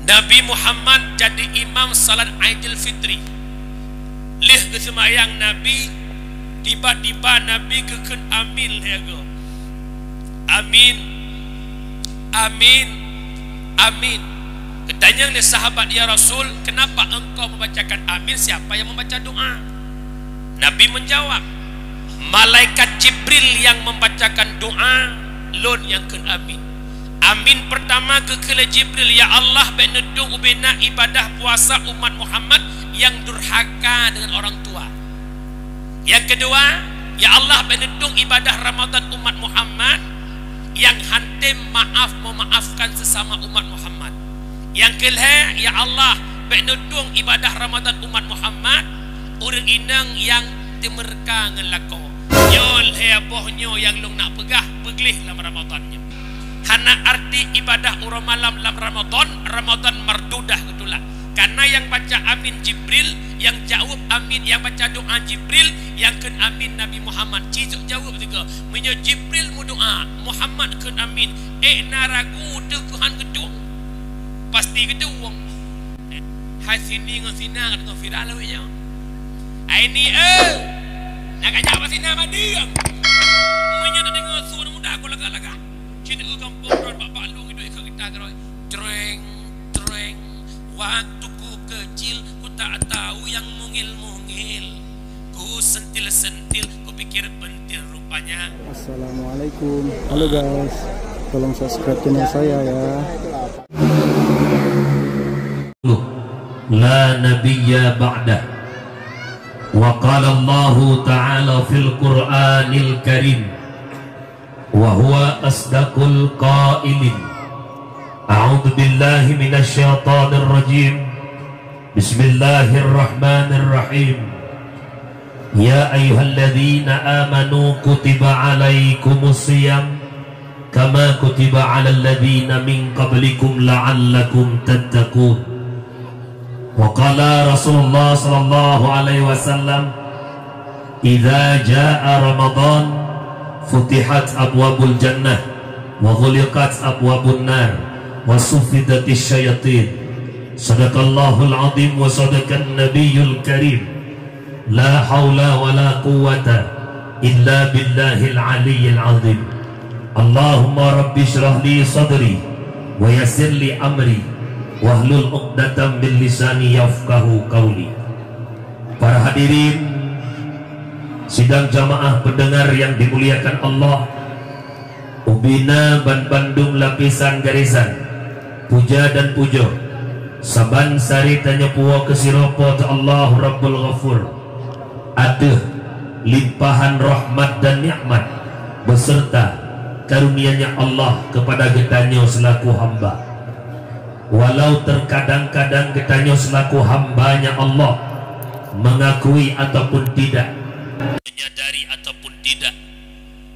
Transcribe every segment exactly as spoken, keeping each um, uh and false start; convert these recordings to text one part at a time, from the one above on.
Nabi Muhammad jadi imam salat Aidil Fitri. Lheueh geuseumayang Nabi, tiba-tiba Nabi geukheun amin lhée goe. Amin. Amin. Amin. Geutanyong lé sahabat, "Ya Rasul, kenapa engkau membacakan amin, siapa yang membaca doa?" Nabi menjawab, "Malaikat Jibril yang membacakan doa, lôn nyang kheun amin." Amin pertama geukheun lé Jibril, "Ya Allah, bék neutueng ubena ibadah puasa umat Muhammad yang durhaka dengan orang tua." Yang kedua, "Ya Allah, bék neutueng ibadah Ramadan umat Muhammad yang hantom maaf memaafkan sesama umat Muhammad." Yang keulhée, "Ya Allah, bék neutueng ibadah Ramadan umat Muhammad ureuëng inong yang teumeureuka ngon lakoe." Nyoe lhée boh nyoe nyang lôn nak peugah, peugleh lam Ramadan nyoe. Hana arti ibadah uroe malam lam Ramadan, Ramadan mardudah geutulak. Karena nyang baca amin Jibril, nyang jaweueb amin, nyang baca doa Jibril, nyang kheun amin Nabi Muhammad. Ci jok jaweueb sigoe. Meunyoe Jibril meudoa, Muhammad kheun amin, ék na ragu teuh keu han geutueng? Pasti geutueng. Hai sini ngon sina ka deungoe viral awaknyan. Hai ni, eh! Nak kajak bak sina madeueng. Meunyoe na deungoe su aneuk muda ku lagak-lagak. Cit u gampông ron bak-bak lu ngiduek ikot gita keurôi. Treng, treng. Waktu ku kecil, ku tak tahu yang mungil-mungil. Ku sentil-sentil, ku pikir pentil rupanya. Assalamualaikum. Halo guys, tolong subscribe channel saya ya. La nabiyya ba'dah. Wa qala Allahu ta'ala fil Qur'anil Karim, wa huwa asdaqul qailin. A'udzu billahi minasy syaithanir rajim. Bismillahirrahmanirrahim. Ya ayyuhalladzina amanu kutiba alaikumus siyam kama kutiba alal ladzina min qablikum la'allakum tattaqun. Wa qala Rasulullah sallallahu alaihi wasallam, "Idza jaa Ramadan, futihat abwabul jannah, wa ghuliqat abwabun nar, wa suffidatis syayatin." Sadaqallahul azim wa sadaqan nabiyyul karim. La haula wa la quwwata illa billahil aliyyil azim. Allahumma rabbi shrah li sadri wa yassir li amri wahlul uqdatam min lisani yafqahu qauli. Para hadirin sidang jamaah pendengar yang dimuliakan Allah, ubena ban bandum lapisan garésan puja dan pujoe, saban sari tanyoe puwoe keu sidroe Po teu Allah Rabbul Ghafur ateueh limpahan rahmat dan nikmat beserta karunia-Nya Allah kepada geutanyoe selaku hamba. Walau terkadang-kadang geutanyoe selaku hamba-Nya Allah, mengakui ataupun tidak, menyadari ataupun tidak,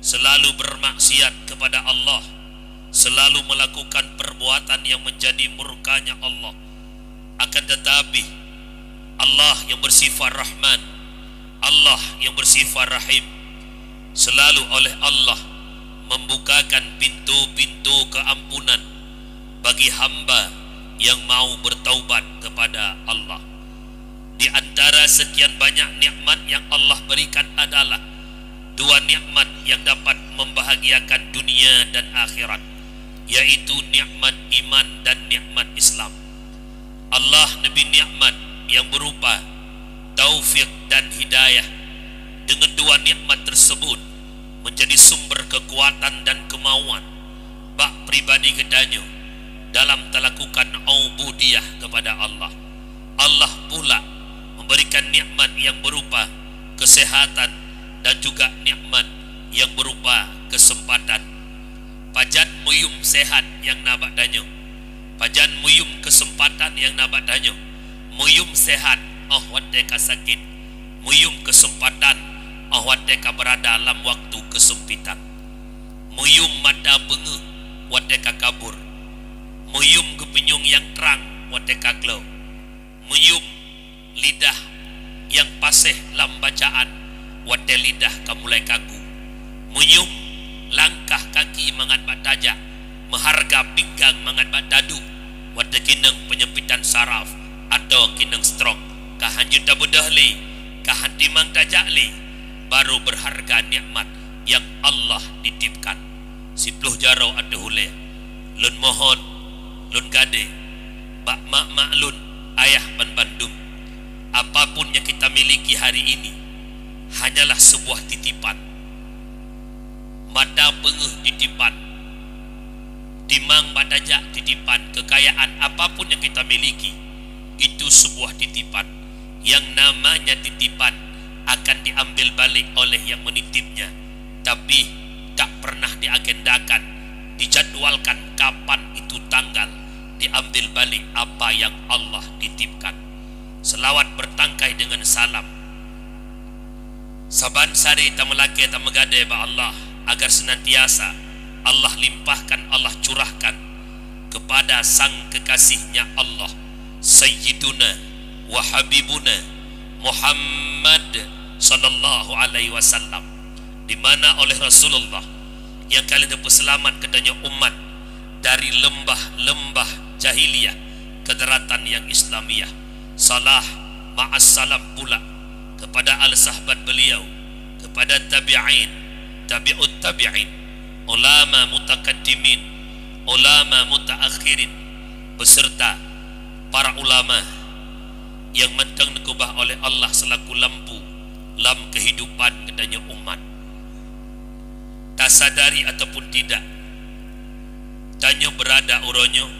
selalu bermaksiat kepada Allah, selalu melakukan perbuatan yang menjadi murka-Nya Allah. Akan tetapi, Allah yang bersifat Rahman, Allah yang bersifat Rahim, selalu oleh Allah membukakan pintu-pintu keampunan bagi hamba yang mau bertaubat kepada Allah. Di antara sekian banyak nikmat yang Allah berikan adalah dua nikmat yang dapat membahagiakan dunia dan akhirat, yaitu nikmat iman dan nikmat Islam. Allah neubri nikmat nyang beurupa taufik dan hidayah. Deungon dua nikmat tersebut menjadi sumber keukuatan dan keumauan bak pribadi geutanyoe dalam talakukan ubudiyah keupada Allah. Allah pula memberikan nikmat nyang beurupa keuseuhatan dan juga nikmat nyang beurupa keuseumpatan. Pajan meuyuem seuhat nyang na bak tanyoe? Pajan meuyuem keuseumpatan nyang na bak tanyoe? Meuyuem seuhat óh watée ka sakét, meuyuem keuseumpatan óh watée ka beurada lam waktu keusumpitan, meuyuem mata beungéh watée ka kabur, meuyuem geupeunyueng nyang trang watée ka klo, meuyuem lidah nyang paséh lam bacaan watée lidah ka mulai kaku, meuyuem langkah kaki mangat bak tajak, meuhareuga pinggang mangat bak taduek Watée keunong penyempitan saraf atau keunong stroke, ka hanjeuet tabeudôh lé, ka han timang tajak lé, baru berharga nikmat nyang Allah titipkan. Siploh jaroe ateueh ulée, lôn mohon, lôn gadée bak mak-mak lôn, ayah banbandum, apapun nyang kita miliki hari ini hanyalah sebuah titipan. Mata peungeuh titipan, timang bak tajak titipan, kekayaan apapun yang kita miliki, itu sebuah titipan. Yang namanya titipan akan diambil balik oleh yang menitipnya, tapi tak pernah diagendakan, dijadwalkan kapan itu tanggal diambil balik apa yang Allah titipkan. Selawat bertangkai dengan salam. Saban sari tameulakée tameugadée bak Allah, agar senantiasa Allah limpahkan, Allah curahkan kepada sang kekasihnya Allah, Sayyiduna wa Habibuna Muhammad sallallahu alaihi wasallam, di mana oleh Rasulullah nyang ka lheueh teupeuseulamat geutanyoe umat dari leumbah-leumbah jahiliyah ke daratan nyang Islamiyah. Salah ma'as salam pula kepada al sahabat beliau, kepada tabi'in, tabi'ut tabi'in, ulama mutakaddimin, ulama mutaakhirin, beserta para ulama nyang mantong neukeubah oleh Allah selaku lampu lam kehidupan geutanyoe umat. Tasadari ataupun tidak, tanyoe beurada uroe nyoe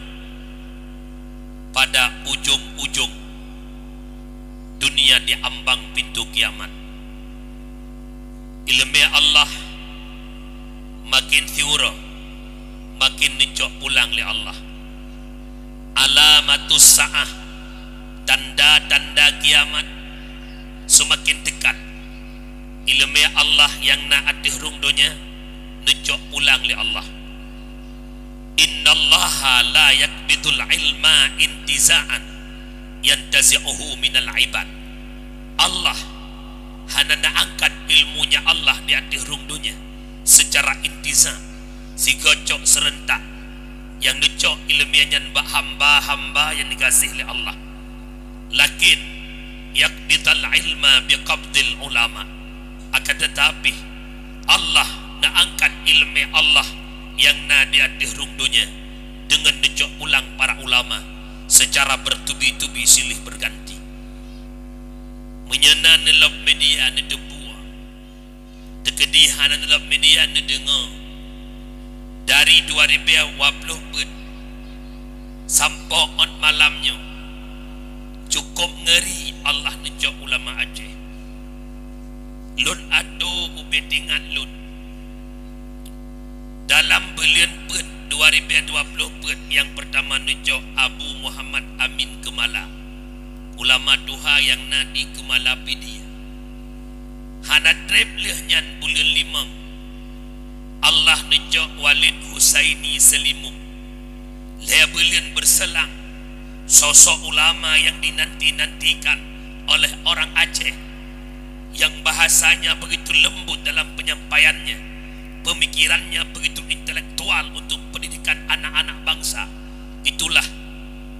pada ujong-ujong dunia di ambang pintoe kiamat. Ileumé Allah makin siuroe, makin neucok pulang lé Allah. Alamatus sa'ah, tanda-tanda kiamat seumaken teukat. Ileumé Allah nyang na ateueh rhueng donya neucok pulang lé Allah. Innallaha la yaqbidul ilma intiza'an yantazi'uhu minal ibad. Allah hana neuangkat ilmunya Allah di ateueh rhueng donya secara intiza', sigoe cok seureuntak nyang neucok ileumé nyan bak hamba-hamba nyang digaséh lé Allah. Lakin yaqbidul ilma biqabdil ulama. Akan tetapi, Allah neuangkat ileumé Allah nyang na di ateueh rhueng donya deungon neucok pulang para ulama secara bertubi-tubi silih berganti. Meunyoe na neulop media neuteupeue, teukeudi hana neulop media neudeungoe, dari dua ribèe dua ploh peuet sampoe ôt malam nyoe, cukôp ngeuri Allah neucok ulama Aceh. Lôn atô ubé teuingat lôn, dalam buleuen peuet dua ribèe dua ploh peuet nyang peurtama neucok Abu Muhammad Amin Keumala, ulama tuha nyang na di Keumala Pidie. Hana treb lheueh nyan buleuen limong, Allah neucok Walid Husaini Seulimum. Lhèe buleuen beuseulang, sosok ulama nyang dinanti-nantikan oleh orang Aceh, yang bahasanya begitu lembut dalam penyampaiannya, pemikirannya begitu intelektual untuk pendidikan anak-anak bangsa. Itulah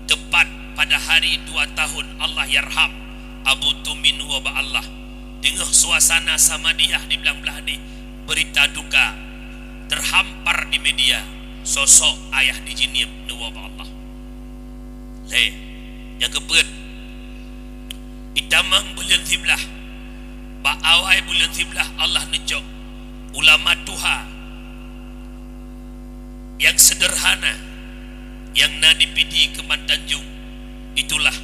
tepat pada hari dua tahun Allahyarham Abu Tumin neuwoe bak Allah. Teungoh suasana samadiyah di blang blah deh, beurita duka teuhampar di media, sosok ayah di jieb neuwoe bak Allah. Lhèe, nyang keupeuet, di tamong buleuen siblaih, bak awai buleuen siblaih Allah neucok ulama tuha nyang seudeurhana nyang na di Pidie Keuman Tanjong, itulah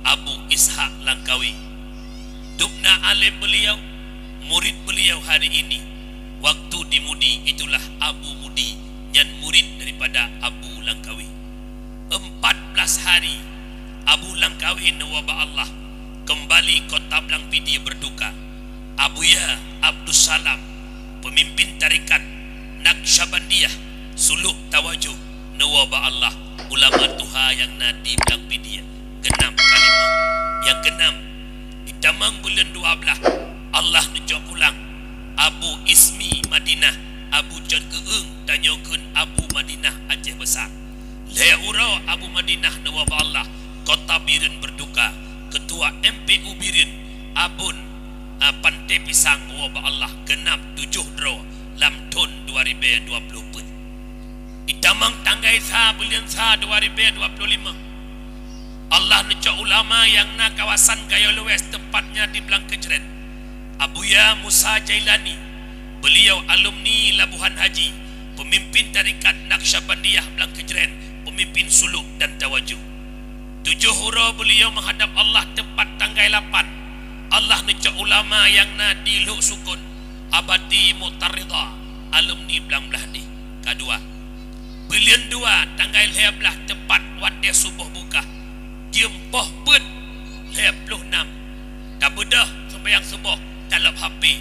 Abu Ishak Langkawi. Dubna além beuliau, murid beuliau hari ini, waktu di Mudi itulah Abu Mudi, nyan murid daripada Abu Langkawi. Empat belas hari Abu Langkawi neuwoe bak Allah, keumbali kota Blang Pidie beurduka. Abuya Abdussalam, peumimpin tarekat Naqsyabandiyah, suluk tawajoh, neuwoe bak Allah, ulama tuha nyang na di Blang Pidie. Geunam kalimah. Nyang keunam, di tamong buleuen dua blah, Allah neucok pulang Abu Ismi Madinah, Abu Cot Geueung, tanyoe kheun Abu Madinah Aceh Besar. Lhèe uroe Abu Madinah neuwoe bak Allah, Kota Bireuen Berduka, Ketua M P U Bireuen, Abon, a, Panté Pisang woe bak Allah, geunab tujoh droe lam thon dua ribèe dua ploh peuet. Itamong tanggai sa buleuen sa dua ribèe dua ploh limong, Allah neucok ulama nyang na kawasan Gayo Luwes, teupatnya di Blang Kejren, Abuya Musa Jailani. Beliau alumni Labuhan Haji, pemimpin tarekat Naqsyabandiyah Blang Kejren, pemimpin suluk dan tawajuh. Tujoh uroe beliau meuhadab Allah, teupat tanggai lapan, Allah neucok ulama nyang na di Lhok Sukon, Abati Mu'taridha, alumni Blang Blahdeh. Kadua, buleuen dua tanggai lhèe blah, teupat watèe suboh bukah, jeuem poh peuet lhèe ploh nam, tabeudôh seumayang suboh, talop H P.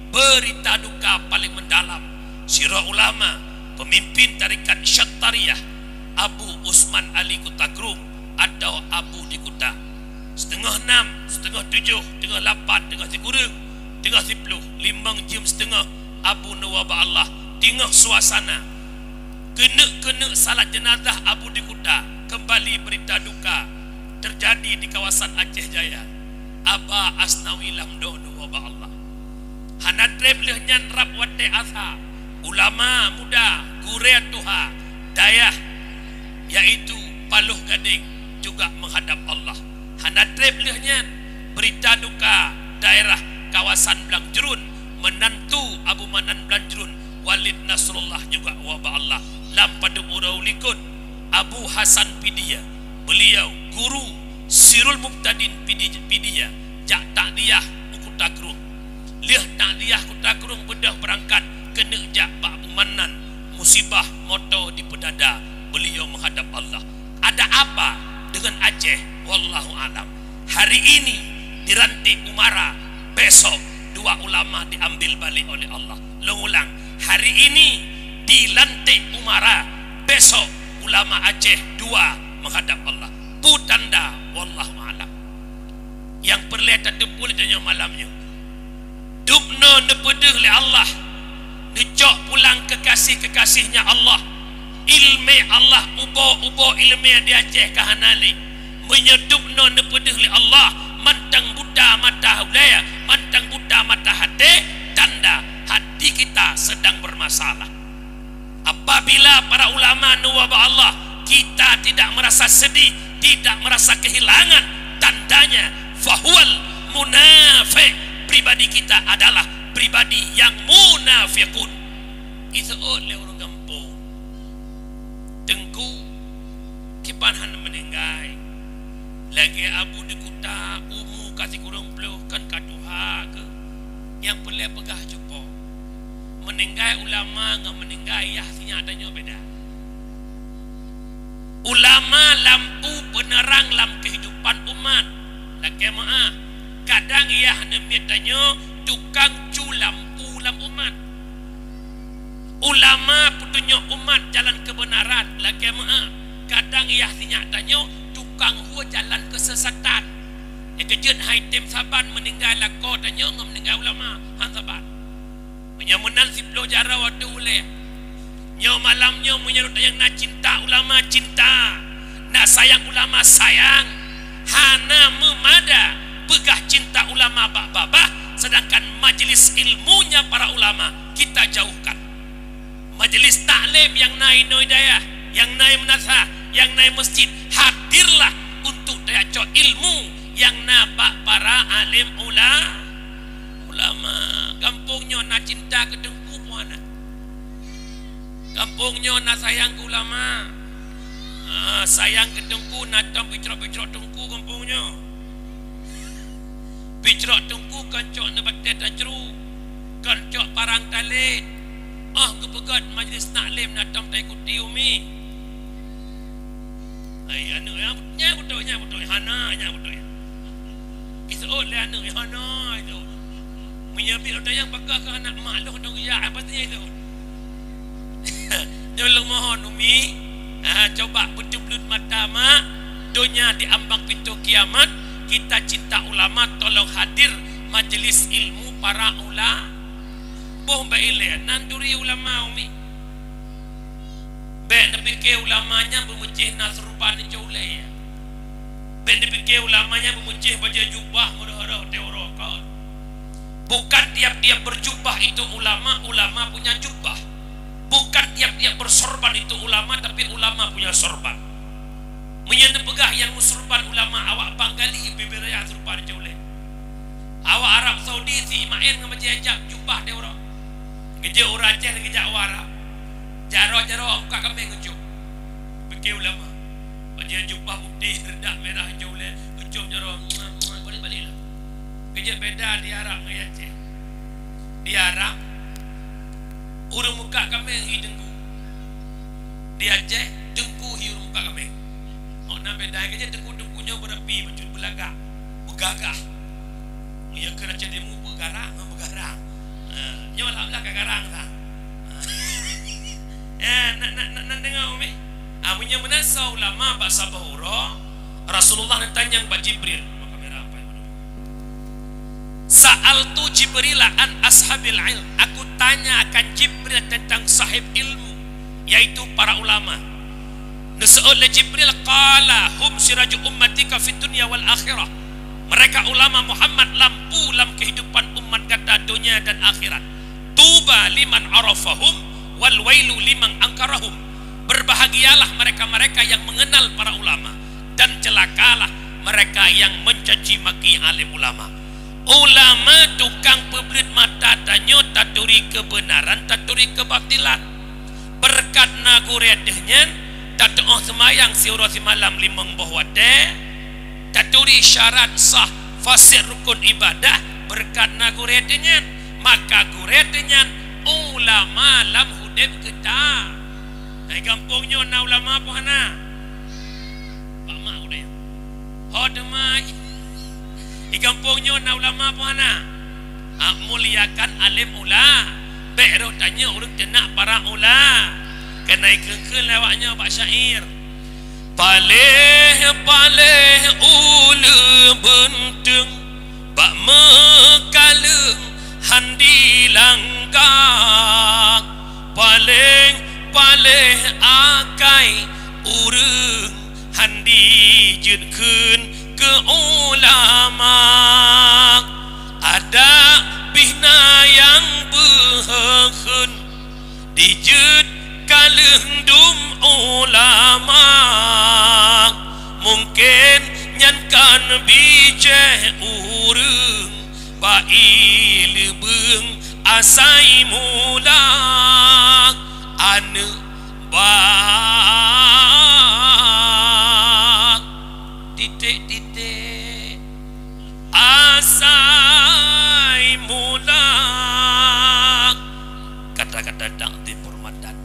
Beurita duka paleng meudalam, sidroe ulama, pemimpin tarekat Syattariyah, Abu Usman Ali Kuta Krueng atau Abu di Kuta. Siteungoh nam, siteungoh tujoh, teungoh lapan, teungoh sikureueng, teungoh siploh, limong jeuem siteungoh, Abu neuwoe bak Allah. Teungoh suasana keuneuk-keuneuk salat jenazah Abu di Kuta, keumbali beurita duka teujadi di kawasan Aceh Jaya. Aba Asnawi Lamdo neuwoe bak Allah. Hana trép lheueh nyan, rab watèe asa, ulama muda, gurèe tuha dayah, yaitu Paloh Gadeng, juga meuhadab Allah. Hana trép lheueh nyan, beurita duka daerah kawasan Blang Jruen, meunantu Abu Manan Blang Jruen, Walid Nasrullah, juga woe bak Allah. Lam padub uroe likot, Abu Hasan Pidie, beliau guru Sirul Mubtadin Pidie, Pidie, jak takziah u Kuta Krueng. Lheueh takziah Kuta Krueng, beudôh beurangkat keuneuk jak bak Abu Manan, musibah moto dipeudada, beliau meuhadab Allah. Ada apa dengan Aceh? Wallahu alam. Hari ini dilantik umara, besok dua ulama diambil balik oleh Allah. Lôn ulang, hari ini dilantik umara, besok ulama Aceh dua meuhadab Allah. Peue tanda? Wallahu alam. Nyang peureulèe tateupeue lé tanyoe malam nyoe, dubnoe neupeudeuh lé Allah, neucok pulang keukasih-keukasihnya Allah. Ileumèe Allah ubo-ubo ileumèe di Aceh ka hana lé. Meunyoe dubnoe neupeudeuh lé Allah, mantong buta mata ulèe, mantong buta mata até, tanda hati kita sedang bermasalah. Apabila para ulama neuwoe bak Allah, kita tidak merasa sedih, tidak merasa kehilangan, tandanya fahuwal munafiq, pribadi kita adalah pribadi yang munafiqun. Iseuôt lé ureueng gampông, "Teungku, kiban hana meuninggai? Lagèe Abu di Kuta, umu ka sikureueng ploh, kan ka tuha keuh. Nyang peureulèe peugah cupo. Meuninggai ulama ngon meuninggai yah sinyak tanyoe beda. Ulama lampu peuneurang lam keuhidupan umat. Lakèe meu'ah, kadang yah namiet tanyoe tukang cu lampu lam umat. Ulama peutunyok umat jalan keubeunaran, lakèe meu'ah, kadang yah sinyak tanyoe tukang hue jalan keusesatan. Nyang keujeuet hai tem saban meuninggai lakoe tanyoe ngon meuninggai ulama, han saban." Meunyoe meunan siploh jaroe watèe ulèe. Nyoe malam nyoe, meunyoe ureueng nyang na cinta ulama, cinta, na sayang ulama, sayang. Hana meumada peugah cinta ulama bak babah, sedangkan majlis ilmunya para ulama kita jauhkan. Majlis taklim nyang na inoe dayah, nyang na meunasah, nyang na masjid, hadirlah untuk tacok ilmu nyang na bak para alim ula-, ulama. Gampông nyoe na cinta keu teungku peue hana? Gampông nyoe na sayang keu ulama. Ah, sayang keu teungku na tom picrok-picrok teungku gampông nyoe. Picrok teungku kon cok neubatèe tacru, kon cok parang talét. Oh, geupeugöt majlis taklim na tom taikuti umi. Ai, aneuk nyan, nyan beutôi, nyan beutôi. Hana, nyan beutôi. Iseuôt lé aneuk, hana iseuôt. Meunyoe bit lôn tanyong, pakon keu aneuk mak lôn dong ya, apa tanya iseuôt? Nyoe lôn mohon, Umi, ha, coba beuteubleuet mata mak, donya di ambang pintoe kiamat, kita cinta ulama, tolong hadir majlis ilmu para ula-, boh bak ilèe, nan turi ulama, Umi. Bék neupike ulama nyan beumeucéh na seuruban nicok ulée. Bék neupike ulama nyan beumeucéh bajée jubah meureuh-reuh teurokot. Bukan tiap-tiap berjubah itu ulama, ulama punya jubah. Bukan tiap-tiap bersorban itu ulama, tapi ulama punya sorban. Meunyoe neupeugah nyang meusorban ulama, awak Banggali bibir raya seuruban nicok ulée. Awak Arab Saudi si Ismail ngon bajée hijab jubah teurok. Geujak ureuëng Aceh geujak u Arab. Jaroe-jaroe muka kaméng geucom. Pike ulama. Bajée jubah putéh, reudak mirah, hijau ulée, geucom jaroe, muah, muah, balik-balik lah. Geujak beda di Arab ngon Aceh. Di Arab, ureuëng muka kaméng hi teungku. Di Aceh, teungku hi ureuëng muka kaméng. Awak na beda, geujak teungku-teungku nyoe beurapi, bacut beulagak, beugagah. Meunyoe keu Aceh Timu beugarang, beugarang. Ha, nyoe alhamdulillah ka garang dah. Ha. Eh, na, na, na, na deungoe, umi? Ah, meunyoe meunan soe ulama bak saboh uroe, Rasulullah neutanyong bak Jibril. Maka merah apa yang mana? Sa'altu Jibrila an ashabil ilm. Aku tanya akan Jibril tentang sahib ilmu, yaitu para ulama. Neuseuôt lé Jibril, qala, "Hum siraju ummatika fid dunya wal akhirah." Mereka ulama Muhammad lampu lam kehidupan umat gata donya dan akhirat. "Tuba liman arafahum, wal wailu liman angkarahum." Berbahagialah mereka-mereka yang mengenal para ulama, dan celakalah mereka yang mencaci maki alim ulama. Ulama tukang peubleuet mata tanyoe taturi keubeunaran, taturi keubatilan. Beureukat na gurée teuh nyan, tatuoh seumayang siuroe simalam limong boh watée, taturi syarat sah faséh rukon ibadah, beureukat na gurée teuh nyan. Maka gurée teuh nyan ulama lam udeb geuta. Hai gampông nyoe na ulama peue hana? Bak mak udeb. Ho teuma. Di gampông nyoe na ulama peue hana? Ah, muliakan alim ula. Bék roh tanyoe ureuëng teunak para ula. Keuneuk kheun-kheun lé awak nyoe bak syair. Paléh-paléh uleue beunteung bak meukaleueng han dilangga. Paléh-paléh akai ureuëng han dijeuet kheun keu ulama. Adak pih na nyang beuheuh kheun dijeuet kaleueng dum ulama. Mungken nyan kan bijéh ureuëng bak ié leubeueng asai mula aneuëk bak titék-titék asai mula. Kata-kata takzim hormatan.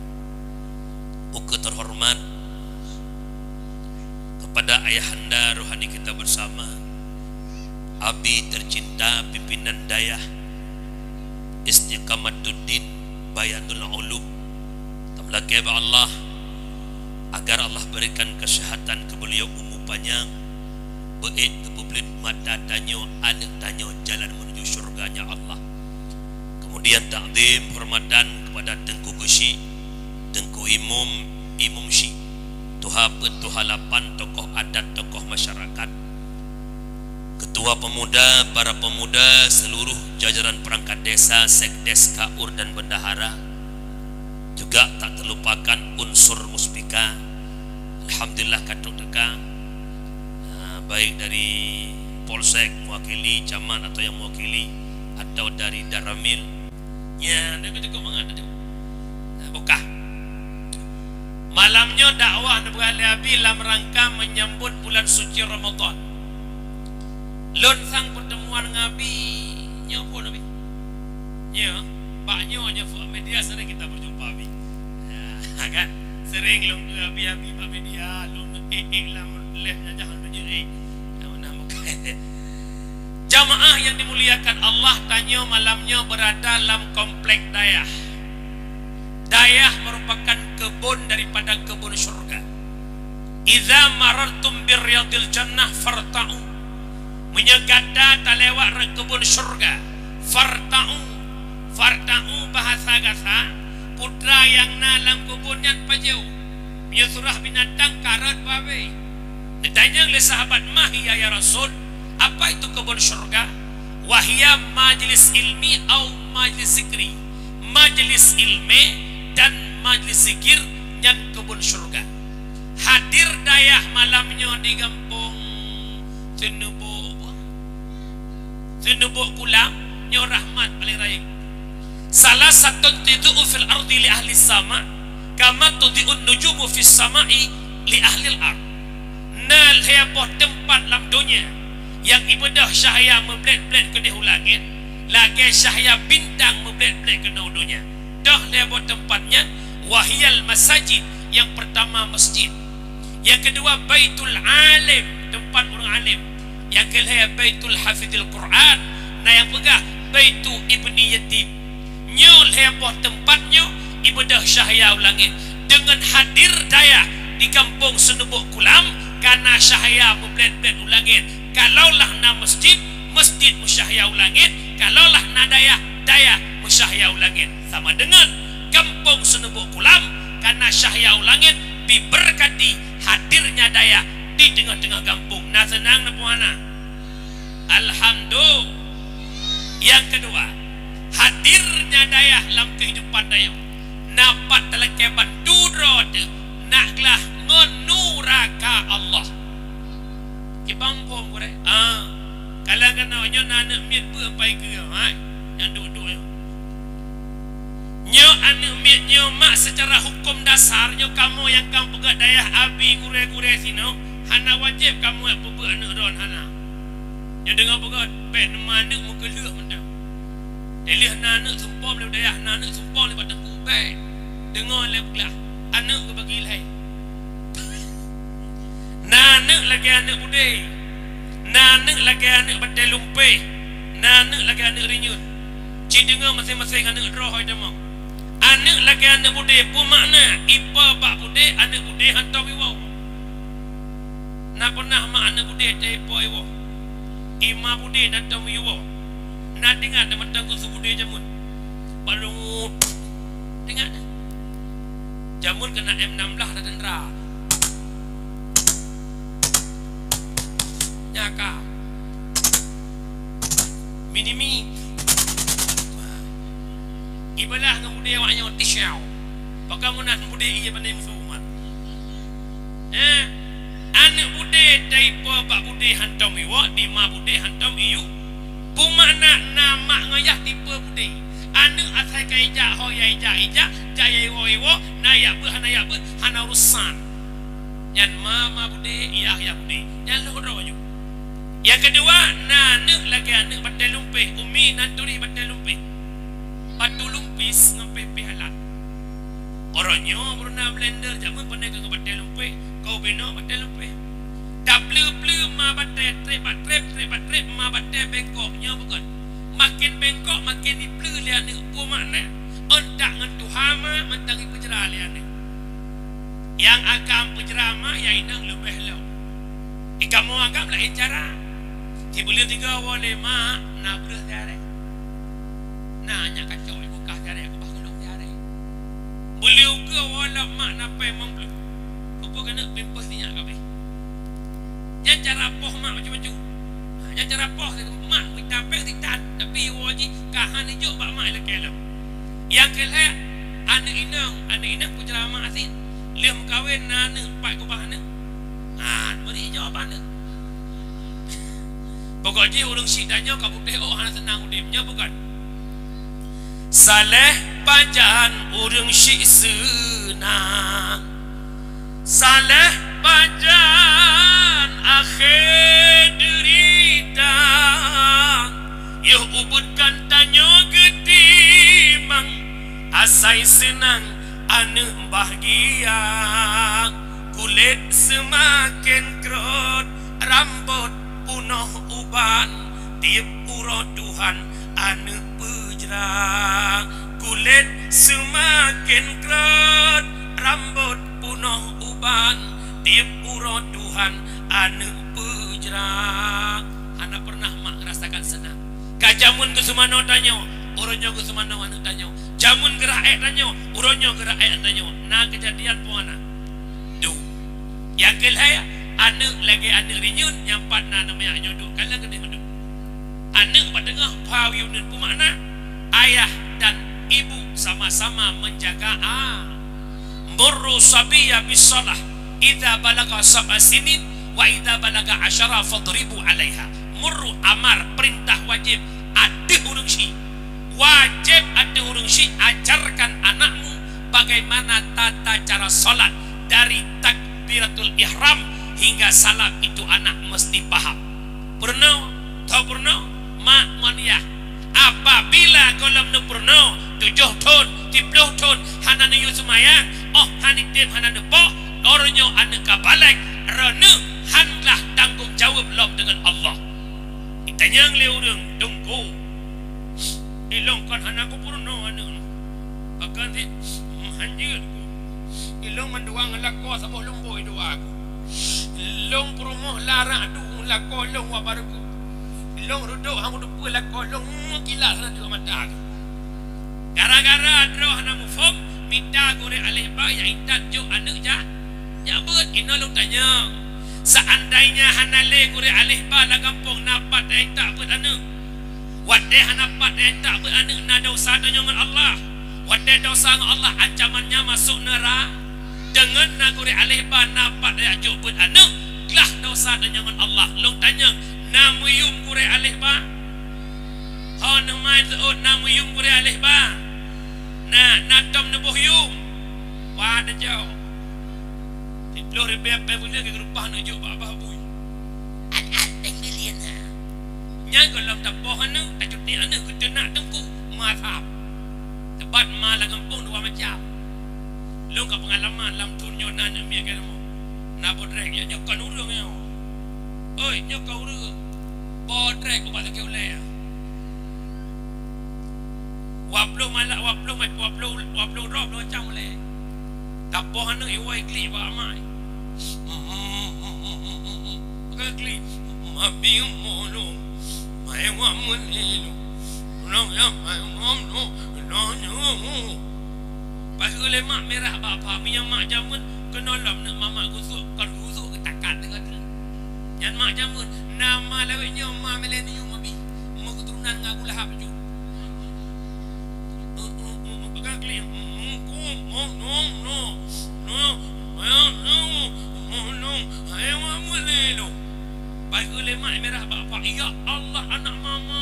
Ukeue terhormat kepada ayahanda rohani kita bersama, Abi tercinta pimpinan dayah Istiqamatuddin Bayanul Ulum. Tameulakée bak Allah agar Allah berikan kesehatan keu beliau, umu panyang, beuék geupeubleuet mata tanyoe, aneuëk tanyoe jalan menuju syurga-Nya Allah. Kemudian takzim hormatan kepada Teungku Geuchik, Teungku Imum, Imum Chik, Tuha Peuet, Tuha Lapan, tokoh adat, tokoh masyarakat, ketua pemuda, para pemuda, seluruh jajaran perangkat desa, sekdes, kaur dan bendahara. Juga tak terlupakan unsur Muspika. Alhamdulillah ka trok teuka. Ah, baik dari polsek mewakili, camat atau yang mewakili, atau dari Danramil. Nya, dah cukup mangat tadi. Nah, bukah. Malam nyoe dakwah neupeugah lé Abi lam rangka menyambut bulan suci Ramadan. Lôn sang pertemuan ngon Abi nyoe phon Abi. Nyoe, bak nyoe, nyoe phon media sering kita berjumpa Abi. Ya, kan? Sering lôn ke Abi-Abi bak media, lôn ék-ék lam live nyajah lôn jeuet ék. Ya, mana bukan. Jamaah yang dimuliakan Allah, tanyoe malam nyoe berada lam komplek dayah. Dayah merupakan kebun daripada kebun syurga. "Idza marartum birriyadil jannah farta'u." Meunyoe gata talewat rot kebun syurga, farta'u. Farta'u bahasa gasa, putra nyang na lam kebun nyan pajoh. Meunyoe surah binatang ka rot babeh. Ditanyong lé sahabat, "Ma hiya ya Rasul?" Apa itu kebun syurga? "Wa hiya majlis ilmi au majlis zikri." Majlis ilmu dan majlis zikir nyan kebun syurga. Hadir dayah malam nyoe di gampông Seuneubok, Seuneubok Kulam, nyoe rahmat paléng rayeuk. "Salasatun tudhi'u fil ardi li ahli sama, kama tudhi'un nujumu fis sama'i li ahlil ard." Na lhée boh teumpat lam donya nyang ibeudôh cahya meublét-blét keudéh u langét, lagée cahya bintang meublét-blét keunoe u donya. Dôh lhée boh teumpat nyan, "Wa hiyal masajid," nyang peurtama masjid. Nyang keudua, "Baitul alim," teumpat ureuëng além. Nyang keulhée, "Baitul hafidil Quran," na nyang peugah, "Baitu ibni yatim." Nyoe lhée boh teumpat nyoe ibeudôh cahya u langét. Deungon hadir dayah di gampông Seuneubok Kulam, ka na cahya meublét-blét u langét. Kalaulah na masjid, masjid meucahya u langét. Kalaulah na dayah, dayah meucahya u langét. Sama deungon gampông Seuneubok Kulam ka na cahya u langét, dibeurkati hadirnya dayah di teungoh-teungoh gampông. Na seunang na peue hana? Alhamdulillah. Nyang keudua, hadirnya dayah lam keuhidupan tanyoe, na pat talakée bantu droe teuh, na glah ngon nuraka Allah. Kibang phom gurée? Ah, kalang keunoe nyoe na aneuëk miet beuet pai keue, hai, nyang duek-duek nyoe. Nyoe aneuëk miet nyoe mak, seucara huköm dasar nyoe kamoe nyang ka peugét dayah abi gurée-gurée sinoe, hana wajéb kamoe peubeuet aneuëk droen, hana. Nyoe deungoe peugét, bék teuma aneuëk meukeuleueh mantong. Dilèe na aneuëk sumpom lé dayah, na aneuëk sumpom lé bak teungku, bék. Deungoe lé peugah, aneuëk geubagi lhée. Na aneuëk lagée aneuëk budé, na aneuëk lagée aneuëk batée lumpéh, na aneuëk lagée aneuëk rinyut. Ci deungoe maséng-maséng aneuëk droe ho itamong. Aneuëk lagée aneuëk budé, peue makna? Ipo bak budé, aneuëk budé hantom iwoe. Na peunah mak aneuëk budé taipo iwoe? Ima budé na tom iwoe. Na teuingat mantong keu su budé jameun? Baru teuingat. Jameun keunan M enam belas dah tendra. Nyaka. Minimi. Ibalah ngon budé awak nyoe tisiau. Pakon meunan budé ié pandai meusumat. Eh, aneuëk budé taipo bak budé hantom iwoe, di ma budé hantom iyue. Peue makna na mak ngon yah tipe budé. Aneuëk asai ka ijak ho ya ijak-ijak, jak ya iwoe-iwoe, na yak beuet hana yak beuet, hana urusan. Nyan ma ma budé, yah yah budé. Nyan lheueh droe ju. Nyang keudua, na aneuëk lagée aneuëk batée lumpéh, umi nan turi batée lumpéh. Batu lumpis ngon péh-péh alat. Uroe nyoe baru na blender, jameun pane keu batée lumpéh, keu binoe batée lumpéh. Tapleue-pleue ma batée, treb bak treb, treb bak treb, ma batée bengkok, nyoe bukon. Maken bengkok, maken ipleue lé aneuëk, peue makna? Ôn that ngon tuha ma, mantong ipeujra lé aneuëk. Nyang agam peujra ma, ya inong leubeh lom. Di kamoe agam laén cara. Sibuleuen tiga woe lé ma, na breueh siarée. Na nyak kacok, ibukah siarée, keubah keulok siarée. Buleuen ukeue woe lom mak na péng limong ploh. Keupeue keuneuk pampers sinyak kabéh. Nyan cara poh mak bacut-bacut. Ha, nyan cara poh mak mita péng sitan, tapi woe jih ka hana jok bak mak ilakée lom. Nyang keulhée, aneuëk inong, aneuëk inong peujra mak asin. Lheueh meukawen na aneuëk, pat keubah aneuëk. Ha, bri jawaban aneuëk. Pokok jih ureuëng syiek tanyoe ka putéh ôk hana seunang udeb. Nyoe bukon. Saléh pajan ureuëng syiek seunang. Saléh pajan akhé deurita. Yoh ubit geutanyoe geutimang, asai seunang aneuëk bahgia. Kulét seumaken krot, rambot punoh uban, tieb uroe Tuhan aneuëk peujra. Kulét seumaken krot, rambot punoh uban, tieb uroe Tuhan aneuëk peujra. Hana pernah mak rasakan seunang. Ka jameun geuseumanoe tanyoe, uroe nyoe geuseumanoe aneuëk tanyoe. Jameun geurah ék tanyoe, uroe nyoe geurah ék tanyoe. Na keujadian peue hana? Nyang keu lhèe, aneuk lagèe aneuk rinyueng nyang pat na aneuk manyak nyoe duek kalon keudéh mandum. Aneuk bak teungoh pha yum neuen peumakna, ayah dan ibu sama-sama menjaga a-, murru sabiyya bis shalah idza balagha sab'a sinin wa idza balagha asyara fadribu 'alaiha. Murru, amar, perintah wajéb ateueh ureueng syiek. Wajéb ateueh ureueng syiek ajarkan anakmu bagaimana tata cara salat dari takbiratul ihram hingga salam itu anak mesti paham. Peurunoe, tho peurunoe, mak ngon yah. Apabila gohlom neupeurunoe tujoh thon, siplôh thon hana neuyue seumayang, óh han item hana neupoh, uroe nyoe aneuk ka balek, droeneuh han glah tanggong jaweueb lom deungon Allah. Itanyong lé ureueng, "Teungku, ilong kon hana kupeurunoe aneuk." Pakon sit, "Hanjeuet ku. Ilong mandua ngon lakoe saboh lumboi dua ku. Ilong peurumoh larak duek lakoe long wa baru ku. Ilong reudok han kuteupeue lakoe long meukilat hana dua mata ku." Gara-gara droe hana muphom, mita gurèe aleh ba jak intat jok aneuk jak, jak beuet. Inoe lôn tanyong, seandainya hana lé gurèe aleh ba lam gampông, na pat intat beuet aneuk? Watèe hana pat intat beuet aneuk, na desya tanyoe ngon Allah. Watèe desya ngon Allah, ancaman nyan masôk neura-, deungon na gurèe aleh ba na pat jak jok beuet aneuk, glah desya tanyoe ngon Allah. Lôn tanyong, na meuyum gurèe aleh ba? Ho neumai seuôt na meuyum gurèe aleh ba? Na, na tom neuboh yum. Wah, teucok. Siplôh ribèe pèng buleuen geureupah neujok bak babah bui. An-an pèng buleuen ha. Nyan gohlom tapoh aneuk, tacuti aneuk keu teunak teungku, mazhab. Teubat ma lam gampông dua macam. Lôn ka peungalaman lam thôn nyoe na aneuk miet keu rumoh. Na bodrek, nyoe, nyoe kon ureueng nyoe. Oi, nyoe kon ureueng. Bodrek ubat sakét ulèe. Dua ploh malak, dua ploh mac-, dua ploh, dua ploh droe, dua macam ulèe. Tapoh aneuk iwoe klik bak amai. Peugah klik, "Mabi mulung, mai wa mulilung. Ulung ya mai ngom nu, nu nyu." Pasu lé mak mirah bak pha, meunyoe mak jameun keunoe lom neuk mamak gusuk, kon gusuk geutakat deungon treuk. Nyan mak jameun, nama lawét nyoe ma milenium abi, meuketurunan ngon Abu Lahab ju. Peugah klik, "Mungku, mong, nong, no, no, mayang, nong, mong, nong, hai wa mulilung." Pai keu lé mak mirah bak pha, "Ya Allah, anak mama.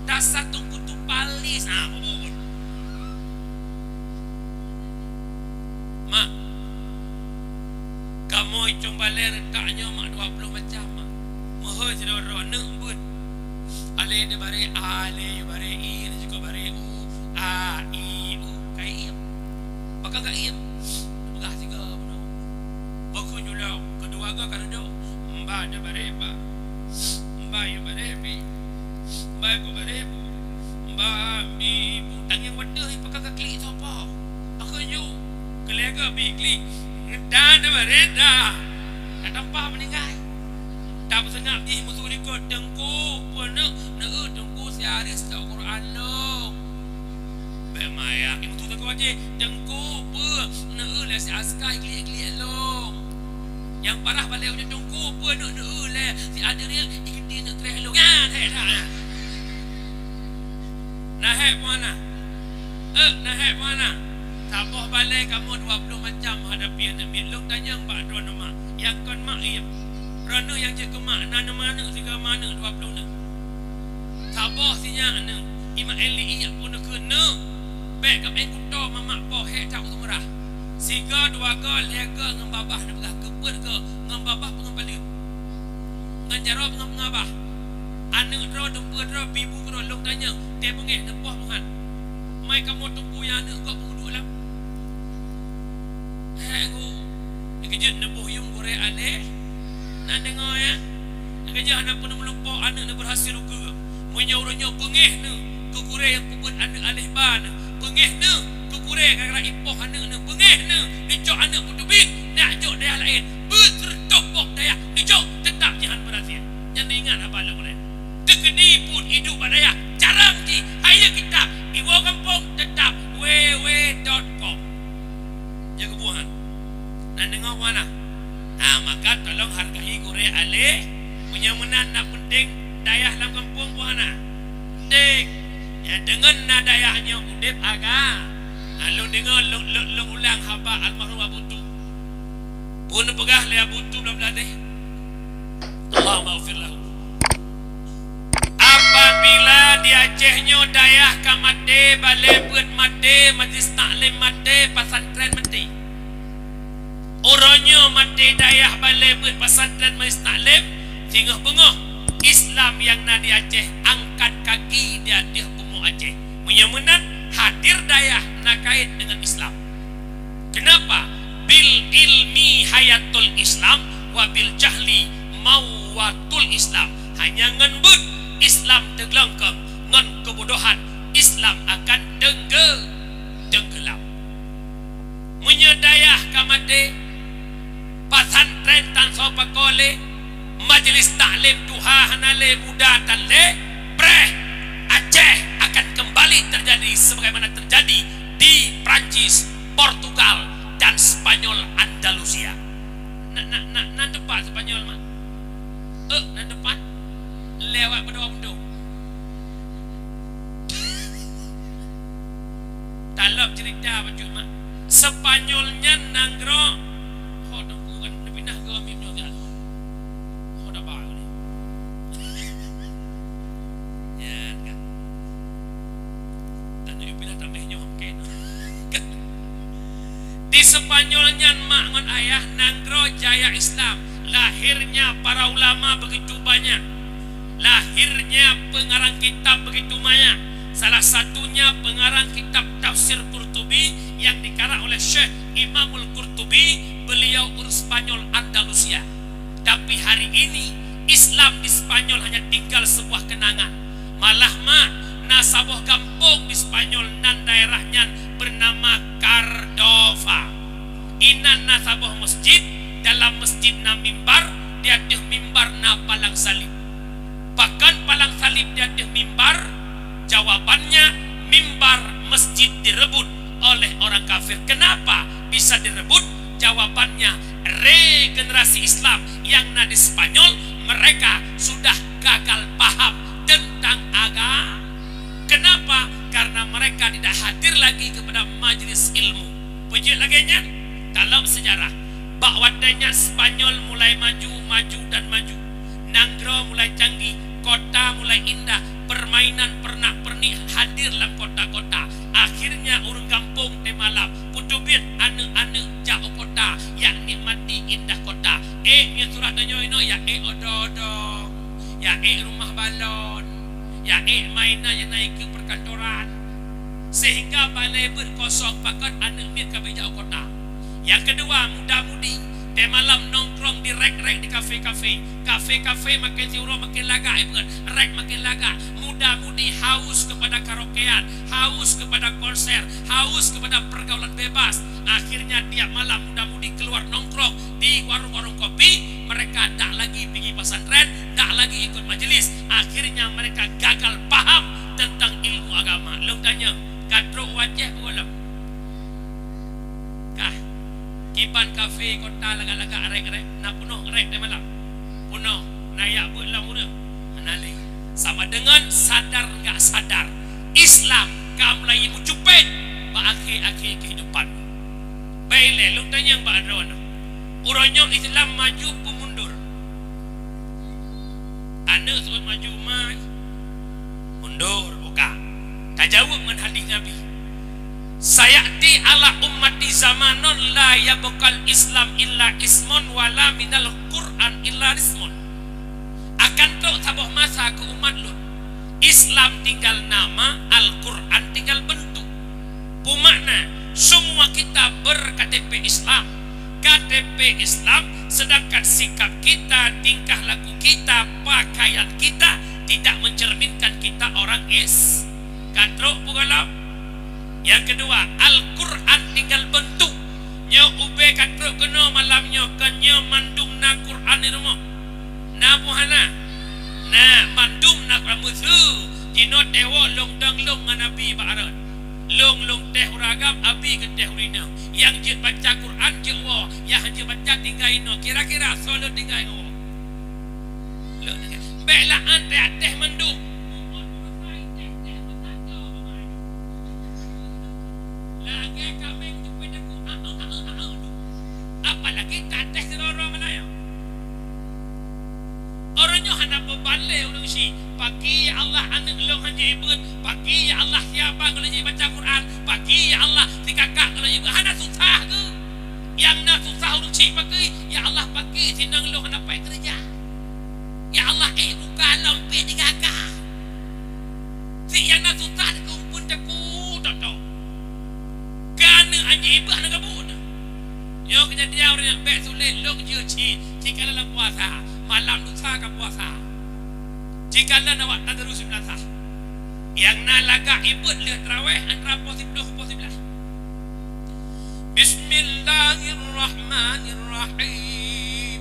Dasar teungku tu palis." Ah, bubut. Mak, kamoe cong balèe reutak nyoe, mak, dua ploh macam, mak. Meuhôi sidroe-droe neuk beuet. Alèh di baré a, alèh di baré i, alèh cukôp baré u, a, i, u. Ka iem. Pakon ka iem? Peugah sigoe bunoe. Bukon julong, keudua goe ka reudok. Mba di baré ba. Mba di baré bi. Mba di baré bu. Mba bi bu. Tangieng watèe pakon ka klik soe po. Pakon ju. Keu lhèe goe bi klik. Ngedan di baré da. Ka tampah meuninggai. Tapeuseungab jih musoh likot, "Teungku, peue neuk?" "Neu-eu Teungku, si Haris cok Quran lôn." Bèk maya, imeuteuka jih, "Teungku, peue neu-eu lé si Aska iklik-iklik lôn?" Nyang parah balèe ujoe, "Teungku, peue neuk neu-eu lé si Adriel ikeuti neuk kreh lôn?" Nyan hèk that. Na hèk peue hana? Eh, na hèk peue hana? Saboh balèe kamoe dua ploh macam hadapi aneuk miet. Lôn tanyong bak droeneuh mak, nyang kon mak iem. Droeneuh nyang jeuet keu mak, na neuma aneuk sigoe ma aneuk dua ploh neuk. Saboh sinyak aneuk, ima eli inyak pun neukheun neuk. Bèk gabeng kuto mamak po hèk that u seumeurah. Sigoe, dua goe, lhèe goe ngon babah neupeugah, keupeuet goe ngon babah peungon paleuet. Ngon jaroe peungon peungabah. Aneuk droe, dumpeue droe, bibu keudroe, lôn tanyong, teuh beungèh neupoh meuhan. Mai kamoe teungku nyang aneuk gob peungeuduk lam. Hèk ngu. Neukeujeuet neuboh yum gurèe alèh. Na deungö, ya? Neukeujeuet hana peuneuk meulumpoe aneuk neubeurhasil ukeue. Meunyoe uroe nyoe beungèh neuh keu gurèe nyang peubeuet aneuk alèh ba neuh, beungèh neuh keu gurèe gara-gara ipoh aneuk neuh, beungèh neuh neucok aneuk peuteubiet, neujok dayah laén, beuet seureutôh boh dayah neujok, teutap jih han beurhasil. Nyan neuingat haba lôn ulèe. Teukeudi pun idup bak dayah, carông jih, hayeue kitab, iwoe gampông, teutap www dot com. Nyang keubuhan. Na deungö peue hana? Eh, meunyoe meunan na peunteng dayah lam gampông, peue hana? Peunteng. Nyan deungon na dayah nyoe udeb agama. Nah, lôn deungoe, lôn, lôn, lôn ulang haba almarhum Abu Tu. Peue neupeugah lé Abu Tu lam Blahdeh? Allahumma ghfir lahu. Apabila di Aceh nyoe dayah ka maté, balée beuet maté, majlis taklim maté, pesantren maté. Uroe nyoe maté dayah, balée beuet, pesantren, majlis taklim, singoh beungoh Islam nyang na di Aceh angkat kaki di ateueh bumoe Aceh. Meunyoe meunan, hadir dayah na kait deungon Islam. Kenapa? Bil ilmi hayatul Islam wa bil jahli mauwatul Islam. Hanya ngon beuet Islam teuglengkeung, ngon keubodohan Islam akan tengge-, tenggelam. Meunyoe dayah ka maté, pesantren tan soe pakoe lé, majlis taklim tuha hana lé, muda tan lé, preh, Aceh akan kembali terjadi sebagaimana terjadi di Prancis, Portugal, dan Spanyol Andalusia. Na, na, na, nan teumpat Spanyol, mak? Eh, nan teumpat? Lewat pada orang Indo. Dalam cerita bacut, mak. Spanyol nyan nanggroe, ho, teungku kan, neupinah keu mim nyoe kan. Ho, dak ba ni. Nyan kan. Dan neupinah tameh nyoe, oke. Di Spanyol nyan, mak ngon ayah, nanggroe jaya Islam. Lahirnya para ulama begitu banyak. Lahirnya pengarang kitab begitu banyak. Salah satunya pengarang kitab Tafsir Qurtubi yang dikarang oleh Syekh Imamul Qurtubi, beliau urus Spanyol Andalusia. Tapi hari ini, Islam di Spanyol hanya tinggal sebuah kenangan. Malah, mak, na saboh gampông di Spanyol nan daerah nyan bernama Cardova. Inan na saboh masjid, dalam masjid na mimbar, di ateueh mimbar na palang salib. Pakon palang salib di ateueh mimbar? Jawabannya, mimbar masjid direbut oleh orang kafir. Kenapa bisa direbut? Jawabannya, regenerasi Islam yang na di Spanyol, mereka sudah gagal paham tentang agama. Kenapa? Karena mereka tidak hadir lagi kepada majelis ilmu. Peujeuet lagée nyan, dalam sejarah, bak watée nyan Spanyol mulai maju, maju dan maju. Nanggroe mulai canggih, kota mulai indah, permainan pernak-pernik hadir lam kota-kota. Akhirnya ureuëng gampông teuma lab, peuteubiet aneuëk-aneuëk jak u kota, jak nikmati indah kota. Ék nyan surat tanyoe inoe, jak ék odong-odong, jak ék rumah balon, jak ék mainan nyang na ikeue perkantoran. Sehingga balée beuet kosong, pakon aneuëk miet ka beujak u kota. Nyang keudua, muda-mudi, teuma lab nongkrong di rék-rék di kafe-kafe. Kafe-kafe makin siuroe makin lagak, eh, bukan, rék makin lagak. Muda-mudi haus kepada karaokean, haus kepada konser, haus kepada pergaulan bebas. Akhirnya tiap malam muda-mudi keluar nongkrong di warung-warung kopi, mereka dak lagi pigi pesantren, dak lagi ikut majelis. Akhirnya mereka gagal paham tentang ilmu agama. Lôn tanyong, ka trok u Aceh peue gohlom? Kah, kiban kafe kota lagak-lagak rék-rék, na peunoh rék teuma lab? Peunoh, na jak beuet lam ureuëng? Hana lé. Sama dengan sadar nggak sadar, Islam ka mulai meucupet bak akhé-akhé kehidupan. Bék lé, lôn tanyong bak droeneuh. Uroe nyoe Islam maju peu mundur? Aneuëk seuôt maju, mai mundur, buka. Tajaweueb ngon hadis Nabi, "Sayati ala ummati zamanun la yabqal Islam illa ismun wala minal Qur'an illa rismun." Akan trok saboh masa keu umat lôn, Islam tinggal nama, Al-Qur'an tinggal bentuk. Peumakna, semua kita ber-K T P Islam, K T P Islam, sedangkan sikap kita, tingkah laku kita, pakaian kita tidak mencerminkan kita orang Is-, ka trok peue gohlom? Nyang keudua, Al-Qur'an tinggal bentuk. Nyoe ubé ka trok keunoe malam nyoe, kon nyoe mandum na Qur'an di rumoh? Na peue hana? Na, mandum na Qur'an. Meuseu jinoe teuh woe lôn dong lôn ngon Abi bak rot. Lôn, lôn teuh ureuëng agam, Abi geuteuh ureuëng inong. Nyang jeuet baca Qur'an jeuet woe, nyang hana jeuet baca tinggai inoe. Kira-kira soe lôn tinggai ngon woe? Bèk la'an teuh mandum. Lagèe kaméng apalagi tatéh sidroe-droe meulayeue. Ureueng nyoe hana peuban lé ureueng syiek. Pakri ya Allah, aneuk lôn hana jibeuet. Pakri ya Allah, siapa kalau jibaca Quran. Pakri ya Allah, si kakak kalau jibeuet. Hana susah ke? Nyang na susah ureueng syiek pakri, ya Allah, pakri si inong lôn hana paih keureuja. Ya Allah, éh buka lom pih di gagah. Si nyang na susah dikeumpun teku toto. Keu aneuk anjing ibah na gabuk na. Nyoe keujadian ureueng nyang bèk sulet lôn jeuet cit, cit ka lam puasa, malam lusa ka puasa. Cit ka awak tadarus siblaih sah. Nyang na lagak ibeuet lheueh tarawèh antara poh siploh poh siblaih. Bismillahirrahmanirrahim.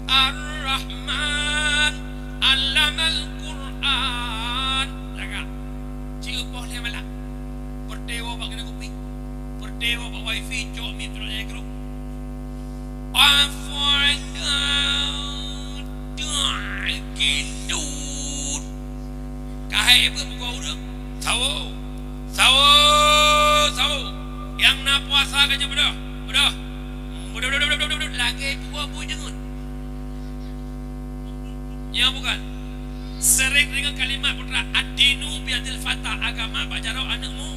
Ar-Rahman, 'allamal Qur'an. Lagak. Cit poh lhèe malam. Peureute woe bak keudè kupi. Peureute woe bak wifi, cok mik tulak jai grup. Afala ta'qilun. Ka hai beuet buka ureueng. Sawo. Sawo. Sawo. Nyang na puasa ka jeuet beudôh. Beudôh. Beudôh, beudôh, beudôh, beudôh, beudôh. Lagèe buah bui jeungeut. Nyo bukan. Sering deungoe kalimat putra, "Ad-dinu biyadil fata," agama bak jaroe aneuk mu.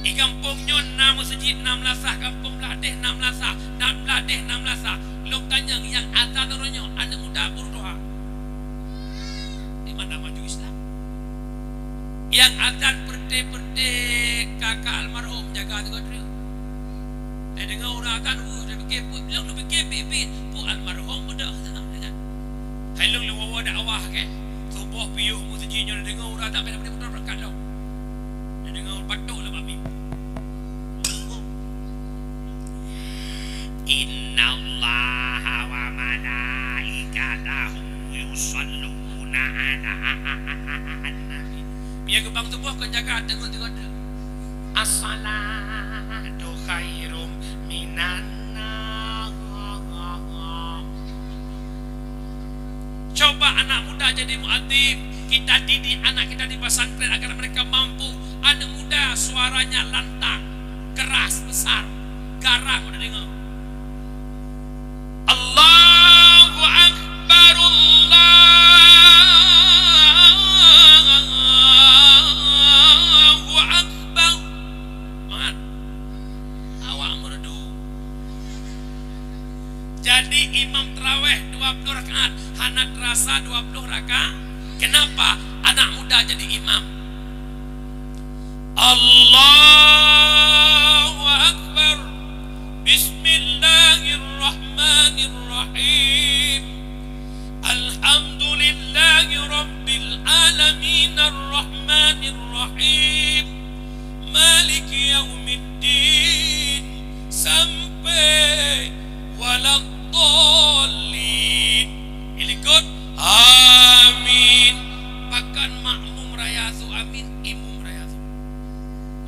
Di gampông nyoe na meuseujid, na meulasah, gampông blah deh na meulasah, na blah deh na meulasah. Lôn tanyong, nyang azan uroe nyoe aneuk muda peue tuha? Di mana maju Islam? Nyang azan peureute-peureute kakak almarhum jaga teungoh treuk. Lé deungoe ureueng azan, uh, lé pike peue, lôn pike biet-biet, peue almarhum beudôh. Hai lôn lôn woe dakwah kèe. Suboh piôh meuseujid nyoe lé deungoe ureueng azan, bèk na peudeh motor beurangkat lom. Lé deungoe batuk lom abi. Innallaha wa malaikatahu yusalluna 'alan nabi. Piye geubang suboh kon jaga teungeut-teungeut. As-salatu khairum minan nar. Coba anak muda jadi muadzin, kita didik anak kita di pesantren agar mereka mampu. Anak muda suaranya lantang, keras, besar, garang udah dengar. Allahu Akbar, Allahu Akbar. Semangat. Awak merdu. Jadi imam tarawèh dua puluh rakaat, hana terasa dua puluh rakaat. Kenapa? Anak muda jadi imam. Allahu Akbar. Bismillahirrahmanirrahim. Alhamdulillahi rabbil alamin, arrahmanir rahim, maliki yaumiddin, sampai waladdallin. Ilikot, amin. Pakon makmum raya su amin, imum raya su.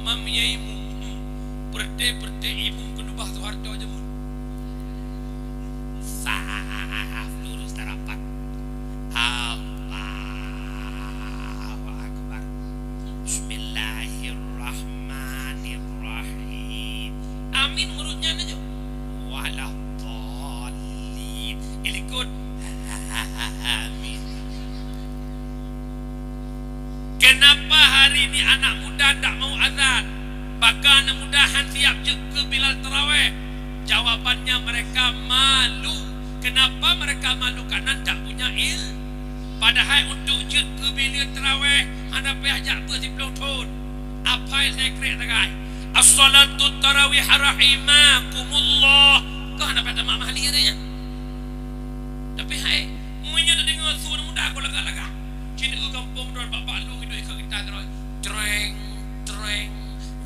Mam ya imum, hmm. Perte-perte imum keunubah Soeharto jameun. Saf lurus tarapat. Allahu Akbar. Bismillahirrahmanirrahim. Amin meurut nyan aja. Waladdallin. Ilikot. Amin. Kenapa hari ini anak muda tak mau azan? Pakon anak muda han siap jeuet keu bilal tarawèh? Jawabannya, mereka malu. Kenapa mereka malu? Karena tak punya il-, padahai untuk jeuet keu bilal tarawèh hana payah jak beuet siploh thon. Apai lhèe krek sagai. As-salatu tarawih rahimakumullah. Kah hana payah tamat mahli nyan. Tapi hai, meunyoe tadeungoe su aneuk muda, ku lagak-lagak. Cit u gampông droe bak-bak lu hidup ikot kita droe. Treng, treng.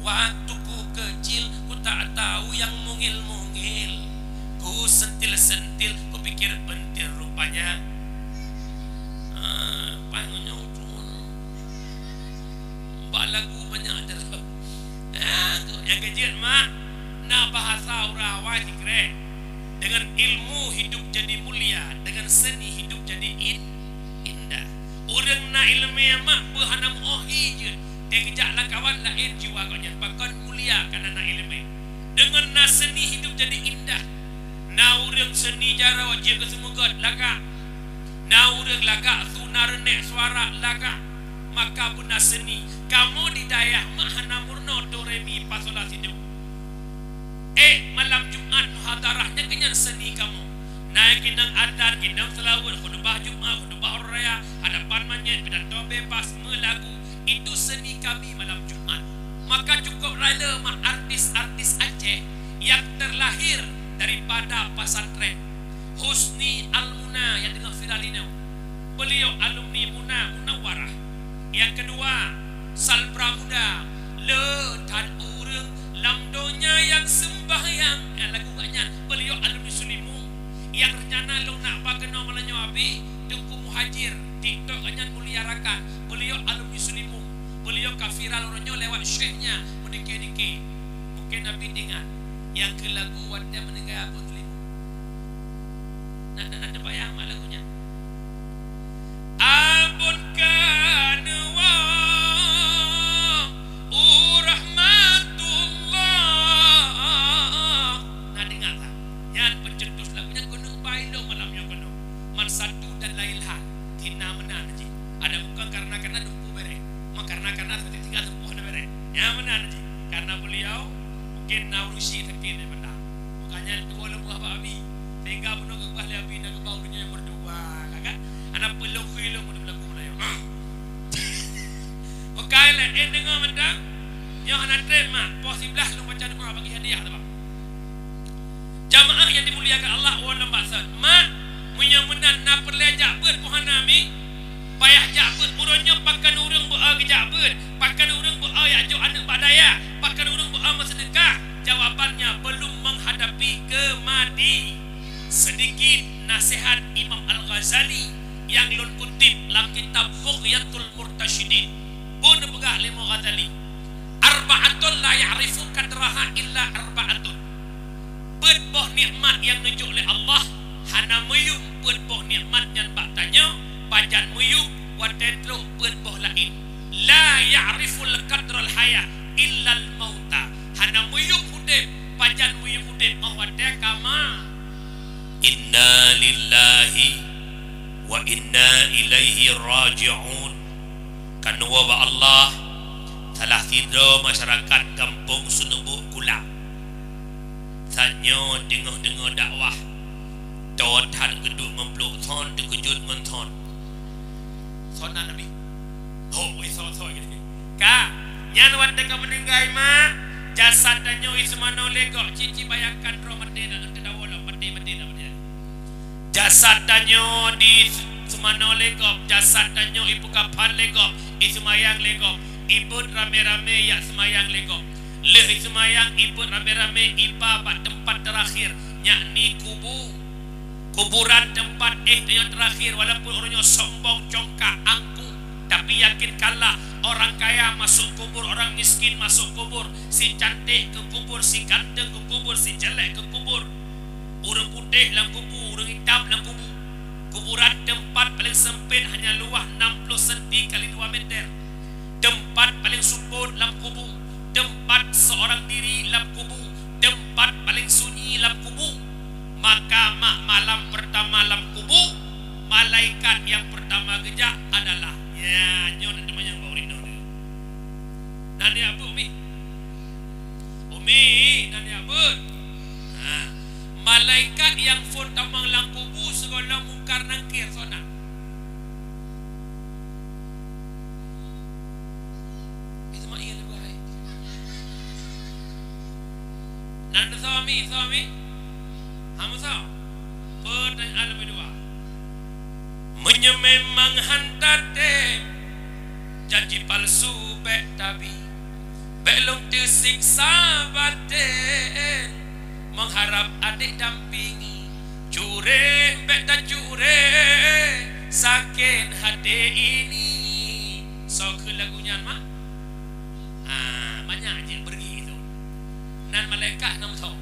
Waktuku kecil, ku tak tahu yang mungil-mungil. Ku sentil-sentil, ku pikir pentil rupanya. Ah, panggil nyoe. Bak lagu banyak aja. Ah, nyang keujeuet mak, na bahasa ureueng awai sikrek. Dengan ilmu hidup jadi mulia, dengan seni hidup jadi in-, Na iéleumé mak beuh hana meu'oh hi jeuet, teukeujak lam kawan laén jiwa gobnyan, pakon mulia kareuna na iéleumé. Deungon na seuni hidup jadi indah. Na ureuëng seuni jaroe jieb keu seumeugét lagak. Na ureuëng lagak su na reunek suara lagak. Maka beuna seuni. Kamoe di dayah mak hana meurunoe do re mi fa so la si do. Eh, malam Jumat muhadarah nyan keuh nyan seuni kamoe. Na nyang keunong azan, keunong seulaweuet, khutubah Jumat, khutubah hari raya, hadapan manyét, pidato bebas, meulagu. Itu seuni kami malam Jumat. Maka cukup raleue mak artis-artis Aceh yang terlahir daripada pesantren. Husni Al-Muna nyang teungoh viral inoe. Beliau alumni Muna Munawwarah. Nyang keudua, Salbra Muda, le that ureuëng lam donya nyang seumbahyang. Eh, lagu gobnyan, beliau alumni Sulimu. Nyang reuncana lôn nak ba keunoe malam nyoe Abi, Teungku Muhajir, TikTok gobnyan Mulia Rakan. Beliau alumni Sulimu. Beliau ka viral uroe nyoe lewat syekh nyan, meudike-dike. Mungkin Abi teuingat, nyang keu lagu watée meuninggai Abon Sulimu. Na, na, na teubayang mak lagu nyan? Abon ka neuwoe u rahmatullah. Na deungoe that? Nyan pencetus lagu nyan keuneuk ba ilôn malam nyoe keunoe. Man satu dan lain hal. Tina meunan jih. Ada bukan karena-karena dumpu berek. Maka karena-karena seperti tinggal dumpu hana berek. Nyan meunan jih. Karena beliau mungkin na urusi sakit daripada. Makanya dua lembuah bak Abi. Sehingga bunoe keubah lé Abi na keubah dunia yang berdua, kan? Anak pelong khui long untuk lagu Melayu. Bukan lé, eh, dengar mentang. Nyoh hana treb mak. Poh siblaih long baca doa bagi hadiah tu, Bang. Jamaah yang dimuliakan Allah, wan lam baksan. Mak, meunyoe meunan na peureulée jak beuet poh hana mi, payah jak beuet uroe nyoe pakon ureuëng beu-o geujak beuet, pakon ureuëng beu-o jak jok aneuëk bak dayah, pakon ureuëng beu-o meuseudeukah. Jawabannya belum menghadapi kemadi. Sedikit nasihat Imam Al-Ghazali yang lôn kutip lam kitab Bughyatul Murtasyidin. Bun peugah lé Imam Ghazali, "Arba'atun la ya'rifu qadraha illa arba'atun." Peuet boh nikmat nyang neujok lé Allah, hana meuyuem peuet boh nikmat nyan bak tanyoe, pajan meuyuem watée trok peuet boh laén. "La ya'riful qadral haya illal mauta." Hana meuyuem udeb, pajan meuyuem udeb, óh watée ka ma-, Inna lillahi wa inna ilaihi raji'un. Kan woe bak Allah, salah sidroe masyarakat gampông Seuneubok Kulang. Tanyoe deungoe-deungoe dakwah, toe that geuduek ngon plôk thon, teukeujot ngon thon. Thon na Nabi. Ho, wéh, thon, thon gini. Ka, nyan watée ka meuninggai mak, jasad tanyoe iseumanoe lé gob, ci-ci bayangkan droe maté na, teudawa lom, maté, maté na, maté na. Jasad tanyoe di seumanoe lé gob, jasad tanyoe ipeukafan lé gob, iseumayang lé gob, ibeuet ramé-ramé jak seumayang lé gob. Lheueh iseumayang ibeuet ramé-ramé iba bak teumpat teurakhir, yakni kubu. Kuburan teumpat éh tanyoe teurakhir, walaupun ureuëng nyoe sombong, congkak, angkuh, tapi yakinkanlah, orang kaya masuk kubur, orang miskin masuk kubur, si cantik keu kubur, si ganteng keu kubur, si jelek keu kubur. Ureuëng putéh lam kubu, ureuëng itam lam kubu. Kuburan teumpat paleng seumpét hanya luwah enam ploh senti kali dua meter. Teumpat paleng seupôt lam kubu, teumpat seorang diri lam kubu, teumpat paleng sunyi lam kubu. Maka mak malam peurtama lam kubu, malaikat nyang peurtama geujak adalah, ya, nyoe na teumanyong bak ureuëng inong tu. Na neujak beuet, Umi? Umi, na neujak beuet? Ha. Malaikat nyang phôn tamong lam kubu sigohlom Mungkar Nangkir, soe nan? Ismail, bukai. Nan soe, Umi, soe, Umi? Ha, meusoe? Peutanyaan leubeh dua. Meunyoe memang han tatem, janji palsu bék tabi, bék lôn teusiksa batén, mengharap adék dampingi, cureng bék tacuréng, sakét haté ini. Soe kheun lagu nyan, mak? Ah, banyak jeuet beureugi itu. Nan malaikat na meusoe.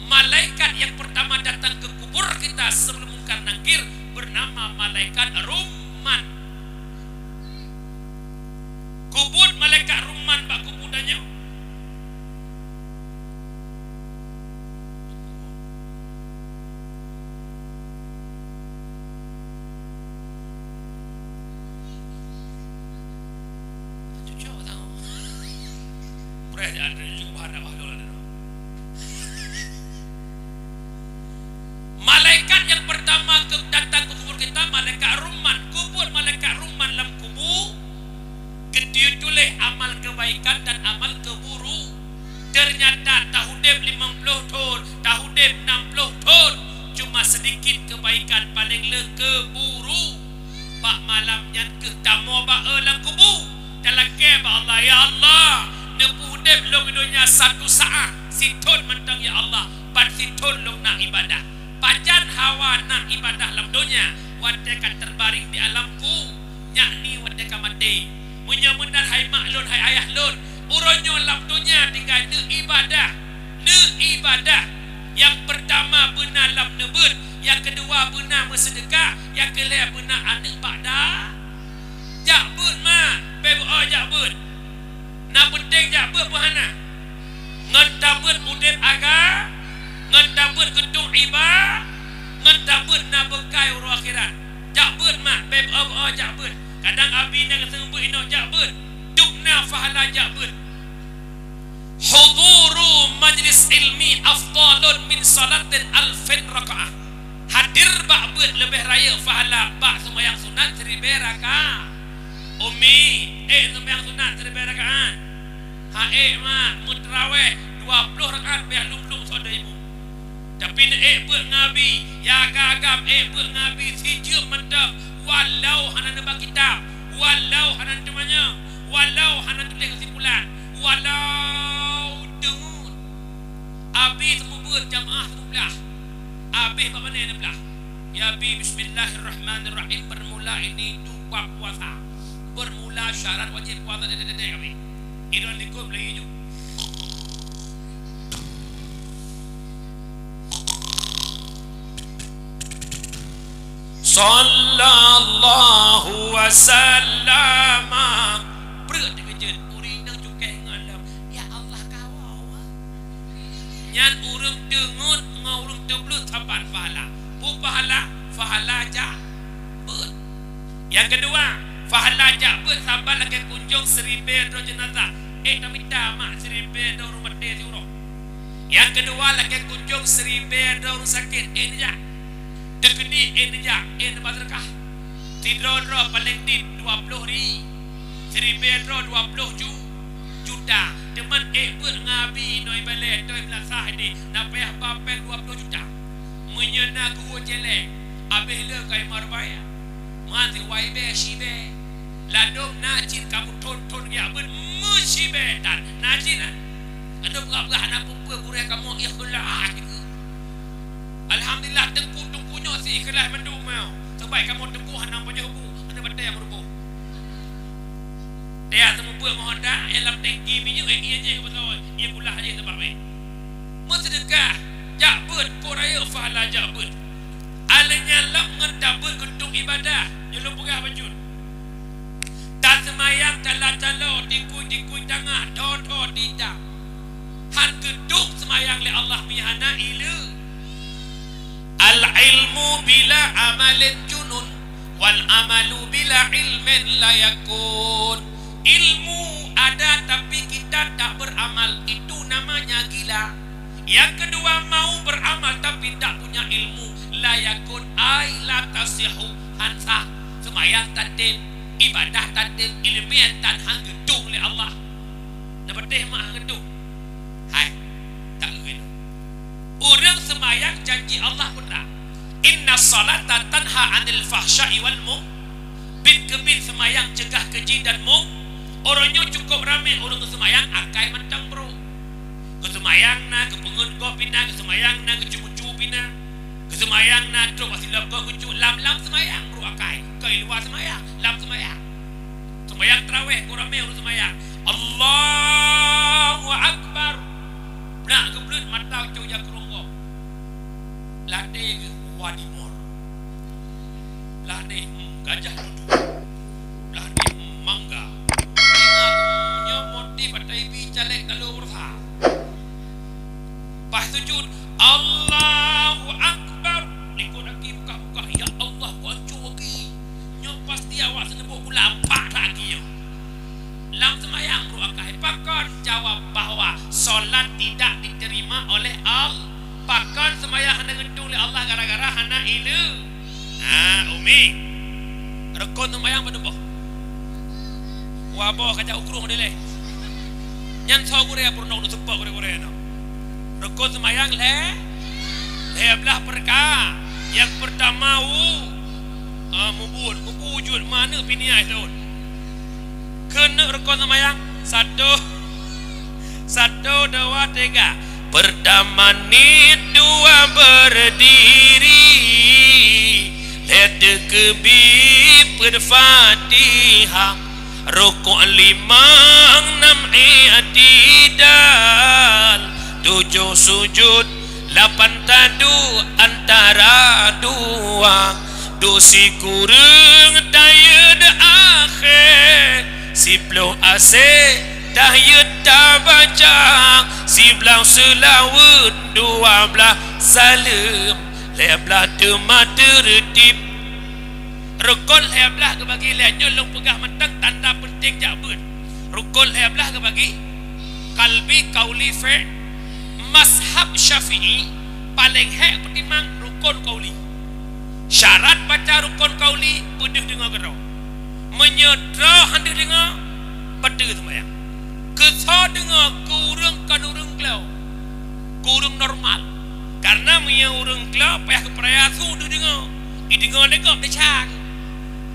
Malaikat yang pertama datang ke kubur kita sebelum Mungkar Nakir bernama malaikat Rumman. Malaikat nyang peurtama keu datang keu kubur kita, malaikat Rumman. Keu buet malaikat Rumman lam kubu, geuteutuléh amal keubaikan dan amal keuburu. Teunyata taudeb limong ploh thon, taudeb nam ploh thon, cuma seudikit keubaikan paleng le keuburu. Bak malam nyan keuh tamoe bak e lam kubu, talakée bak Allah, "Ya Allah, neupeudeb lôn donya satu saát, sithon mantong ya Allah, ban sithon lôn na ibadah." Pajan hawa na ibadah lam donya, watée ka teubareng di alam ku, yakni watée ka maté. Meunyoe meunan hai mak lôn, hai ayah lôn, uroe nyoe lam donya tinggai neuibadah, neuibadah. Nyang peurtama beuna lam neubeuet, nyang keudua beuna meuseudeukah, nyang keulhée beuna aneuëk bak da-, jak beuet mak, beu-o jak beuet. Na peunteng jak beuet peue hana? Ngon tabeuet udeb aga, ngon tabeuet geutong iba, ngon tabeuet na beukai uroe akhirat. Jak beuet mak, beu-o jak beuet. Kadang abi na geuseumeubeuet inoe jak beuet. Dum na pahala jak beuet. Huduru majlis ilmi afdalun min salatin alfin rakaah. Hadir bak beuet leubeh rayeuk pahala bak seumayang sunat siribée rakaat. Umi, ék seumayang sunat siribée rakaat? Ha ék mak, meuteurawéh dua ploh rakaat piah lom-lom soe deuh imum. Tapi neuék beuet ngon abi, ya agam-agam ék beuet ngon abi sijeuem mantong, walau hana neuba kitab, walau hana neuteumanyong, walau hana tuléh keusimpulan, walau deungon. Abi seumeubeuet, jamaah seumeublah. Abéh bak mané neublah. Ya Abi, bismillahirrahmanirrahim. Bermula ini tu bab puasa. Bermula syarat wajib puasa, dek, dek, dek, dek, Abi. Idon likot lagi ju. Sallallahu wasallama. Breuek teukeujot, ureueng inong cukai ngon lom. Ya Allah, kawoe. Nyan ureueng teungeut ngon ureueng teubleut saban pahala. Peue pahala? Pahala jak beuet. Nyang keudua, pahala jak beuet saban lakée kunjong siribée droe jeunazah. Ék tamita mak siribée droe ureueng maté siuroe. Nyang keudua, lakée kunjong siribée droe ureueng sakét. Ék neujak. Teukeudi ék neujak, ék neubah seudeukah. Sidroe-droe paleng dit dua ploh ri-, siribée droe dua ploh ju-, juta. Teuma ék beuet ngon abi inoe ibalée toe meulasah ideh, na payah ba péng dua ploh juta. Meunyoe na geuhue céléng, abéh le ka imor bayar. Meuhan siwai bée, sibée. Ladôm na cit kamoe thon-thon geujak beuet meucibée tan. Na cit na. Aneuk peugah-peugah hana peue-peue gurée kamoe ikhlas. Alhamdulillah, teungku-teungku nyoe si ikhlas mandum nyoe. Sabab kamoe teungku hana pajoh bu, hana batée meuruboh. Tiak seumeubeuet meuhonda, eh, lam tangki minyeuk, eh, ié jih keu beutôi, ié kulah jih sabab, eh. Meuseudeukah, jak beuet, kok rayeuk pahala jak beuet. Alèh nyan lom ngon tabeuet geutong ibadah, nyoe lôn peugah bacut. Taseumayang tala-talo, tikui-tikui tangah, tho-tho tita. Han geutong seumayang lé Allah meuhana ileue. Al-ilmu bila amalin junun, wal amalu bila ilmin la yakun. Ilmu ada tapi kita tak beramal, itu namanya gila. Yang kedua, mau beramal tapi tak punya ilmu, la yakun, ai la tasihu, han sah. Seumayang tatem, ibadah tatem, ileumèe tan han geutong lé Allah. Neupatéh mak han geutong. Hai, tak lé. Ureueng seumayang janji Allah peue? Inna salata tanha anil fahsya'i wal mung-, bit keu bit seumayang ceugah keuji dan mung-, uroe nyoe cukôp ramé ureueng seumayang akai mantong brôk. Geuseumayang na, geupeungeut gob pih na, geuseumayang na, geucubu-cubu pih na. Geuseumayang na, trok bak silop gob geucubu, lam-lam seumayang, brôk akai. Keu luwa seumayang, lam seumayang. Seumayang tarawih, gob ramé ureueng seumayang. Allahu Akbar. Blah geubleut mata ucok jak keurong gob. Ladé geuh wadi mor. Ladé, hmm, gajah dudu. Ladé, hmm, mangga. Ingat, hmm, nyoe motif atai bi caleg lalu berusaha. Pas sujud, Allahu Akbar. Likot aki bukah-bukah, ya Allah, ku ancô aki. Nyoe pasti awak seuneubok gula empat lagi nyoe. Lam seumayang brôk akai, pakon jawab bahwa Salat tidak diterima oleh Allah. Pakon seumayang hana geutueng lé Allah gara-gara hana ileumèe. Ha, umi. Rukon seumayang padum boh? Dua boh, ka jak u krueng dilèe. Nyan soe gurèe peurunoe, seupôt gurèe-gurèe nyoe. Rukon seumayang lhèe, lhèe blaih peurkara. Nyang peurtama u, ah, mubuet, mubuet jeuet manök pih niat lôn. Keuneuk rukon seumayang, satu, satu, dua, tiga. Peurtama niet, dua berdiri, lhèe teukeubi peuet Fatihah, rukuk limong, nam i'tidal, tujoh sujud, lapan taduek antara dua, duek sikureueng tahiet akhé, siploh asèe tahiet tabaca, siblaih seulaweuet, dua blaih saleuem, lhèe blaih teuma teureutib. Rukon lhèe blaih geubagi lhèe, nyoe lôn peugah mantong tanda peunteng jak beuet. Rukon lhèe blaih geubagi, qalbi, qauli, fi'li. Mazhab Syafi'i paléng hèk peutimang rukon qauli. Syarat baca rukon qauli, beudeuh deungoe keudroe. Meunyoe droe hana deungoe, bateue seumayang. Keu soe deungoe? Keu ureueng kon ureueng klo, keu ureueng normal. Karena meunyoe ureueng klo payah geupeuraya su deuh deungoe, ideungoe lé gob teucang.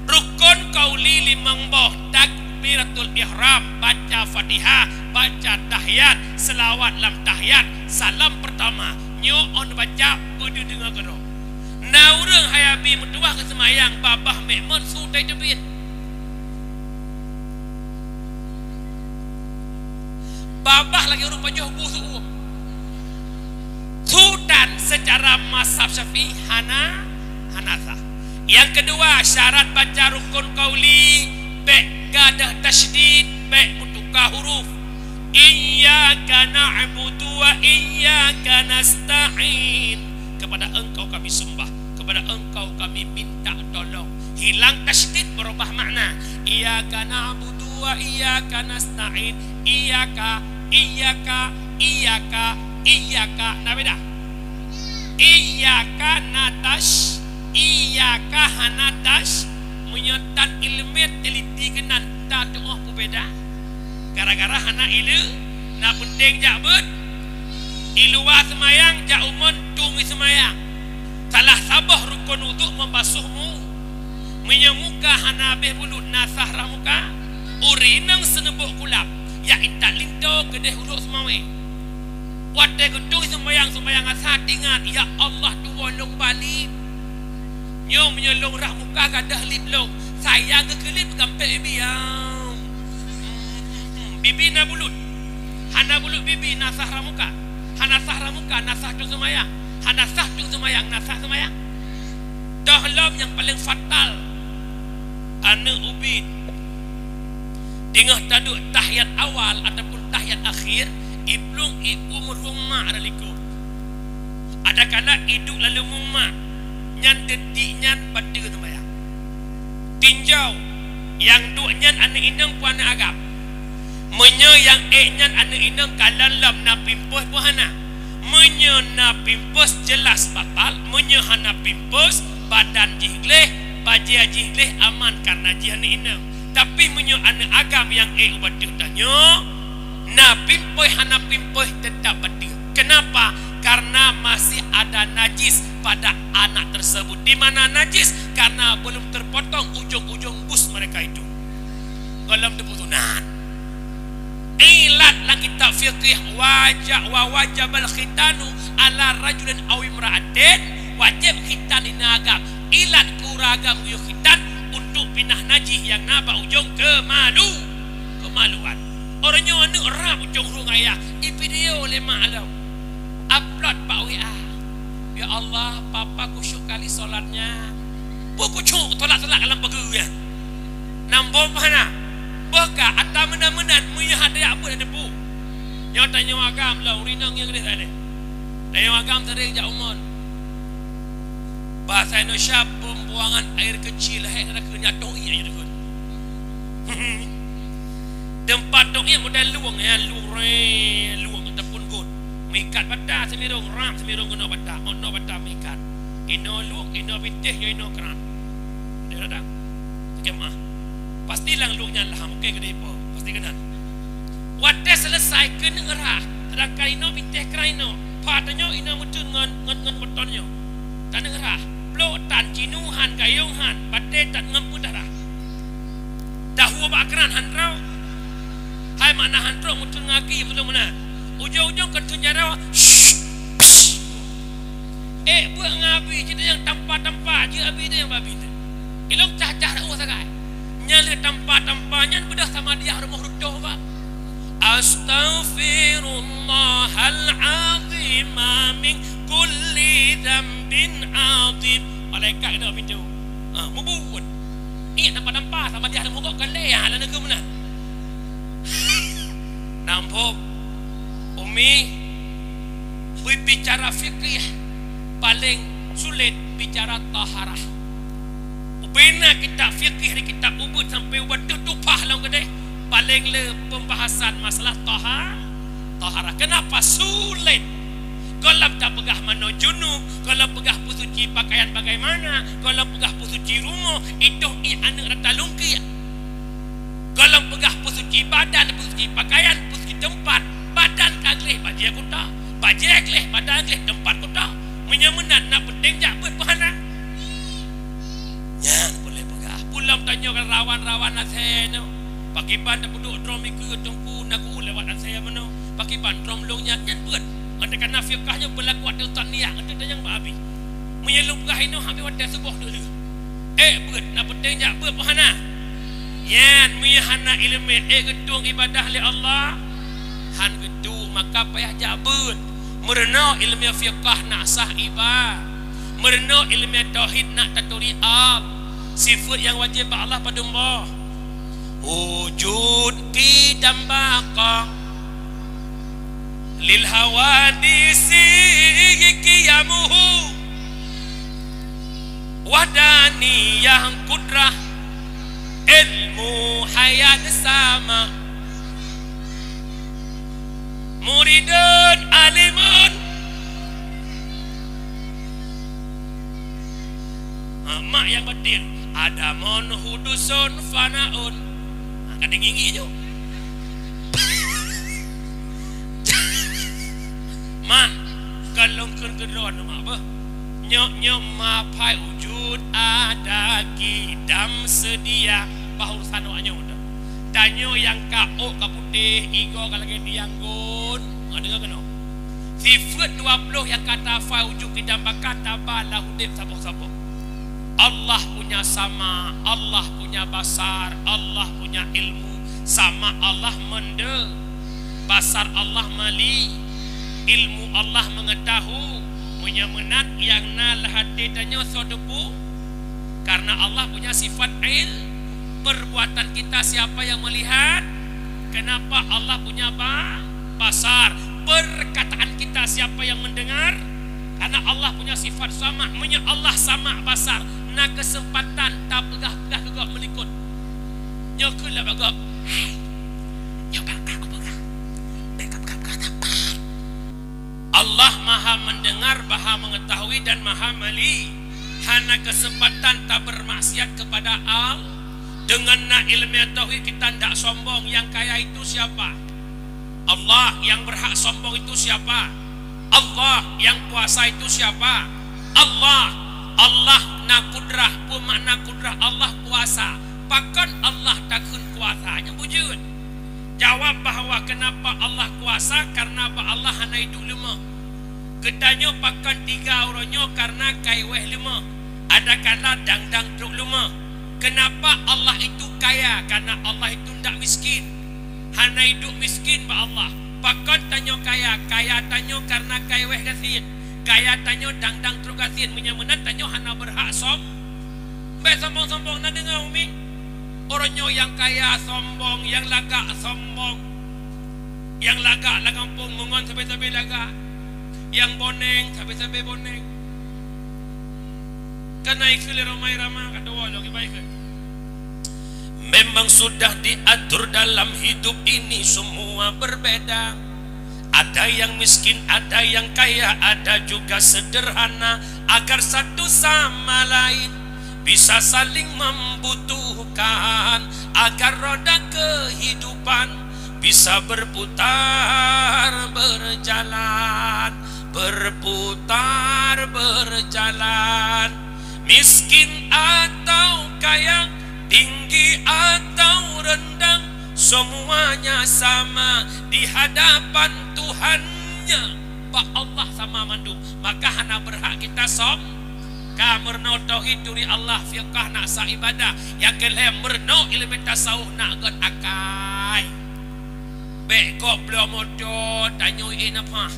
Rukon qauli limong boh, takbiratul ihram, baca Fatihah, baca tahiyat, seulaweuet lam tahiyat, salam peurtama. Nyoe 'oh neubaca beudeuh deungoe keudroe. Na ureueng hai Abi meutuwah keu seumayang, babah meu'mon su tai teubiet. Babah lagèe ureueng pajoh bu su uem. Su tan seucara mazhab Syafi'i hana, hana sah. Nyang keudua, syarat baca rukon qauli, bèk gadôh tasydid, bèk meutuka huruf. Iyyaka na'budu wa iyyaka nasta'in. Kepada Engkau kami sembah, kepada Engkau kami minta tolong. Hilang tasydid, berubah makna. Iyyaka na'budu wa iyyaka nasta'in. Iyyaka, iyyaka, iyyaka, iyyaka. Na beda. Iyyaka na tash, iyyaka hana tash. Meunyoe tan ileumèe teliti keunan, ta tu'oh peubeda. Gara-gara hana ileumèe, na peunteng jak beuet. I luwa seumayang, jak u mon tueng i seumayang. Salah saboh rukon wudhu meubasoh mu. Meunyoe muka hana abéh bulut, na sah rhah muka. Ureueng inong seuneubok kulab, jak intat linto keudéh udok seumawé. Watèe geutueng seumayang, seumayang asa, ingat, "Ya Allah, tuwoe lôn ba lip." Nyoe meunyoe lôn rhah muka gadôh lip lôn, sayang keu lip gampék bibi, ya. Bibi na bulut. Hana bulut bibi, na sah rhah muka. Hana sah rhah muka, na sah tueng seumayang. Hana sah tueng seumayang, na sah seumayang. Toh lom nyang paleng fatal, aneuk ubit. Teungoh taduek tahiyat awal ataupun tahiyat akhir, iplueng ié meurueng mak rot likot. Adakala iduek laleueng mak, nyan detik nyan bateue seumayang. Tinjau, nyang duek nyan aneuk inong peue aneuk agam? Meunyoe nyang ék nyan aneuk inong, kalon lom na pimpôh peue hana? Meunyoe na pimpôh, jeulaih batal. Meunyoe hana pimpôh, badan jih gleh, bajèe jih gleh, aman, karena jih aneuk inong. Tapi meunyoe aneuk agam nyang ék ubak teuh tanyoe, na pimpôh hana pimpôh, teutap bateue. Kenapa? Karena masih ada najis pada anak tersebut. Di mana najis? Karena belum terpotong ujung-ujung bus mereka itu. Gohlom teupeu sunat. Ilat lam kitab fikih, waja-, wa wajabal khitanu ala rajulin aw imra'atin, wajéb khitan di na agam. Ilat keu ureueng agam geuyue khitan untuk pinah najih nyang na bak ujong keumalu-, keumaluan. Uroe nyoe aneuk rab ujong rueng ayah, ipidio lé mak lom. Upload bak W A. "Ya Allah, papa khusyuk kali solatnya." Peue khusyuk, tolak-tolak lam pageue nyan. Nambom hana. Boh ka ata meunan-meunan meunyoe hana jak beuet teupeu. Nyoe tanyoe agam lom, ureueng inong nyang gleh that lé. Tanyoe agam sering jak u mon. Bahasa Indonesia, pembuangan air kecil, hek na keu nyatoh ié je deukon. Teumpat toh ié model lueng, ya, lueng, lueng. Meuikat bata Semirong, rab Semirong keunoe bata, oh, keunoe bata meuikat. Inoe luek, inoe bintéh, nyoe inoe kran. Dia datang. Sakét meu'ah. Pasti lam luek nyan lah, mungken keudeh ipo. Pasti keunan. Watèe seuleusai keuneuk rhah, seudangkan inoe bintéh kran inoe. Pha tanyoe inoe meuteun ngon, ngon, ngon beuton nyoe. Taneuk rhah. Blok tan, jinuh han, gayong han, batèe tan ngon peuet darah. Dahue bak kran han trok. Hai makna han trok, meuteun ngaki beutôi meunan. Ujong-ujong keuteun jaroe, shh, psh. Ék beuet ngon abi, jeuet nyang tampa-tampa, jeuet abi nyang babi teuh. Ilong cah-cah reuôh sagai. Nyang lheueh tampa-tampa nyan beudôh sama diah rumoh reutoh bak. Astaghfirullahal azim min kulli dzambin azim. Malaikat keuneuk pintoe. Ha, mubuet. Ié tampa-tampa sama diah rumoh gok kan lé, ha, lalu keu meunan. Nampak. Umi, bicara fikih paling sulit bicara taharah. Ubena kitab fikih di kitab ubeuet sampai ubeuet tuh tupah lom keudeh, paling le pembahasan masalah taha-, taharah. Kenapa sulit? Gohlom tapeugah manoe junub, gohlom peugah peusuci pakaian bagaimana, gohlom peugah peusuci rumoh, itu i aneuk rata lungkiek. Gohlom peugah peusuci badan, peusuci pakaian, peusuci teumpat, badan ka gleh bajèe kuta, bajèe gleh, badan gleh, teumpat kuta. Meunyoe meunan na peunteng jak beuet peuhana. Nyan boleh peugah. Pulam tanyoe kan rawan-rawan asèe nyoe. Pakiban tapeuduek drom ikeue teungku na geu lewat asèe meunoe. Pakiban drom lông nyan, nyan beuet. Andai kana fiqah nyoe beulaku ateueh tan niat, ateueh tanyong bak abi. Meunyoe lôn peugah inoe habéh watèe suboh dulu. Ék beuet, na peunteng jak beuet peuhana. Nyan meunyoe hana ileumèe, ék geutueng ibadah lé Allah? Han geutueng, maka payah jak beuet. Meurunoe ileumèe fiqah nak sah iba-, meurunoe ileumèe tauhid nak taturi ab-, sifeuet nyang wajéb bak Allah padum boh? Wujud, qidam, baqa. Lil hawadisi qiyamuhu. Wahdaniyah, qudrah, ilmu, hayat, sama. Muridun, alimun. Ha, mak nyang batin. Adamun, hudusun, fanaun. Ha, ka tinggi-tinggi ju. Mak, ka lôn kheun keu droeneuh, mak, beuh. Nyoe, nyoe ma phai wujud, ada, qidam, seudia. Bah urusan awak nyoe dah. Tanyoe nyang ka ôk ka putéh, igoe ka lagèe diang gon. Ha, deungö keunoe. Sifeuet dua ploh nyang ka taphai, wujud, qidam, baqa, taba lam udép saboh-saboh. Allah punya sama, Allah punya basar, Allah punya ilmu. Sama Allah mende-, basar Allah meli, ilmu Allah mengetahui. Meunyoe meunan nyang na lam até tanyoe soe teupeu? Karena Allah punya sifat il-, perbuatan kita siapa yang melihat? Kenapa Allah punya ba-, basar? Perkataan kita siapa yang mendengar? Karena Allah punya sifat sama. Meunyoe Allah sama basar, na keuseumpatan tapeugah-peugah keu gob meulikot. Nyoe keuh lé bak gob. Hai, nyoe bak ka kupeugah. Bèk kapeugah-peugah teumpat. Allah Maha Mendengar, Maha Mengetahui, dan Maha Meli. Hana keuseumpatan tabeurmaksiat keupada Allah. Deungon na ileumèe tauhid, kita ndak sombong. Nyang kaya itu siapa? Allah. Nyang beurhak sombong itu siapa? Allah. Nyang kuasa itu siapa? Allah. Allah na kudrah. Peue makna kudrah? Allah kuasa. Pakon Allah takheun kuasa? Nyan beujeuet. Jawab bahwa kenapa Allah kuasa, karena bak Allah hana iduek leumoh. Geutanyoe pakon tiga uroe nyoe, karena ka iwèh leumoh. Adakala dang-dang trok leumoh. Kenapa Allah itu kaya? Karena Allah itu ndak miskin. Hana iduek miskin bak Allah. Pakon tanyoe kaya? Kaya tanyoe karena ka iwèh gasien. Kaya tanyoe dang-dang trok gasien. Meunyoe meunan tanyoe hana beurhak som-, bèk sombong-sombong. Na deungö, Umi? Uroe nyoe nyang kaya sombong, nyang lagak sombong. Nyang lagak lam gampông meungon sabé-sabé lagak. Nyang boneng sabé-sabé boneng. Kana ikheun lé Rhoma Irama, ka tuwoe lom kiban ikheun. Memang sudah diatur dalam hidup ini semua berbeda. Ada yang miskin, ada yang kaya, ada juga sederhana, agar satu sama lain bisa saling membutuhkan, agar roda kehidupan bisa berputar berjalan, berputar berjalan. Miskin atau kaya, tinggi atau rendah, semuanya sama di hadapan Tuhannya. Bak Allah sama mandum. Maka hana berhak kita som-, ka meurunoe tauhid turi Allah, fiqah nak sa ibadah. Nyang keu lhèe meurunoe ilmu tasawuf nak gèt akai. Bèk gob bloe moto tanyoe ié nafah.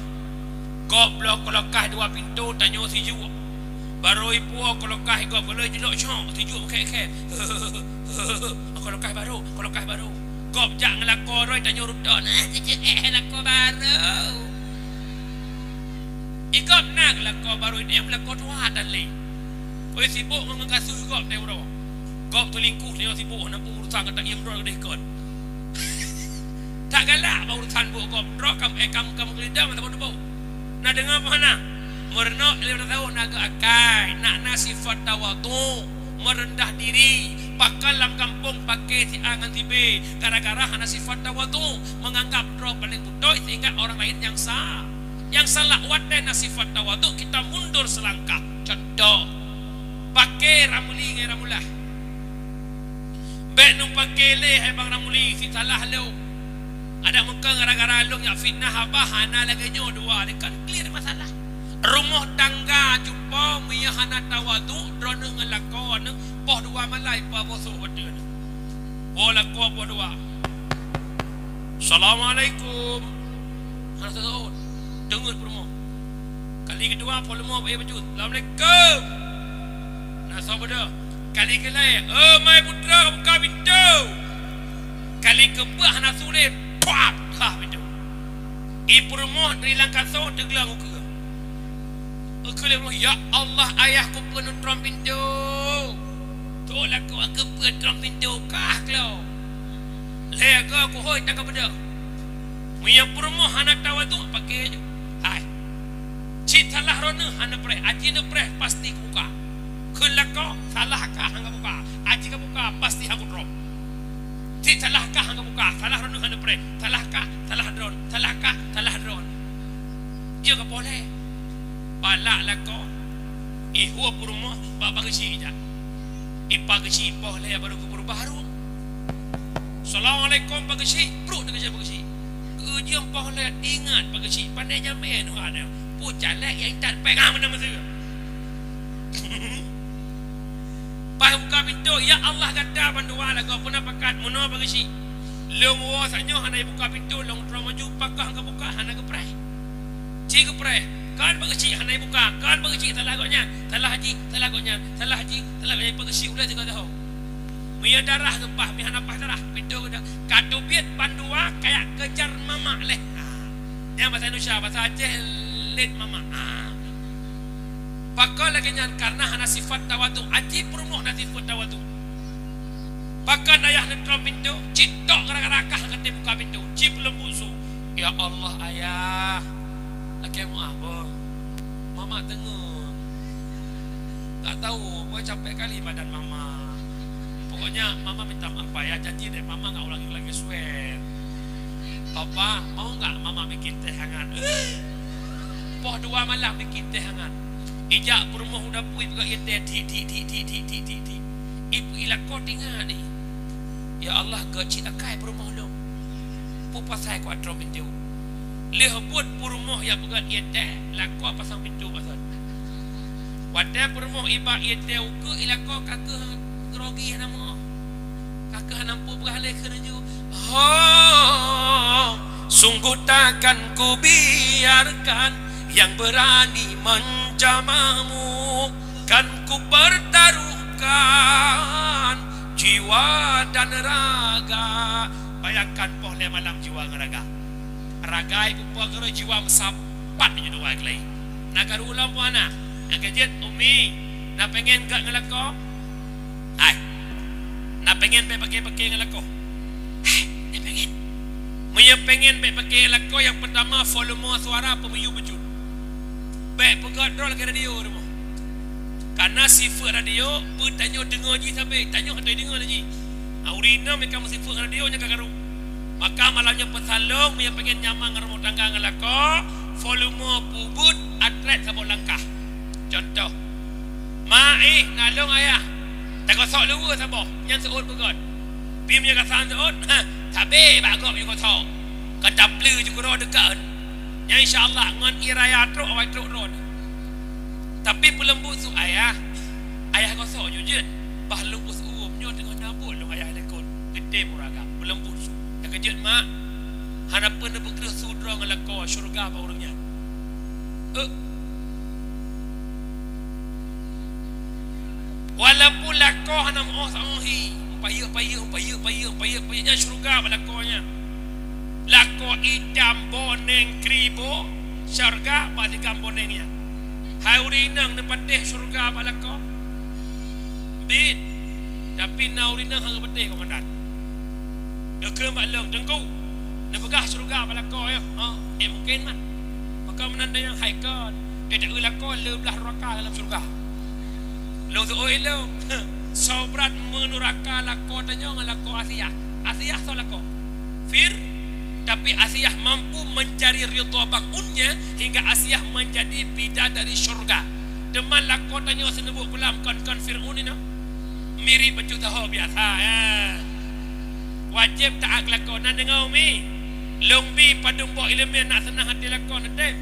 Gob bloe kulokah dua pintoe tanyoe sijuek. Barô ipuwoe kulokah gob, kulokah jilok cok sijuek meukhèt-khèt. Kulokah barô, kulokah barô. Gob jak ngeulakèe droe tanyoe ruton. Eh, cicik, eh, lakèe barô. Igob na lakèe barô, idéh lakèe tuha tan lé. Oi, sibok ngon gasoh gob teuh uroe. Gob teulingkuh tanyoe sibok, hana peue urusan gata iem droe deh kon. Tak galak bak urusan buet gob. Droe kam, eh, kam, kam keulidang atawa teuboh. Na deungoe peue hana? Meurunoe lima belas tahun na gèt akai, nak na sifat tawadhu, merendah diri. Pakon lam gampông paké si A ngon si B, gara-gara hana sifat tawadhu, menganggap droe paléng beutôi sehingga orang lain nyang sa-, nyang salah. Watèe na sifat tawadhu, kita mundur selangkah. Contoh, paké Ramli ngon Ramlah. Bèk neupaké lé, hai bang Ramli, si salah lôn. Adak meukeue gara-gara lôn jak fitnah abah, hana lagèe nyoe dua, kan clear masalah. Rumoh tangga cupo meunyoe hana tawadhu, droeneuh ngon lakoe neuh poh dua malam ipabosoh ateueh neuh. Woe lakoe poh dua. Assalamualaikum. Hana seuôt. Deungon peurumoh. Kali keudua, peurumoh bak ie bacut. Assalamualaikum. Na soe beudôh. Kali keulhèe, "Oh, mai putra, buka pintoe." Kali keupeuet hana sulet, pap, kah pintoe. Ie peurumoh dari lam kaso teugleng ukeue. Ukeue lé peurumoh, "Ya Allah, ayah kupeue neutrom pintoe." Tôh lakoe kupeue trom pintoe kah klo. Lhèe goe kuhôi tangka beudôh. Meunyoe peurumoh hana tawadhu, paké ju. Hai. Cit salah droeneuh hana preh, aji neupreh pasti kubuka. Kheun lakoe, salah kah hana buka. Aji kabuka pasti hana kutrom. Cit salah kah hana buka, salah droeneuh hana preh. Salah kah, salah droen, salah kah, salah droen. Jeuet keu poh lhèe. Balak lakoe. Ihue peurumoh bak Pak Geuchik jak. Ipak Geuchik poh lhèe barô geubeurubah hareuem. "Assalamualaikum Pak Geuchik." Brok teuh Pak Geuchik. Geujeuem poh lhèe ingat Pak Geuchik. Pandai jamé neuh ada. Peue caleg nyang intat péng ah meunan meuseue. Pas buka pintoe, "Ya Allah, gata bandua lagoe peuna pakat meunoe Pak Geuchik." Lôn woe saat nyoe hana ibuka pintoe, lôn troh maju, pakoh ka buka hana geupreh. Ci geupreh, kon Pak Geuchik hana ibuka, kon Pak Geuchik salah gobnyan, salah jih, salah gobnyan, salah jih, salah gobnyan, Pak Geuchik ulèe sigoe tahun. Meunyoe darah geupaih, meuhana paih darah, pintoe geuda-, ka teubiet bandua kayak kejar mamak leh. Ha. Nyan bahasa Indonesia, bahasa Aceh lét mamak. Ha. Pakon lagèe nyan? Karena hana sifat tawadhu. Aji peurumoh na sifat tawadhu. Pakon ayah neutrom pintoe, cit tok gara-gara kah ka teubuka pintoe, cit peuleumbut su. Ya Allah, ayah. Lakèe meu'ah, boh. Mama teungeut. Tak tahu, boh capek kali badan mama. Pokoknya mama minta maaf, ya. Janji deh, mama nggak ulangi lagi, swear. Papa, mau nggak mama bikin teh hangat? Poh dua malam bikin teh hangat. Ijak peurumoh u dapui peugah ié teh, di, di, di. Ibu ilako tinggal ni. Ya Allah, geucit akai peurumoh lôn. Peue pasai ku atrom pintoe. Lheueh buet peurumoh ya peugah ié teh, lakoe pasang pintoe pasang. Watèe peurumoh iba ié teh ukeue, ilako ka keuh grogi hana meu'oh. Ka keuh hana peue peugah lé kheun ju. Ho, sungguh takkan kubiarkan yang berani menjamahmu, kan kupertaruhkan jiwa dan raga. Bayangkan poh lhèe malam jiwa ngon raga. Raga ibu po keureuh jiwa meusapat nyoe dua keulai. Na karu ulôn pun hana. Nyang keujeuet, Umi, na pengen gèt ngon lakoe? Hai. Na pengen bèk paké-paké ngon lakoe? Hai, na pengen. Meunyoe pengen bèk pakai lakoe, nyang peutama volume suara peumiyueb bacut. Bèk peugöt droe lagèe radio rumoh. Karena sifeuet radio, peue tanyoe deungoe jih sabé, tanyoe hana deungoe lé jih. Ah, ureueng inong meukamu sifeuet radio nyan ka karu. Maka malam nyoe peusan lôn, meunyoe pengen nyaman ngon rumoh tangga ngon lakoe, volume peubuet atrét saboh langkah. Contoh, "Ma, ih, na lôn ayah." Tagosok luweue saboh, nyan seuôt beugöt. Pi meunyoe ka san seuôt, ha, sabé bak gob yue gosok. Ka tapleue ju keudroe deukon. Nyan insya Allah ngon ie raya trok awai trok droe. Tapi peuleumbut su ayah, ayah gosok ju jeuet. Bah leumbut su uem nyoe teungoh na buet lôn ayah likot. Geutem ureueng agam, peuleumbut su. Nyang keujeuet mak, hana peue neupeukreueh su droe ngon lakoe syeuruga bak ureueng nyan. Eh. Walaupun lakoe hana meu'oh saoh hi, payeuek-payeuek, payeuek-payeuek, payeuek-payeuek, nyan syeuruga bak lakoe nyan. Lakoe itam boneng kribo, syeuruga bak tikam boneng nyan. Hai ureueng inong neupatéh syeuruga bak lakoe? Bit. Tapi na ureueng inong hana geupatéh, Komandan. Geukheun bak lôn, "Teungku, neupeugah syeuruga bak lakoe nyoe." "Ha, eh, mungken, Mat." Maka meunan nyang hai kon, teuta lakoe le blaih nuraka dalam syeuruga. Lôn seuôt ilôn, soe brat meunuraka lakoe tanyoe ngon lakoe Asiah. Asiah soe lakoe? Fir-, tapi Asiah mampu mencari ridha Bang Un-nya hingga Asiah menjadi bidadari syeuruga. Teuma lakoe tanyoe seuneubok pulang kon-kon Fir'aun inoe. Mirip bacut saho biasa, ya. Wajéb taát keu lakoe, na deungoe mi. Lôn bi padum boh ileumèe nak seunang até lakoe, neutem.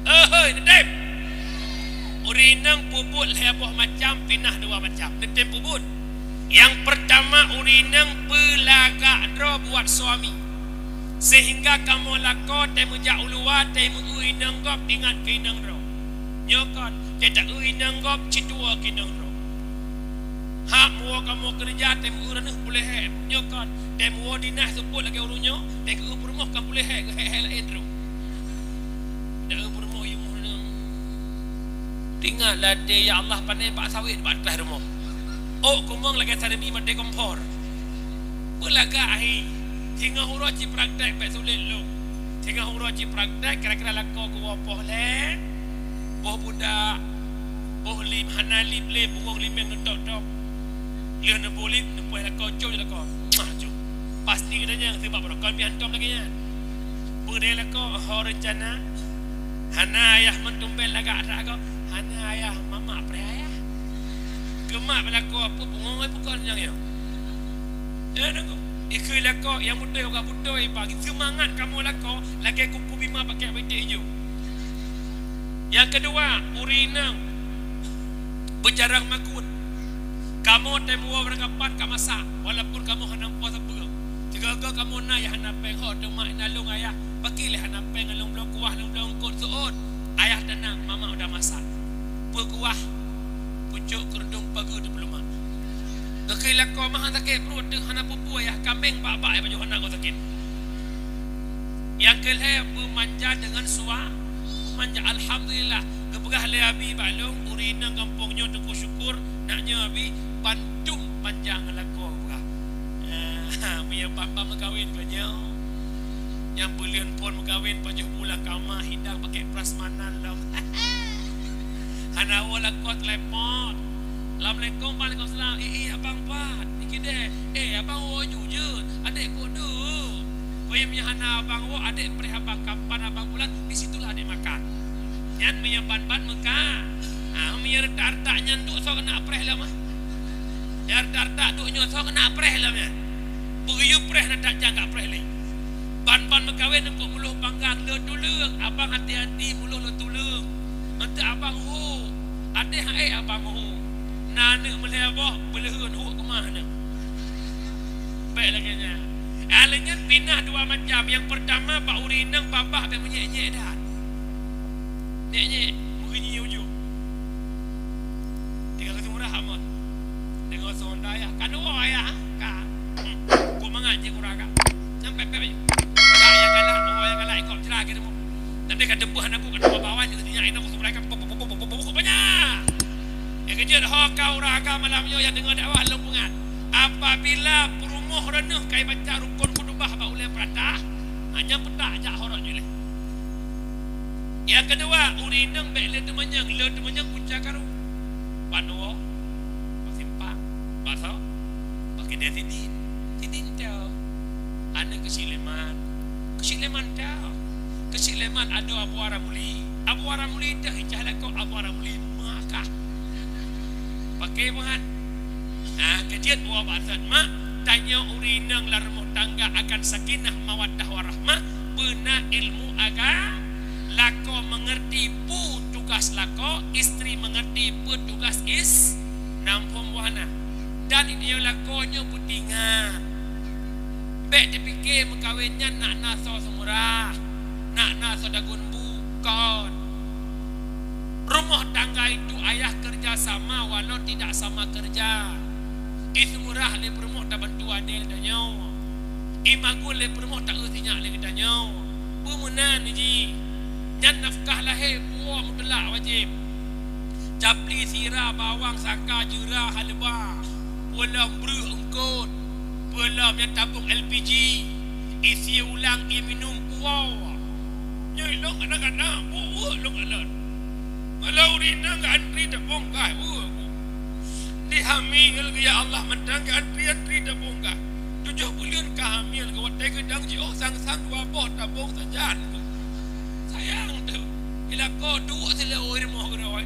Ehoi, neutem. Ureueng inong peubuet lhèe boh macam, pinah dua macam. Neutem peubuet. Nyang peurtama, ureueng inong peulagak droe buat suami. Sehingga kamoe lakoe teumeujak u luwa, teumeue inong gob ingat keu inong droe. Nyoe kon, teuta inong gob cit tuwoe keu inong droe. Hak muwoe kamoe keureuja, teumeue reuneuh puléh hék. Nyoe kon, teumeue dinas seupôt lagèe ureueng nyoe, teumeue peurumoh kan puléh hék, hék-hék laén droe. Teumeue peurumoh yue moh reuneuh. Teuingat latèe, ya Allah, pané bak sawét bak ateueh rumoh. Ôk kumong lagèe sarimi maté kompor. Peulagak ahi. Singoh uroe cit praktek bèk sulet lom. Singoh uroe cit praktek, kira-kira lakoe geuwoe poh lhèe, boh budak, boh lim, hana lip lé, bungong limeng neutok-tok. Lheueh neubuet lip, neupoh lakoe, cok lakoe. Muah, cok. Pasti geutanyoe, sabab barokon meuhantom lagèe nyan. Peue lakoe, ho reuncana. Hana ayah meutumbén lagak that gob. Hana ayah, mamak preh ayah. Keu mak bak lakoe, peue bungong ai peue kon nyang nyoe. Eh, deungoe. Ikheun lakoe nyang beutôi, ka beutôi, bagi seumangat kamoe lakoe, lagèe kuku bima pakai beutek ijo. Nyang keudua, ureueng inong beujarang makot. Kamoe teumeue barangkapan ka masak, walaupun kamoe hana meupuasa peue. Sigoe-goe kamoe na nyang hana péng, ho teuma na lôn ayah, pakri lé hana péng, lôn bloe kuah, lôn bloe eungkot seuôt. Ayah teunak, mama udah masak. Peue kuah, pucok keureudueng pageue teupeuleumah. Geukheun lakoe meuhan sakét pruet teuh hana peue-peue, ayah kaméng bak-bak, ayah pajoh hana goe sakét. Nyang keu lhèe, beumanja deungon sua-, beumanja. Alhamdulillah, geupeugah lé Abi bak lôn, ureueng inong gampông nyoe Teungku Syukur, nak nyoe Abi, bandum manja ngon lakoe geupeugah. Ah, meunyoe ban-ban meukawen geuh nyoe. Nyang buleuen phôn meukawen, pajoh buleuen kama, hidang pakai prasmanan lom. Hana woe lakoe telepon. Assalamualaikum, waalaikumsalam. Eh, eh, abang pat? Ikideh. Eh, abang woe ju jeuet. Adék kok deuh? Pokoknya meunyoe hana abang woe, adék preh abang kapan abang bulan, di situlah adék makan. Nyan meunyoe ban-ban meuka. Ah, meunyoe retak-retak nyan duek soe keuneuk preh lom, ah. Nyang retak-retak duek nyoe soe keuneuk preh lom nyan. Beuyue preh na that nyang ka preh lé. Ban-ban meukawen eungkôt muloh panggang le tuleueng, abang hati-hati muloh le tuleueng. Eunteuk abang hu, adéh hai abang hu. Na aneuk meulhèe boh, peuleuheuen hu keumah aneuk. Bèk lagèe nyan. Ah, lé nyan pinah dua macam. Nyang peurtama bak ureueng inong babah bèk meunyèk-nyèk that. Nyèk-nyèk, meugeunyi ujoe. Tinggai keu seumurah amon. Deungoe su honda ayah. Ka neuwoe ayah, ka. Hmm. Kok mangat jih kurang ka. Nyang pèp-pèp. Cak nyang galak, oh, nyang galak ikot ceura keu rumoh. Tapi ka teupeue aneuk ku, ka teupeue bawan, ka teuingat inong ku seumurah ka, pok, pok, pok, pok, pok, pok, banyak. Nyang keujeuet ho ka ureueng agam malam nyoe nyang deungoe dakwah lôn peungat. Apabila peurumoh reuneuh ka ibaca rukon khutubah bak ulèe peuratah, Ha, nyan peutak jak horot jih lé. Nyang keudua, ureueng inong bèk le teumanyong, le teumanyong punca karu. Ban woe, bak simpang, bak soe? Bak keudè sidin. Sidin teuh. Aneuk keuchik Leman. Keuchik Leman teuh. Keuchik Leman adoe Abu Ramli. Abu Ramli teuh icah lakoe Abu Ramli Makkah. Paké meuhat. Ha, keujeuet woe bak zat mak, tanyoe ureueng inong lam rumoh tangga akan sakinah mawaddah warahmah, beuna ilmu agama, lakoe mengerti peue tugas lakoe, istri mengerti peue tugas is-, nam phom buhana. Dan inyoe lakoe nyoe peutingat. Bèk teupike meukawen nyan nak na soe seumurah, nak na soe dagon bu, kon. Rumoh tangga itu ayah kerja sama walau tidak sama kerja. I seumurah lé peurumoh tabantu adèe geutanyoe. I magul lé peurumoh taeu sinyak lé geutanyoe. Peue meunan jih? Nyan nafkah lahé, puwoe meuteulak wajéb. Capli, sira, bawang, saka, jeura, haleuba, peue lom breueh eungkôt, peue lom nyang tabông L P G, i sie ulang, i minum, puwoe. Nyoe lôn kadang-kadang buet lôn kalon. Malam ureueng inong geuantri tabông gas, uh, di hamil, ya Allah, mantong geuantri-antri tabông gas. Tujoh buleuen ka hamil, watèe geudong jiôh sang-sang dua boh tabông sajan. Sayang teuh. Ilakoe duek silée rumoh keudroe.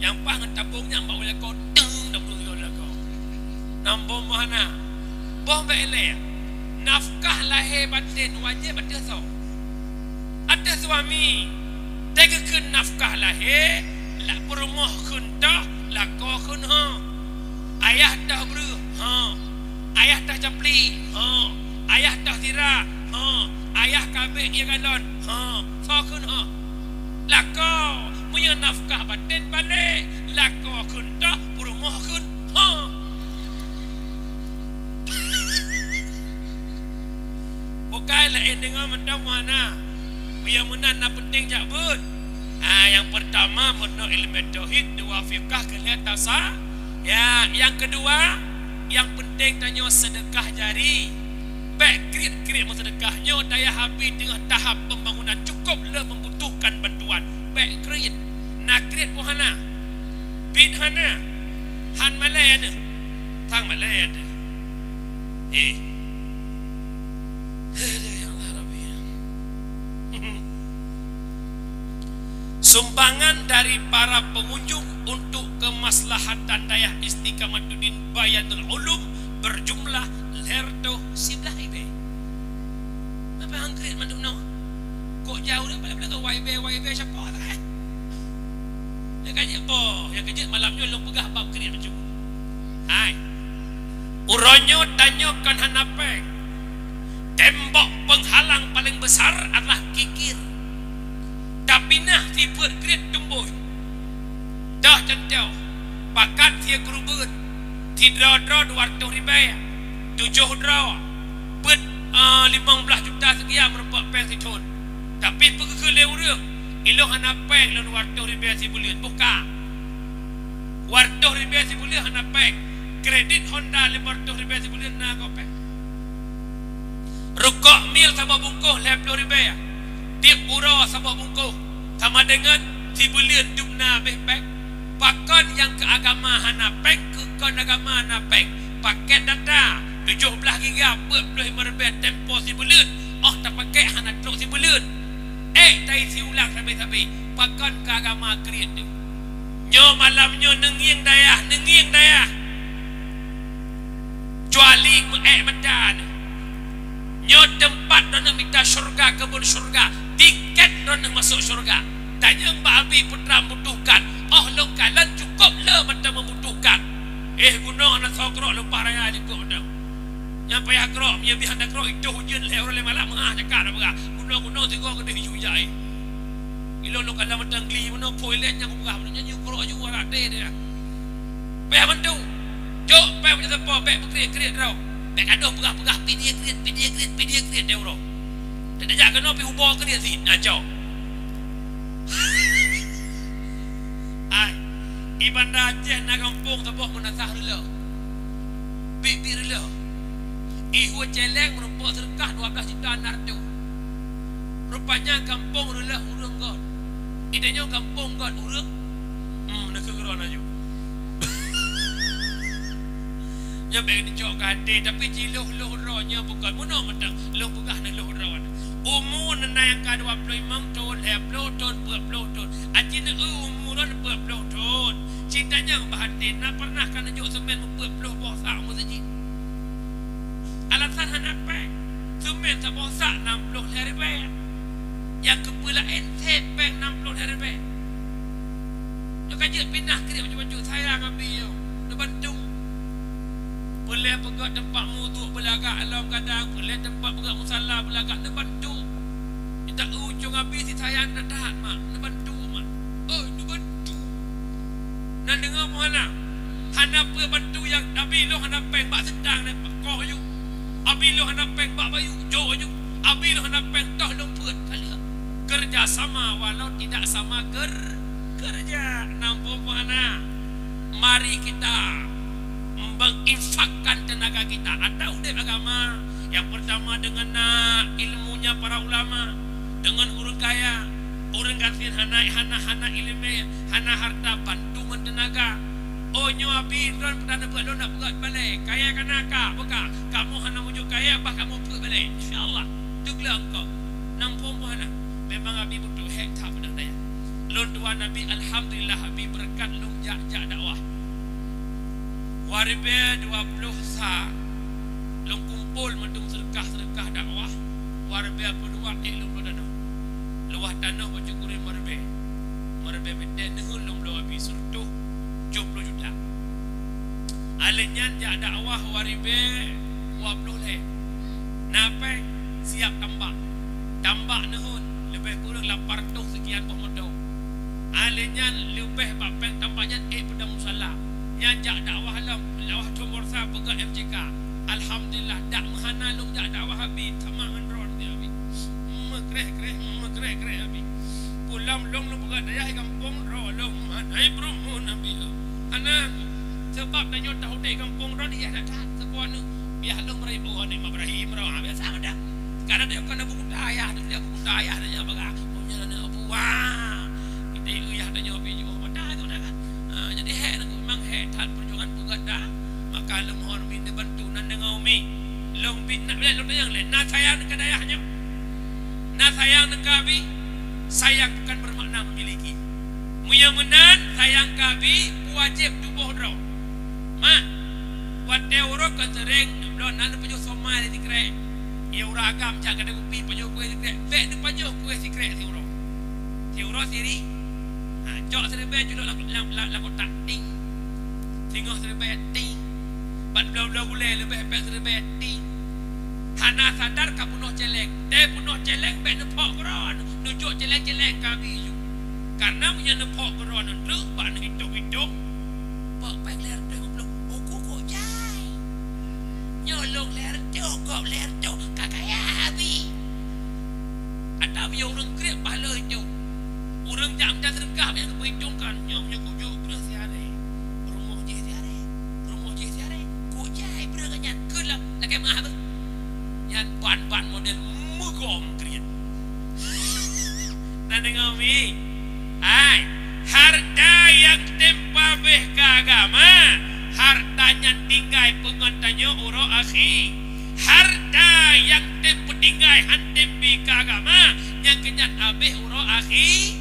Nyang paih ngon tabông nyan bak ilakoe teung tabông lakoe. Nam boh meuhana. Boh bèk ilée. Nafkah lahé batén wajéb ateueh soe? Ateueh suami. Teugeukheun nafkah lahé, lak peurumoh kheun toh, lakoe kheun ho. Ayah toh breueh, ho. Ayah toh capli, ho. Ayah toh sira, ho. Ayah kabéh ie galon, ho. Soe kheun ho? Lakoe. Meunyoe nafkah batén balek, lakoe kheun toh, peurumoh kheun ho. Bukai laén deungon mantong meuhana. Peue nyang meunan na peunteng jak beuet. Ah, nyang peurtama, meurunoe ileumèe tauhid, dua fiqah, keulhèe tasa-, ya, nyang keudua, nyang peunteng tanyoe seudeukah jari. Bèk kriet-kriet meuseudeukah. Nyoe dayah Abi teungoh tahap pembangunan, cukôp le membutuhkan bantuan. Bèk kriet. Na kriet pun hana. Biet hana. Han malèe aneuk. Sang malèe aneuk. Eh. Aduh, ya Allah, Rabbi. Sumbangan dari para pengunjung untuk kemaslahatan Dayah Istiqamatuddin Bayanul Ulum berjumlah lhèe reutôh siblaih ribèe. Apa han kriet mandum nyoe? Kok jauh dia pada belakang Y B, Y B siapa tak, eh? Dia kan jeuet boh, nyang keujeuet malam nyoe lôn peugah bab kriet macam tu. Hai. Uroe nyoe tanyoe kon hana péng. Tembok penghalang paling besar adalah kikir. Tapi na sifeuet kriet tumboh. Toh contoh, pakat sie keureubeuen, sidroe-droe dua reutôh ribèe, tujoh droe, peuet, eh, limong blaih juta seukian meurumpok péng sithon. Tapi peue geukheun lé ureueng, "Ilôn hana péng lôn dua reutôh ribèe sibuleuen." Buka. Dua reutôh ribèe sibuleuen hana péng. Kredit Honda lima reutôh ribèe sibuleuen na goe péng. Rukok mil saboh bungkôh lhèe plôh ribèe. Tiep uroe saboh bungkôh. Sama deungon sibuleuen dum na abéh péng. Pakon nyang keu agama hana péng, keu kon agama na péng. Pakèt data, tujoh blaih giga, peuet plôh limong ribèe tempo sibuleuen. 'Oh tapakèk hana trôk sibuleuen. Ék taisi ulang sabe-sabe. Pakon keu agama kriet teuh. Nyoe malam nyoe neungieng dayah, neungieng dayah. Kecuali meuék mata nyoe. Nyoe teumpat droeneuh mita syeuruga, keubon syeuruga, tiket droeneuh masôk syeuruga. Tanyong bak Abi peue teuma butuhkan, 'oh lôn kalon cukôp le mantong membutuhkan. Eh, gunong hana soe keurok leupah raya likot mantong. Nyang payah keurok, meunyoe bih hana keurok, itôh ujeuen lhèe uroe lhèe malam, meuhah cakak na peugah. Gunong-gunong sigoe keudeh iju ijak, eh. Ilôn lôn kalon mantong gli meunoe, phôi lét nyang kupeugah meunoe, nyan yue keurok aju, arak deh deh. Payah mandum. Jok, payah meunyoe bèk beukriet-kriet droe. Bèk gadoh peugah-peugah, pidie kriet, pidie kriet, pidie kriet deh uroe. Tajak keunoe pih ubo kriet sit, na cok. Ai, i Banda Aceh na gampông saboh meunasah reuloh. Biet-biet reuloh. I hue cèlèng meurumpok seudeukah dua blaih juta na reutôh. Rupanya gampông Reuleuh ureueng göt. Di tanyoe gampông göt ureueng, hmm, na keu keudroe laju. Nyoe bèk neucok keu até, tapi jih lhôh-lhôh droe nyoe bukon meunoe mantong lôn peugah na lhôh droe. Umu neuh na nyang ka dua ploh limong thôn, lhèe ploh thôn, peuet ploh thôn. Aci neueu umu droe peuet ploh thôn. Cit tanyong bak até, na pernah ka neujok seumén meupeuet ploh boh sak u meuseujid? Alasan hana péng. Seumén saboh sak nam ploh lhèe ribèe. Nyang keupeue laén sép péng nam ploh lhèe ribèe. Nyoe ka jeuet pinah kriet bacut-bacut, sayang Abi nyoe, neubantu. Peureulèe peugöt teumpat meuwudhu beulagak lom gadang, peureulèe teumpat peugöt musala beulagak, neubantu. Nyoe ta eu cong Abi si sayang na that, mak, neubantu, mak. Oi, neubantu. Na deungö peue hana? Hana peue bantu nyang Abi lôn hana péng bak seutang nyan, bak koh aju. Abi lôn hana péng bak bayu, jok aju. Abi lôn hana péng toh lôn peuet, ka lheueh. Kerja sama walau tidak sama ker-, kerja. Na peue hana? Mari kita menginfakkan tenaga kita. Ata udép agama, nyang peurtama deungon na ilmunya para ulama, deungon ureueng kaya, ureueng gasien hana, hana, hana ileumèe, hana harta, bantu ngon teunaga. Oh, nyoe Abi, droen peutaneuh beuet lôn nak peugöt balèe. Kaya ka na ka, beuka. Kamoe hana meujok kaya, bah kamoe peuet balèe. Insya Allah. Teugleng kok. Na peue hana. Memang Abi beutôi hék that peudong dayah. Lôn tuan Abi, alhamdulillah, Abi beureukat lôn jak-jak dakwah. Dua ribèe dua ploh sa, lôn kumpol mandum seudeukah-seudeukah dakwah. Dua ribèe dua ploh dua ék lôn bloe tanoh. Luwah tanoh bacut kureueng lima ribèe. Lima ribèe mètè neuheun lôn bloe Abi, sireutoh tujoh ploh juta. Alèh nyan jak dakwah dua ribèe dua ploh lhèe. Na péng siap tambak. Tambak neuheun leubeh kureueng lapan reutoh seukian boh moto. Alèh nyan leubeh bak péng tambak nyan ék peudong musala. Nyan jak dakwah lom, dakwah thôn Borsa peugöt M C K. Alhamdulillah, dak meuhana lôn jak dakwah Abi, sama ngon droen Abi. Meukreh-kreh, meukreh-kreh Abi. Pulang lôn, lôn peugah dayah di gampông droe lôn, hana ibreumun Abi. Hana, sabab tanyoe taudép gampông droe yah that-that, sapeue nyoe. Yah lôn beurai, oh, aneuk Ibrahim droe, biasa meudah. Kadang dia kena buku dayah, dia buku dayah, dia bagah. Oh, nyan aneuk Abu, wah. Kita yah tanyoe Abi jih, oh, mata tu dah kan. Ha, jadi hék, memang hék that perjuangan peugah dah. Maka lôn mohon Abi neubantu nan deungoe Umi. Lôn Abi nak lôn tanyong lé, na sayang keu dayah nyoe? Na sayang keu Abi? Sayang bukan bermakna memiliki. Meunyoe meunan sayang keu Abi, wajéb tuboh droe. Mak, watèe uroe kon seuréng, bloe na neupajoh somai lé sikrek. Ya ureueng agam jak keude kupi pajoh kueh sikrek. Bèk neupajoh kueh sikrek siuroe. Siuroe siri. Ha, cok siribèe, cudok lam, lam, lam, lam kotak, ting. Singoh siribèe, ting. Ban bloe-bloe gulèe leubeh péng siribèe, ting. Hana sadar ka peunoh cèlèng. Teuh peunoh cèlèng bèk neuphok keudroe, neujok cèlèng-cèlèng ka Abi ju. Karena meunyoe neuphok keudroe neutreuk bak neuhitong-hitong, pok péng lhèe reutôh limong ploh, uku kok jai. Nyoe lôn lhèe reutôh, gob lhèe reutôh, ka kaya Abi. Ata meunyoe ureueng kriet bah lheueh nyoe. Ureueng jak mita seudeukah, meunyoe geupeuhitongkan, nyoe meunyoe kujok breueh siharé, rumoh jih siharé, rumoh jih siharé, kujai breueh nyan keu la-, lakèe meuah beuh. Nyan ban-ban model meugom kriet. Na deungoe, Mi? Hai, harta nyang tem pabéh keu agama, harta nyan tinggai peue ngon tanyoe uroe akhé. Harta nyang tem peutinggai han tem bi keu agama, nyang keu nyan abéh uroe akhé.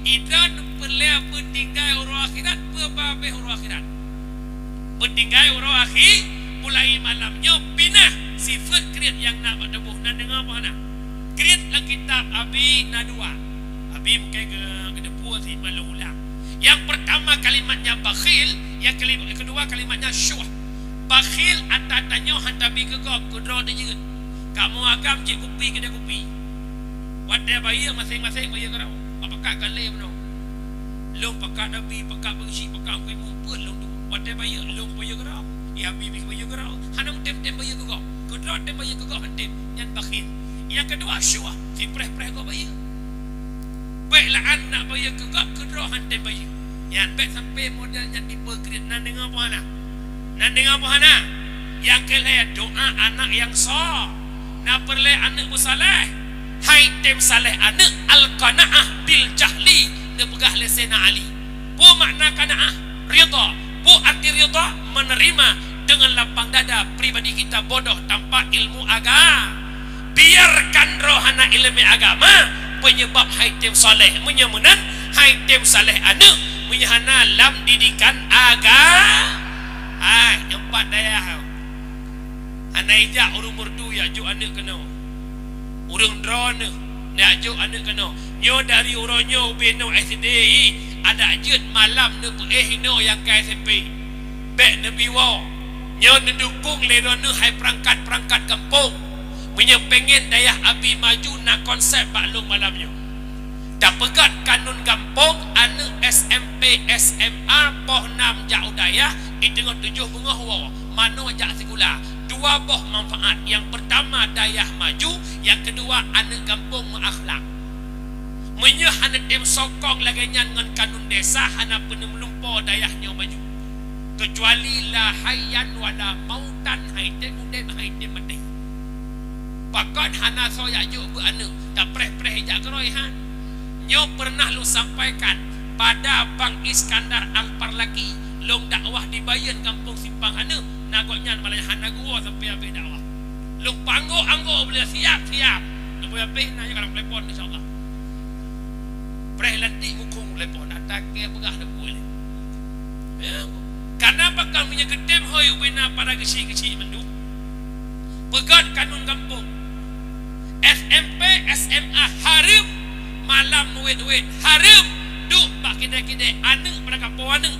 Idroen peureulèe peutinggai uroe akhirat, peue pabéh uroe akhirat. Peutinggai uroe akhé, mulai malam nyoe pinah sifeuet kriet nyang na bak tuboh. Na deungoe peue hana? Kriet lam kitab Abi na dua. Abi mungken geu-, geuteupeue sih, ban lôn ulang. Nyang peurtama kalimatnya bakhil, nyang keli-, keudua kalimatnya syuh. Bakhil ata tanyoe han tabi keu gob, keu droe teujeuet. Kamoe agam jép kupi keudè kupi. Watèe bayeue maséng-maséng bayeue keudroe. Bak pakat ka lé bunoe. Lôn pakat Abi, pakat Beushi, pakat Mukrimun, peuet lôn tuwoe. Watèe bayeue, lôn bayeue keudroe. Ya Abi pih bayeue keudroe. Hana meutem-tem bayeue keu gob. Keu droe tem bayeue, keu gob han tem. Nyan bakhil. Nyang keudua syuh, sipreh-preh gob bayeue. Bèk lam na bayeue keu gob, keu droe han tem bayeue. Nyan bèk sampoe model nyan tipe kriet. Na deungoe peue hana? Na deungoe peue hana? Nyang keulhèe doa aneuk nyang so. Na peureulèe aneuk beusaléh. Hai tem saleh aneuk, al-qanaah bil jahli, neupeugah lé Saidina Ali. Peue makna qanaah? Ridha. Peue arti ridha? Menerima dengan lapang dada pribadi kita bodoh tanpa ilmu aga-, biarkan roh hana ileumèe agama penyebab hai tem saleh. Meunyoe meunan, hai tem saleh aneuk, meunyoe hana lam didikan aga-, hai, nyoe pat dayah. Hana ijak ureueng meurdu jak jok aneuk keunoe. Ureueng droeneuh jak jok aneuk keunoe. Nyoe dari uroe nyoe ubé noe S D, adak jeuet malam neupeuéh inoe nyang ka S M P. Bèk neubi woe. Nyoe neudukong lé droeneuh hai peurangkat-peurangkat gampông. Meunyoe pengen dayah Abi maju, na konsep bak lôn malam nyoe. Tapeugöt kanun gampông, aneuk S M P, S M A, poh nam jak u dayah, di teungoh tujoh beungoh woe, manoe jak sikula. Dua boh manfaat. Nyang peurtama, dayah maju. Nyang keudua, aneuk gampông meuakhlak. Meunyoe hana tem sokong lagèe nyan ngon kanun desa, hana peuneulumpo dayah nyoe maju. Keucuali la hayyan wala mautan, hai tem udép, hai tem maté. Pakon hana soe jak jok beuet aneuk, tapreh-preh ijak keurôi han. Nyoe peureunah lôn sampaikan, pada Bang Iskandar Al-Parlaki, lôn dakwah di Bayeuen, gampông Simpang Aneuk, na gobnyan malah hana geuwoe sampoe habéh dakwah. Lôn panggok-anggok beliau, siap-siap. Sampoe habéh na nyoe ka lam telepon, insya Allah. Preh lantik mukhong telepon, ata keu peugah dah buet lé. Ya. Karena pakon meunyoe geutem hôi ubé na pada geuchik-geuchik mandum. Peugöt kanun gampông. S M P, S M A hareuem malam meuwét-wét, hareuem duek bak kidai-kidai, aneuk pada gampông aneuk.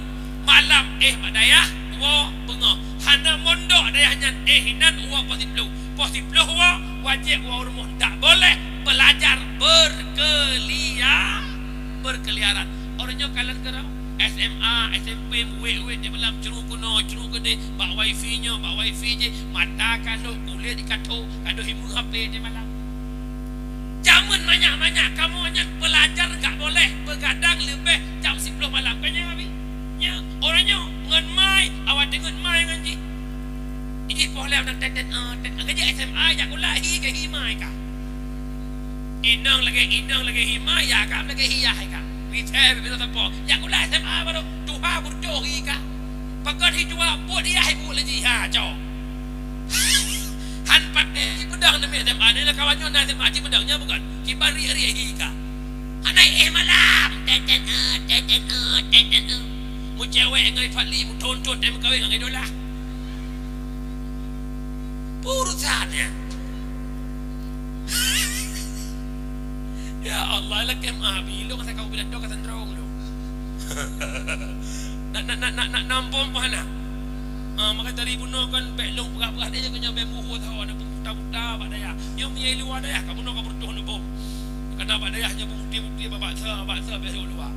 Malam éh bak dayah, woe beungoh. Hana mondok dayah nyan, éh inan woe poh siploh. Poh siploh woe, wajéb woe u rumoh, dak boleh belajar berkelia-, berkeliaran. Orang nyoe kalon keudroe, S M A, S M P, wét-wét di malam, cruek keunoe, cruek keudéh, bak wifi nyoe, bak wifi jéh, mata kalhok, kulét jikatho, ka deuh imeung H P di malam. Jameun manyak-manyak kamoe nyan belajar gak boleh, beugadang leubeh jam siploh malam. Ka nyan, Abi? Nyan, orang nyoe ngon mai, awak deungon mai ngon jih. Ijih poh lhèe na tét-tét, eh, tét. Ka jeuet S M A jak sikula, hi ka hi mai ka. Inong lagèe, inong lagèe hi mai, ya ka lagèe hi yah ka. Mithèe beubeudôh sapo. Jak sikula S M A baru tuha beureutoh hi ka. Pakon hi tuha buet yah buet lé jih, ha, cok. Han patéh jipeudong neumè S M A, nyoe kawan nyoe na S M A jipeudong, nyan bukon. Kiban riek-riek hi ka. Hana éh malam, tét-tét, eh, tét-tét, eh, tét-tét, eh. Meucewek ngon Fadli, meuthon-thon, tém kawin ngon Idola. Urusan nyan. Ya Allah, lakèe meuabi, lôn asa ka ubit tok ka sendrong lôn. Nak, nak, nak, nak, nak nampung pah na. Ah, maka dari bunoe kan bèk lôn peugah-peugah deh, nyoe bèk buhu tho, na buta-buta bak dayah. Nyoe meunyoe luwa dayah, ka bunoe ka beureutoh neubom. Kana bak dayah nyoe bukti-bukti bak bangsa, bangsa bèk luwa.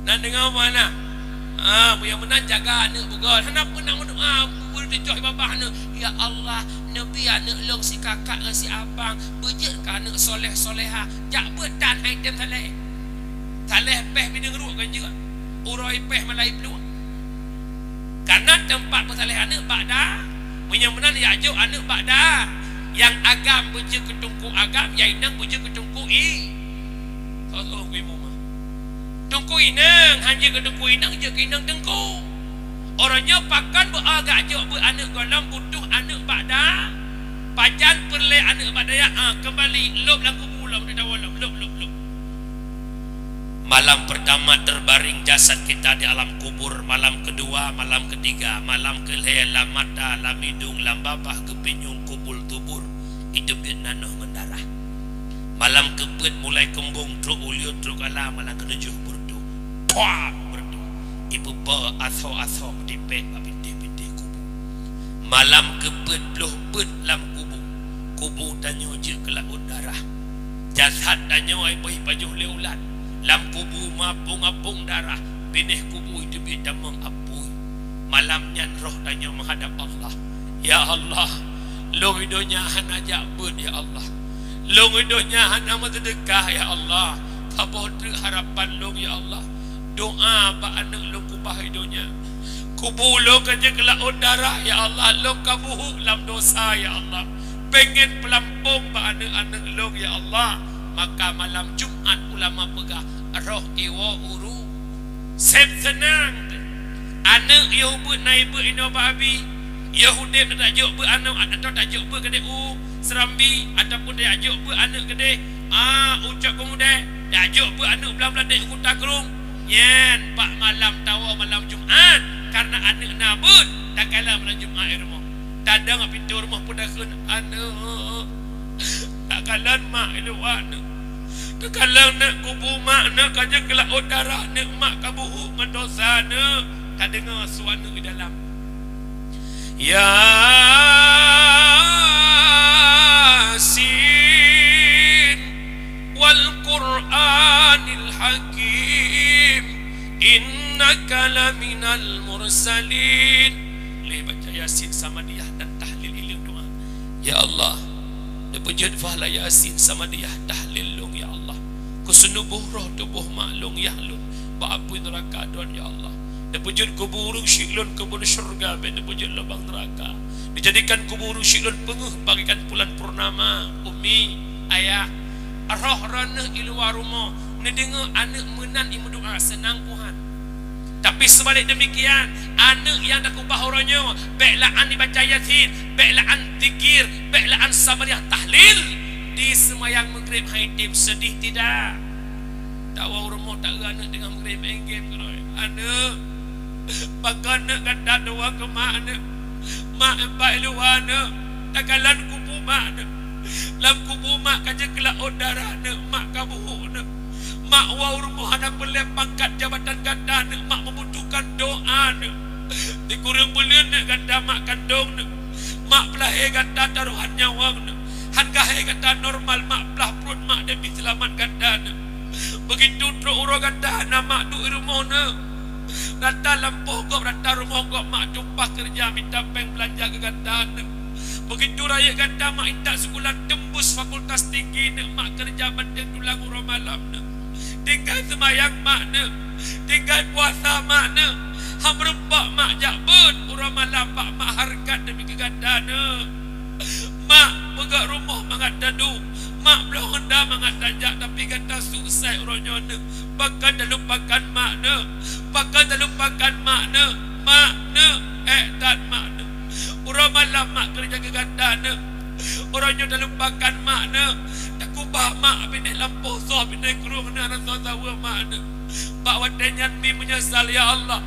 Nan deungoe meunan. Ah, meunyoe meunan jaga aneuk beugöt. Hana peureunah meudoa, beureuti joh babah aneuk. Ya Allah, neubi aneuk lôn sikakak ngon siabang. Beujeuet keu aneuk soleh-solehah. Jak beuet tan hai tem saleh. Saleh péh bideung ruek kan jeuet. Uroe péh malai pluek. Karena teumpat peusaleh aneuk bak da. Meunyoe meunan jak jok aneuk bak da. Nyang agam beujeuet keu teungku agam, nyang inong beujeuet keu teungku i-, soe-soe imeum. Teungku inong, han jeuet keu teungku inong, jeuet keu inong teungku. Uroe nyoe pakon beu agak jok beuet aneuk gohlom butuh aneuk bak da. Pajan peureulèe aneuk bak dayah, ah, keumbali lôb lam kubu lom, di dawa lom, lôb, lôb, lôb. Malam pertama terbaring jasad kita di alam kubur, malam kedua, malam ketiga, malam keulhèe lam mata, lam idong, lam babah, geupinyueng, kubul tubur, iteubiet nanoh ngon darah. Malam keupeuet mulai keumbong, trok u lieu, trok u ala, malam keutujoh beureutoh. Pah! Beureutoh. Ipeupo asoe-asoe meutipék bak bintéh-bintéh kubu. Malam keupeuet ploh peuet lam kubu. Kubu tanyoe jeuet keu laôt darah. Jasad tanyoe iboh ipajoh lé ulat. Lam kubu meuapong-apong darah. Binéh kubu iteubiet tamong apui. Malam nyan roh tanyoe meuhadab Allah. Ya Allah, lôn i donya hana jak beuet, ya Allah. Lôn i donya hana meuseudeukah, ya Allah. Saboh treuk harapan lôn, ya Allah. Doa bak aneuk lôn kubah i donya. Kubu lôn ka jeuet keu laôt darah, ya Allah. Lôn ka buhuk lam dosa, ya Allah. Pengen peulampong bak aneuk-aneuk lôn, ya Allah. Maka malam Jumat ulama peugah, roh iwoe uru. Seb seunang teuh. Aneuk yoh beuet na ibeuet inoe bak abi. Yoh udeb na tajok beuet aneuk, atawa tajok beuet keudeh u Serambi, ataupun tajok beuet aneuk keudeh, ah, u Cot Peumuda, tajok beuet aneuk blang-blang dek u Kuta Krueng. Nyan bak malam tawoe malam Jumat, karena aneuk na beuet, takalon malam Jumat i rumoh. Tadong pintoe rumoh peudakheun, "Aneuk, takalon mak i luwa, neuk. Takalon neuk kubu mak, neuk, ka jeuet keu laôt darah, neuk, mak ka buhuk ngon dosa, neuk." Tadeungoe su aneuk di dalam. Yasin, wal Qur'anil Hakim, innaka laminal mursalin. Lheuh baca Yasin, Samadiyah dan tahlil, ileueng doa. Ya Allah, neupeujeuet pahala Yasin, Samadiyah, tahlil lôn, ya Allah. Kuseunubôh roh tuboh mak lôn, yah lôn, bak apui neuraka droen, ya Allah. Neupeujeuet kubu ureueng syik lôn keubeuen syeuruga, bèk neupeujeuet lubang neuraka. Neujadikan kubu ureueng syik lôn peungeuh bagaikan bulan purnama, Umi, Ayah. Roh droeneuh i luwa rumoh, neudeungoe aneuk meunan i meudoa, seunang Tuhan. Tapi seubalek deumikian, aneuk nyang takeubah uroe nyoe, bèk la'an ibaca Yasin, bèk la'an zikir, bèk la'an Samadiyah, tahlil, di seumayang Maghrib hai tem, seudih tidak? Tawoe u rumoh, taeu aneuk teungoh Maghrib maén game keudroe. "Aneuk, pakon neuk gata dua keu mak, aneuk? Mak i luwa, aneuk. Takalon kubu mak, aneuk. Lam kubu mak ka jeuet keu laôt darah, aneuk. Mak ka buhuk, aneuk. Mak woe u rumoh hana peureulèe pangkat jabatan gata, neuk. Mak membutuhkan doa, neuk. Sikureueng buleuen, neuk, gata mak kandong, neuk. Mak peulahé gata taroh han nyawöng, neuk. Han gahé gata normal, mak peulaih pruet mak demi seulamat gata, neuk. Beugitu trok uroe gata hana mak duek i rumoh, neuk. Rata lampôh gob, rata rumoh gob mak tumpah keureuja mita péng beulanja keu gata, neuk. Beugitu rayeuk gata mak intat sikula teumbus fakultas tinggi, neuk, mak keureuja bantueng tulang uroe malam, neuk. Tinggai seumayang mak, neuk. Tinggai puasa mak, neuk. Ham rumpok mak jak beuet uroe malam bak mak hareukat demi keu gata, neuk. Mak peugöt rumoh mangat taduek, mak bloe honda mangat tajak, tapi gata sukses uroe nyoe, neuk. Pakon talupakan mak, neuk? Pakon talupakan mak, neuk? Mak, neuk, ék that mak, neuk. Uroe malam mak keureuja keu gata, neuk. Uroe nyoe talupakan mak, neuk. Takeubah mak binéh lampôh soe, binéh krueng, na rasa saweue mak, neuk. Bak watèe nyan Mi meunyeusal, ya Allah.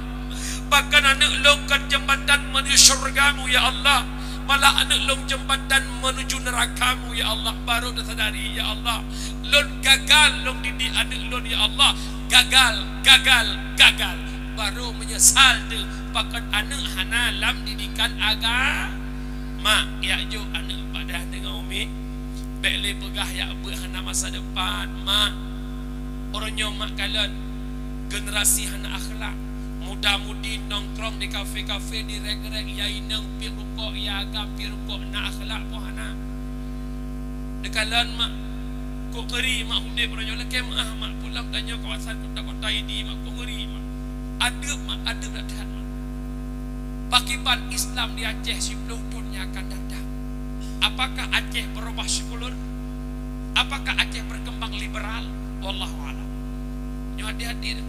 Pakon aneuk lôn kon jeumbatan meuneuju syeuruga-Mu, ya Allah. Malah aneuk lôn jeumbatan meuneuju neuraka-Mu, ya Allah. Barô tasadari, ya Allah. Lôn gagal lôn didik aneuk lôn, ya Allah. Gagal, gagal, gagal. Barô meunyeusal teuh, pakon aneuk hana lam didikan agama. Yak jok aneuk padah deungoe, Umi. Bèk lé peugah yak beuet hana masa depan, mak. Uroe nyoe mak kalon, generasi hana akhlak. Muda-mudi nongkrong di kafe-kafe, di rek-rek, ya inong piep rukok, ya agam piep rukok, na akhlak po hana. Neukalon mak, kok ngeuri mak udeb uroe nyoe, lakèe meu'ah mak, pulang tanyoe kawasan kota-kota Idi mak, kok ngeuri mak. Adeueb mak, adeueb that-that mak. Pakiban Islam di Aceh siploh thon nyang akan datang? Apakah Aceh berubah sekuler? Apakah Aceh berkembang liberal? Wallahu a'lam. Nyoe hati-hati deh.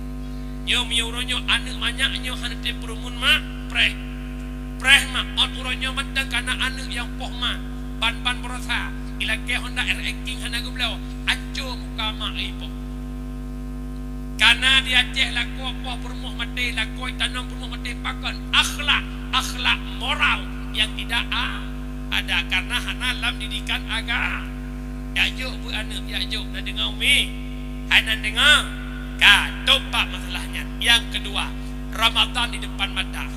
Nyoe meunyoe uroe nyoe aneuk manyak nyoe hana tem peurumun mak, preh. Preh mak, ôt uroe nyoe mantong kana aneuk nyang poh mak. Ban-ban baroesa, ilakèe Honda R X King hana geubloe, anco muka mak ipoh. Kana di Aceh lakoe poh peurumoh maté, lakoe tanom peurumoh maté, pakon? Akhlak, akhlak moral nyang tidak a-, ada, karena hana lam didikan aga-, yak jok beuet aneuk, yak jok, na deungoe, Umi? Hai na deungoe? Ka, top bak masalah nyan. Nyang keudua, Ramadan di depan mata.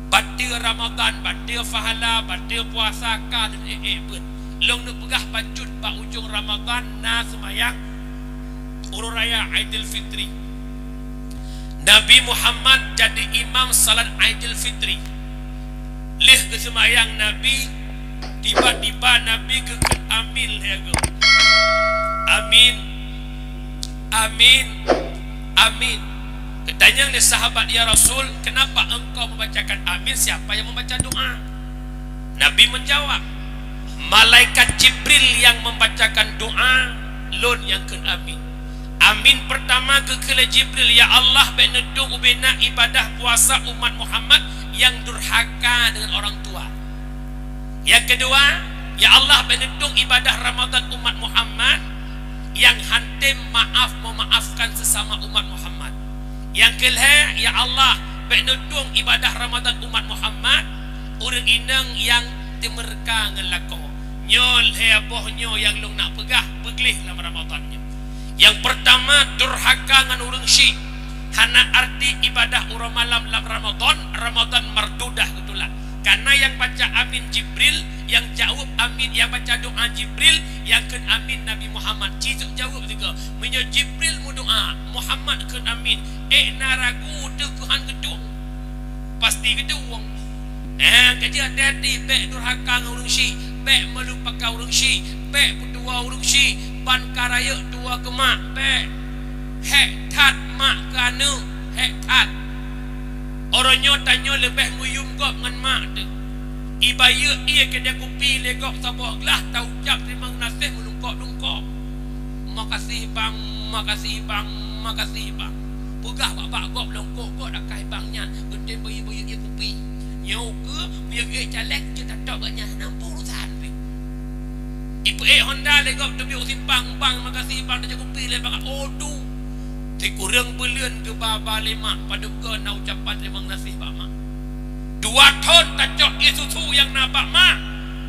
Bateue Ramadan, bateue pahala, bateue puasa ka lheueh ék-ék beuet. Lôn neuk peugah bacut bak ujong Ramadan na seumayang uroe raya Aidilfitri. Nabi Muhammad jadi imam salat Aidilfitri. Lheueh geuseumayang Nabi, tiba-tiba Nabi geukheun amin lhèe goe. Amin. Amin. Amin. Geutanyong lé sahabat, "Ya Rasul, kenapa engkau membacakan amin? Siapa yang membaca doa?" Nabi menjawab, Malaikat Jibril nyang membacakan doa, lôn nyang kheun amin. Amin peurtama geukheun lé Jibril, "Ya Allah, bék neutueng ubena ibadah puasa umat Muhammad nyang durhaka deungon orang tua." Nyang keudua, "Ya Allah, bék neutueng ibadah Ramadan umat Muhammad nyang han tem maaf meumaafkan sesama umat Muhammad." Nyang keulhée, "Ya Allah, bék neutueng ibadah Ramadan umat Muhammad ureuëng inong nyang teumeureuka ngon lakoe." Nyoe lhée boh nyoe nyang lôn nak peugah peugleh lam Ramadan nyoe. Nyang peurtama, durhaka ngon ureuëng syik. Hana arti ibadah uroe malam lam Ramadan, Ramadan mardudah geutulak. Kareuna nyang baca amin Jibril, nyang jaweueb amin, nyang baca doa Jibril, nyang kheun amin Nabi Muhammad. Ci jaweueb sigoe. Meunyoe Jibril meudoa, Muhammad kheun amin, ék na ragu teuh keu han geutueng? Pasti geutueng. Nah, keujeuet hati-hati, bék durhaka ngon ureuëng syik, bék meulumpaka ureuëng syik, bék peutuwoe ureuëng syik, ban ka rayeuk tuwoe keu mak, bék. Hék that mak keu aneuëk, hék that. Uroe nyoe tanyoe leubeh meuyum gob ngon mak teuh. Ibayeue ié keudée kupi lé gob saboh glah, taucab teurimong geunaséh meulungkok-lungkok. "Makasih, Bang, makasih, Bang, makasih, Bang." Peugah bak-bak gob longkok gob lakée bang nyan, geutem bayeue-bayeue ié kupi. Nyoe keuh meunyoe geuék caleg, jeuet tatôb bak nyan, hana urusan pih. Ipeuék honda lé gob teubiet u simpang, "Bang, makasih, Bang," tajak kupi lé bang, "Odu." Sikureueng buleuen geuba-ba lé mak, padub goe na ucapan teurimong geunaséh bak mak. Dua thon tacok ié susu nyang na bak mak.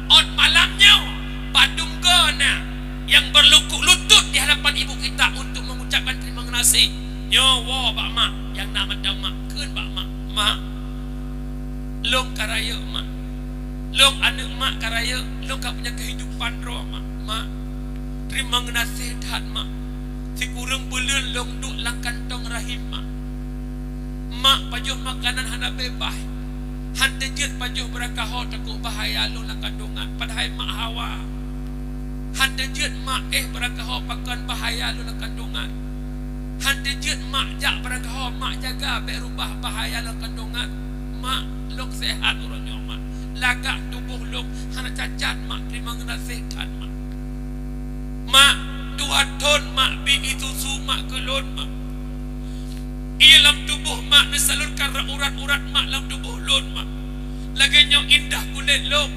Ôt malam nyoe, padub goe na nyang beurlukuk lutut di hadapan ibu kita untuk mengucapkan terima geunaséh. Nyoe woe bak mak, nyang na mantong mak, kheun bak mak, "Mak, lôn ka rayeuk, Mak. Lôn aneuëk mak ka rayeuk, lôn ka punya kehidupan droe, Mak. Mak, teurimong geunaséh that, Mak. Sikureueng buleuen lôn duek lam kantong rahim, Mak. Mak, pajoh makanan hana beubaih. Han teujeuet pajoh beurakaho takot bahaya lôn lam kandongan, padahai mak hawa. Han teujeuet mak éh beurakaho pakon bahaya lôn lam kandongan. Han teujeuet mak jak beurakaho, mak jaga bék rubah bahaya lam kandongan. Mak, lôn seuhat uroe nyoe, Mak. Lagak tuboh lôn hana cacat, Mak. Teurimong geunaséh that, Mak. Mak, dua thon mak bi ié susu mak keu lôn, Mak. Ié lam tuboh mak neusalurkan urat-urat mak lam tuboh lôn, Mak. Lagée nyoe indah kulét lôn,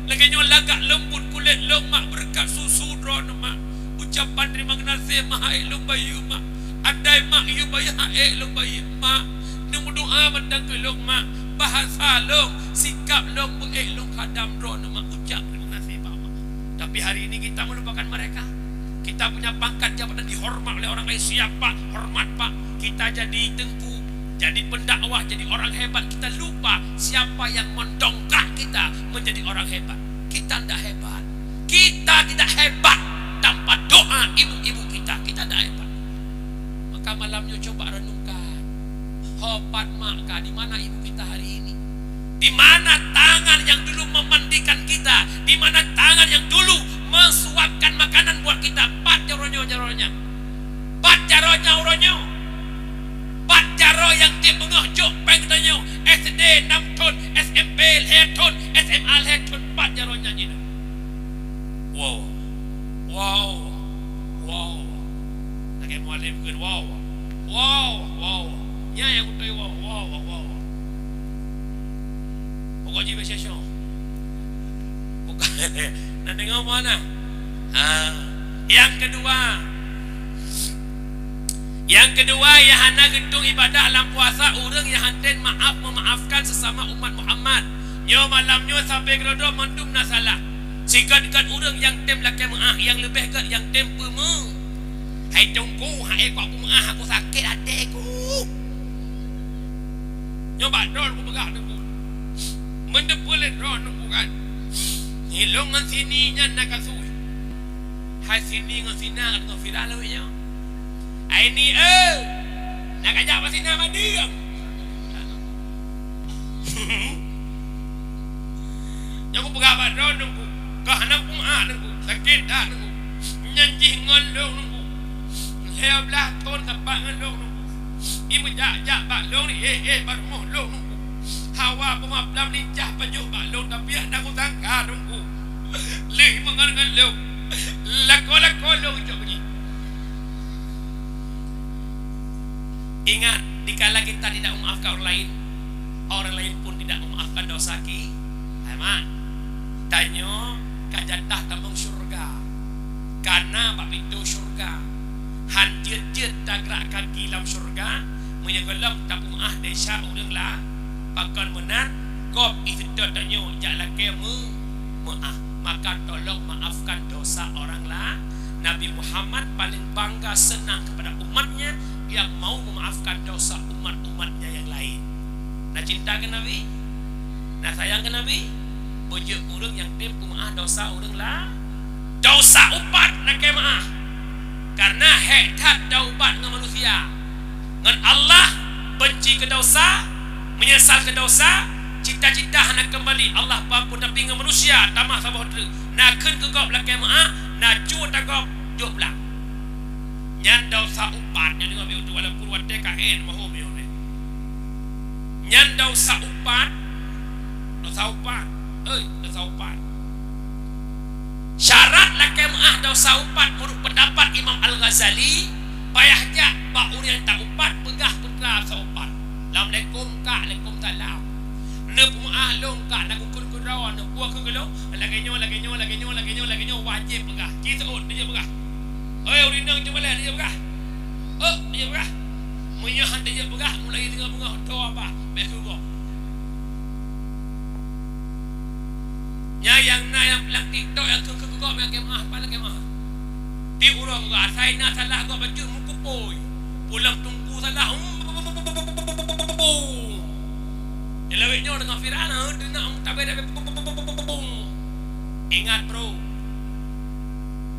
lagée nyoe lagak leumbut kulét lôn, Mak, beureukat susu droeneuh, Mak. Ucapan teurimong geunaséh mak han ék lôn bayeue, Mak. Andai mak yue bayeue han ék lôn bayeue, Mak. Neumeudoá mantong keu lôn, Mak. Bahasa lôn, sikab lôn beu ék lôn khadam droeneuh, Mak. Ucap teurimong geunaséh bak mak. Tapi hari ini kita melupakan mereka. Kita punya pangkat jabatan dihormat oleh orang lain. "Siap, Pak." "Hormat, Pak." Kita jadi teungku, jadi pendakwah, jadi orang hebat. Kita lupa siapa yang mendongkrak kita menjadi orang hebat. Kita ndak hebat. Kita tidak hebat tanpa doa ibu-ibu kita. Kita ndak hebat. Maka malam nyoe coba renungkan. Ho pat mak ka, di mana ibu kita hari ini? Di mana tangan yang dulu memandikan kita? Di mana tangan yang dulu mensuapkan makanan buat kita? Pat jaroe nyoe, jaroe nyan? Pat jaroe nyan uroe nyoe? Pat jaroe nyang tiep beungoh jok péng geutanyoe, S D nam thon, S M P lhée thon, S M A lhée thon, pat jaroe nyan jinoe? Wow. Wow. Wow. Lagée mualim kheun, wow. Wow, wow. Nyan nyang beutôi, wow, wow, wow, wow. Pokok jih biasa-biasa. Bukan. Nak deungoe mana? Ha. Nyang keudua. Nyang keudua, nyang hana geutueng ibadah lam puasa, ureuëng nyang han tem maaf meumaafkan sesama umat Muhammad. Nyoe malam nyoe sabe keudroe-droe mandum na salah. Sigat-gat ureuëng nyang tem lakée meuáh, nyang leubeh gét nyang tem peumeuáh. Hai Teungku, hai kok aku meuáh, aku sakét até ku. Nyoe bak droe kupeugah Teungku. Meunteupeu lé droe Teungku kan. Nilong ngon sini nyan na kasus. Hai sini ngon sina ka teungoh viral awaknyan. Ai ni, eh, na kajak bak sina madeueng. Nyang kupeugah bak droe Teungku, ka hana kupeumeuáh Teungku, sakét that Teungku. Nyan jih ngon lôn Teungku. Lhée blaih thon sapat ngon lôn Teungku. Imeujak-jak bak lôn, éh-éh bak rumoh lôn Teungku. Hawa peumaplam lincah pajoh bak lôn, tapi hana kusangka Teungku. Leh meungon ngon lôn. Lakoe-lakoe lôn cok bunyi. Ingat, dikala kita tidak memaafkan orang lain, orang lain pun tidak memaafkan dosa ki-, hai mak. Tanyoe ka jatah tamong syurga. Kana bak pintoe syurga. Han jeuet-jeuet tagrak kaki lam syurga, meunyoe gohlom tapeumaah desya ureuëng la-, pakon meunan, gob iseutôt tanyoe jak lakée meu-, meuah. Maka tolong maafkan dosa orang la-, Nabi Muhammad paling bangga senang kepada umatnya yang mau memaafkan dosa umat-umatnya yang lain. Na cinta keu Nabi? Na sayang keu Nabi? Beujeuet ureuëng nyang tem peumaah dosa ureuëng la-, dosa upat lakée maah. Karena hék that taubat ngon manusia. Ngon Allah, benci keu dosa, menyesal keu dosa, cita-cita hana kembali Allah peuampun, tapi ngon manusia tamah saboh treuk. Na kheun keu gob lakée maah, na cue tagob jok blang. Nyan dosa upat, nyan deungoe, walaupun watée ka éh mahom. Nyan dosa upat, dosa upat, hei, dosa upat. Syarat lakée meuah dosa upat, meunurot peundapat Imam Al-Ghazali, payah jak bak ureuëng nyang ta upat peugah peukara dosa upat. Assalamualaikum, Kak. Waalaikumsalam. Neupeumeuah lôn, Kak, na kukheun keudroe, neupeue kheun keu lôn, lagée nyoe, lagée nyoe, lagée nyoe, lagée nyoe, lagée nyoe, wajéb peugah. Ci seuôt, neujeuet peugah. Oi, ureuëng inong, cuba lé, neujeuet peugah. Oh, neujeuet peugah. Meunyoe han teujeuet peugah, mulai deungoe beungoh, toh apa? Bék keu gob. Nyan nyang na nyang lam TikTok nyang keu-, keu-, keu gob nyang keu meuah, paléng keu meuah. Di uroe gob, asai na salah gob bacut meukupôi. Pulang teungku salah. Nyang lawét nyoe deungon viral, ha, deungon tabé-tabé. Ingat, bro.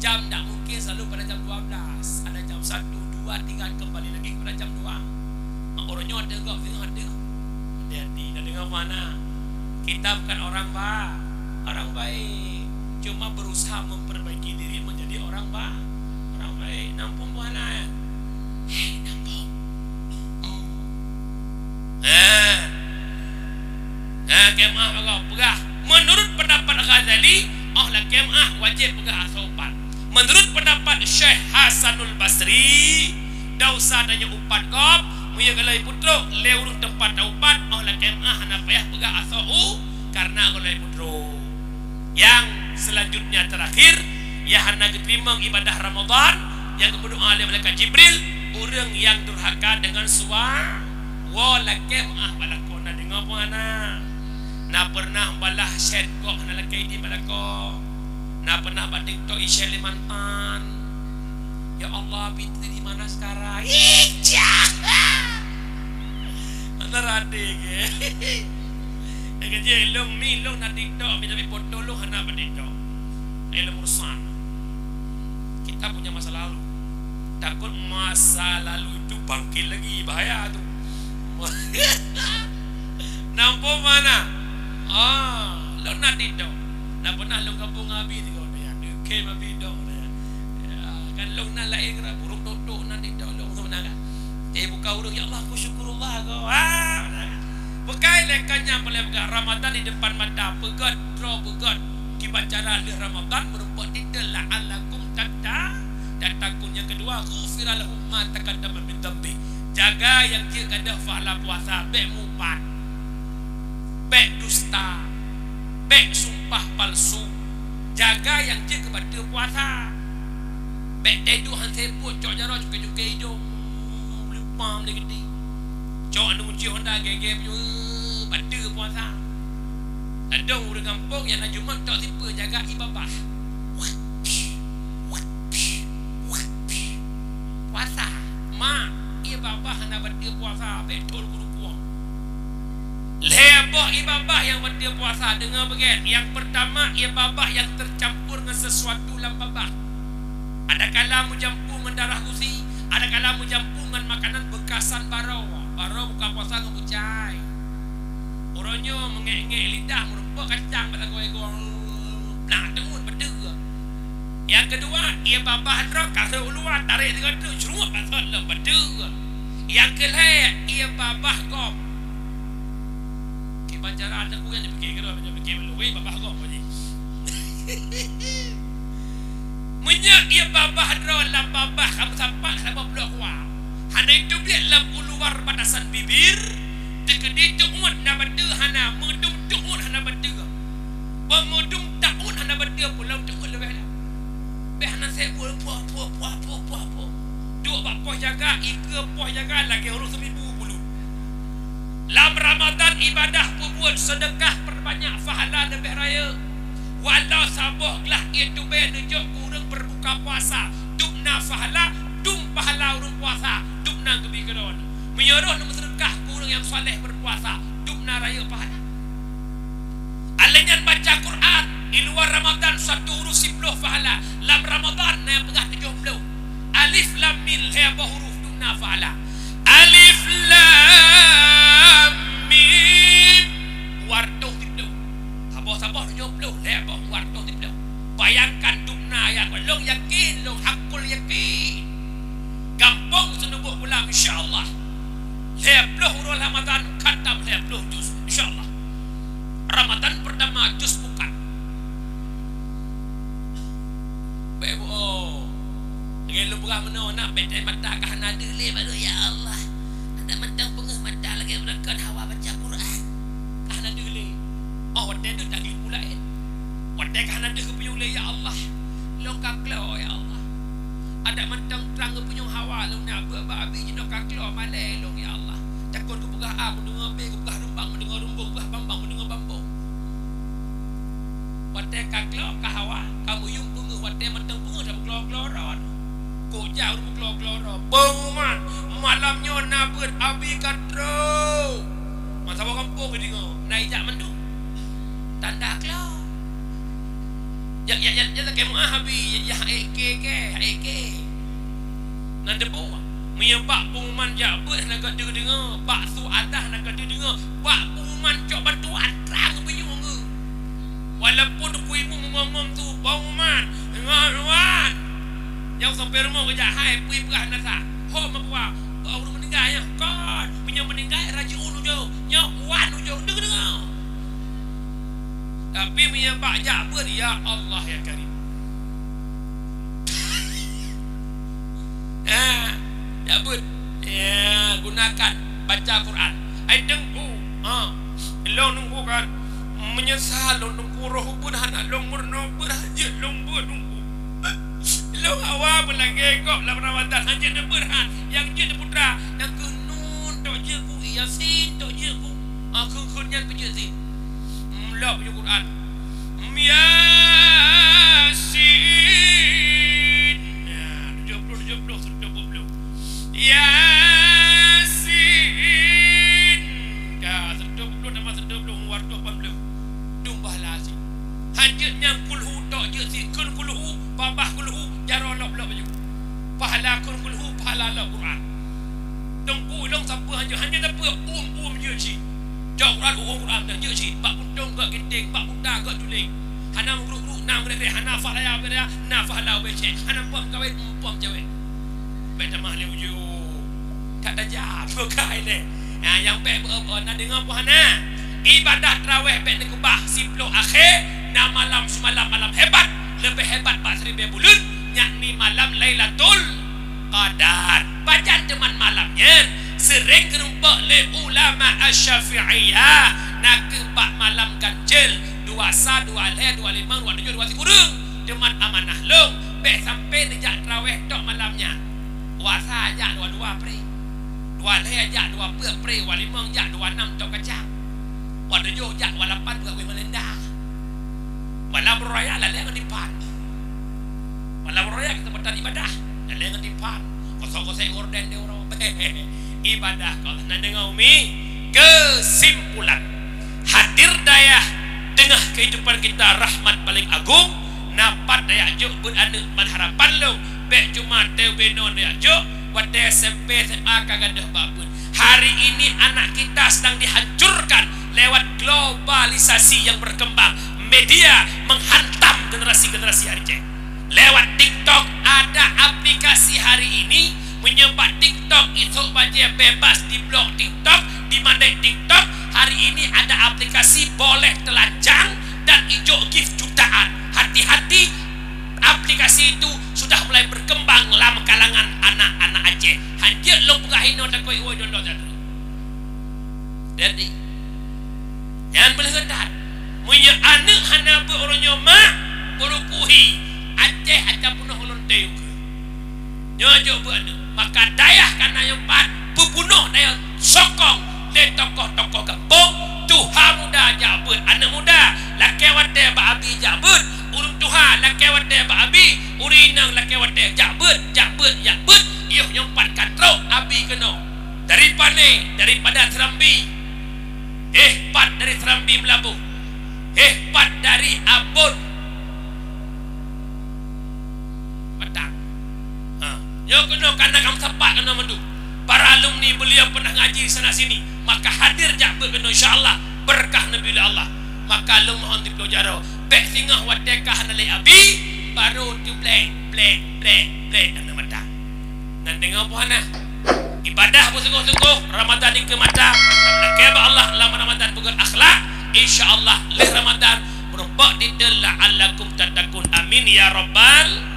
Jam tak mungkin selalu pada jam dua belas. Ada jam satu, dua, tiga, kembali lagi kepada jam dua. Mak, uroe nyoe teuh gob, teuh, teuh. Hati-hati, dah dengar mana? Kita bukan orang ba-, orang baik. Cuma berusaha memperbaiki diri menjadi orang ba-, orang baik. Nampung buah lain. Hei, nampung. Hmm. Ha. Ha, keu meuah bagoe peugah. Menurut pendapat Ghazali, oh lakée meuah wajéb peugah asoe upat. Menurut pendapat Syekh Hasanul Basri, dosa tanyoe upat gob, meunyoe galai putrok lé ureuëng teumpat ta upat, oh lakée meuah hana payah peugah asoe u, karena galai putrok. Yang selanjutnya terakhir, nyang hana geuteurimong ibadah Ramadan, nyang geumeudoá lé malaikat Jibril, ureuëng nyang durhaka dengan sua-, woe lakée meuah bak lakoe, na deungoe peue hana? Na pernah balah chat gob hana lakée idin bak lakoe? Na pernah bak TikTok i-share lé mantan? Ya Allah, Fitri di mana sekarang? Ih, cah! Antara até ke? Nyang keuh jih, lôn ni, lôn na TikTok, tapi foto lôn hana bak TikTok. Ilmu urusan. Kita punya masa lalu. Takut masa lalu itu bangkit lagi, bahaya tu. Nampung mana? Ah, lôn na TikTok. Na pernah lôn gabung ngon Abi tu, ya, deukem Abi dong, ya. Ya, kan lôn na laén kira burung totok na TikTok lôn tu, na kan? Eh, buka ureuëng, "Ya Allah, aku syukurullah kau." Ah, na kan? Bukai lé kan nyang boleh peugah Ramadan di depan mata, peugét, droe peugét. Kiban cara lheueh Ramadan meurumpok titel la'allakum tatta-, tattaqun. Nyang keudua, ghufira lahu ma taqaddama min dzambi. Jaga nyang jeuet gadôh pahala puasa, bék mupat. Bék dusta, bék sumpah palsu, jaga nyang jeuet keu bateue puasa. Bék teuduek han sipôt, cok jaroe cuke-cuke idong, lipam lé geuti. Cok anu uji Honda gege piyoh, bateue puasa. Ladong ureuëng gampông nyang na Jumat cok sipeue jaga ié babah. Puasa, mak, ié babah hana bateue puasa, bék thon keurukueng. Lhée boh ié babah nyang bateue puasa, deungoe beugét. Nyang peurtama, ié babah nyang teucampur ngon sisuatu lam babah. Adakala meujampu ngon darah gusi, adakala meujampu ngon makanan beukasan baroe. Baroe buka puasa ngon bucai. Uroe nyoe meungék-ngék lidah meurumpok kacang bak sagoe-goe. Nah, teuun bateue. Nyang keudua, ié babah droe ka seuôt u luwa, tarek sigoe treuk, cruet bak sot lom, bateue. Nyang keulhée, ié babah gob. Kiban cara aneuk ureuëng nyan pike keudroe, nyan pike meuluwi babah gob jih. Meunyoe ie babah droe lam babah ka meusapat saboh bloe kuah, hana iteubiet lam u luwa batasan bibir, teukeudi teuôt na bateue hana, meudum teuôt hana bateue. Peumudum teuôt hana bateue, pulang teuôt leubeh lam. Beh hana sép buet, puah, puah, puah. Duek bak poh jaga, ikeue poh jaga lagèe ureueng seumibu buleuen. Lam Ramadan ibadah peubuet, seudeukah, peubanyak pahala leubeh rayeuk. Walau saboh glah ie tubèe neujok keu ureueng beureubuka puasa, dum na pahala, dum pahala ureueng puasa, dum na geubri keudroe. Meunyoe roh neumeuseudeukah keu ureueng nyang saleh beureupuasa, dum na rayeuk pahala. Alèh nyan baca Quran, di luwa Ramadan satu huruf siploh pahala, lam Ramadan na nyang peugah tujoh ploh. Alif lam mim, lhèe boh huruf dum na pahala. Alif lam mim, dua ratus siploh. Saboh-saboh tujoh ploh, lhèe boh, dua ratus siploh. Bayangkan dum na ayat, lôn yakin, lôn hakul yakin. Gampông seuneubok pulang, insya Allah. Lhèe ploh uroe Ramadan, khatam lhèe ploh juz, insya Allah. Ramadan pertama, juz bukan. Bèk bohong. Lagèe lôn peugah meunoe, nak bèk tai mata ka hana deuh lé baru, ya Allah. Adak mantong peungeuh mata lagèe beurangkat hawa baca Quran. Ka hana deuh lé. Oh, watèe deuh tagleh pula, eh. Watèe ka hana deuh geupeunyueng lé, ya Allah. Lôn ka klo, ya Allah. Adak mantong trang geupeunyueng hawa lôn na beuet bak abi jinoe ka klo malèe lôn, ya Allah. Takot geupeugah A, geudeungö B, geupeugah rumbang, geudeungö rumbong, geupeugah bambang, geudeungö bambong. Watèe ka klo, ka hawa, ka meuyuem peungeuh, watèe mantong peungeuh dak beuklo-klo droe. Kok jak ureueng beuklo-klo droe. Pengumuman, malam nyoe na beuet abi ka trok. Masa bak gampông geudeungö, na ijak mandum. Tanda klo. Ya, ya, ya, ya, lakèe meu'ah abi, ya, ya, ék ké, ék ké. Nan debu. Meunyoe bak pengumuman jak beuet hana gata deungoe, bak su adah hana gata deungoe, bak pengumuman cok bantuan, trang beunyueng. Walaupun ku imeum ngom-ngom su, pengumuman, ngon wan. Nyang sampai rumoh geujak hai, pui peugah na sa. Ho meukuah, bak ureueng meuninggai nyoe. Kon, meunyoe meuninggai, rajiun ujong. Nyoe wan ujong, deungoe-deungoe. Tapi meunyoe bak jak beuet, ya Allah ya Karim. Ha, jak beuet. Ya, gunakan baca Quran. Ai teungku, ha, lôn teungku kan meunyeusal lôn teungku, roh beuet hana lôn meurunoe beuet, hanjeuet lôn beuet teungku. Lôn hawa beulagèe gob lam Ramadan, hanjeuet neubeuet han. Nyang jeuet neuputra, nyang keuh Nun tok jeuet ku, Yasin tok jeuet ku. Ah, kheun-kheun nyan peujeuet sit. Hmm, lok baca Quran. Hmm, Yasin. Nah, tujoh ploh, tujoh ploh, seratus dua puluh. Yasin. Ka, seratus dua puluh tambah seratus dua puluh, dua ratus lapan puluh. Dum pahala sit. Hanjeuet nyang kulhu tok jeuet sit. Kheun kulhu, babah kulhu, jaroe lop-lop baju. Pahala kheun kulhu, pahala lop Quran. Teungku, ilong sapeue hanjeuet, hanjeuet sapeue, uem-uem jeuet cit. Jok Quran, uem Quran, dan jeuet cit. Bak puntông gak ginting, bak buta gak tuléng. Hana meugruk-gruk, na meureh-reh, hana pahala ubé raya, na pahala ubé cèk. Hana muphom kawén, muphom cewek. Bèk tamah lé ujông. Ka tajak, bukai lé. Ha, nyang bèk, bèk, bèk, na deungö peue hana? Ibadah tarawih bèk neukeubah siploh akhé, na malam seumalam malam hebat, leubeh hebat bak siribèe buleuen, yakni malam Lailatul Qadar. Pajan teuma malam nyan? Seuréng geurumpok lé ulama Asy-Syafi'iyah, nakeuh bak malam ganjil, dua sa, dua lhèe, dua limong, dua tujoh, dua sikureueng. Teuma amanah lôn, bèk sampai neujak tarawih tok malam nyan. Dua sa jak dua dua pré. Dua lhèe jak dua peuet pré, dua limong jak dua nam tok kacang. Dua tujoh jak dua lapan buet kueh meulenda. Malam raya lalé ngon dipat. Malam raya keuseumpatan ibadah, lalé ngon dipat. Kosong-kosong gorden di uroe. Ibadah kau na deungö umi. Keusimpulan, hadir dayah teungoh keuhidupan kita rahmat paleng agong. Na pat dayah jok beuet aneuk ban harapan lôn, bèk cuma teuh binoe dayah jok, watèe S M P, S M A ka gadôh bak beuet. Hari ini anak kita sedang dihancurkan lewat globalisasi yang berkembang. Media menghantam generasi-generasi hari cek. Lewat TikTok ada aplikasi hari ini, meunyoe bak TikTok isok bajèe bebas diblok TikTok, dimandek TikTok, hari ini ada aplikasi boleh telanjang, Dan ijok gift jutaan. Hati-hati, aplikasi itu sudah mulai berkembang lam kalangan anak-anak Aceh. Hanjeuet lôn peugah inoe takot iwoe jondo that. Jadi, nyan beuleuheun that. Meunyoe aneuk hana beuet uroe nyoe mak, beurukuhi, Aceh aca peunoh ulôn teu ukeue. Nyoe jok beuet aneuk. Maka dayah kana nyoe pat peubunoh dayah sokong lé tokoh-tokoh gampông. Tuha muda jak beuet aneuk muda, lakée watée bak abi jak beuet ureuëng tuha, lakée watée bak abi ureuëng inong, lakée watée jak beuet, jak beuet, jak beuet. Yoh nyoe pat ka trok abi keunoe dari Pane, daripada Serambi. Eh, pat dari Serambi Meulaboh. Eh, pat dari Abon Batang. Ha, nyoe keunoe kana kamoe sapat keunoe mandum. Para alumni beliau pernah ngaji sana sini, maka hadir jak beuet keunoe, insya Allah, berkah Nabi Allah. Maka lôn mohon tiplôh jaroe, bék singoh watée ka hana lé abi, baru tu blek, blek, blek, blek aneuk mata. Nan deungoe peue hana? Ibadah beusungguh-sungguh, Ramadan dikeue mata, lakée bak Allah lam Ramadan peugét akhlak, insya Allah lheueh Ramadan meureumpok titel la'allakum tattaqun. Amin ya rabbal.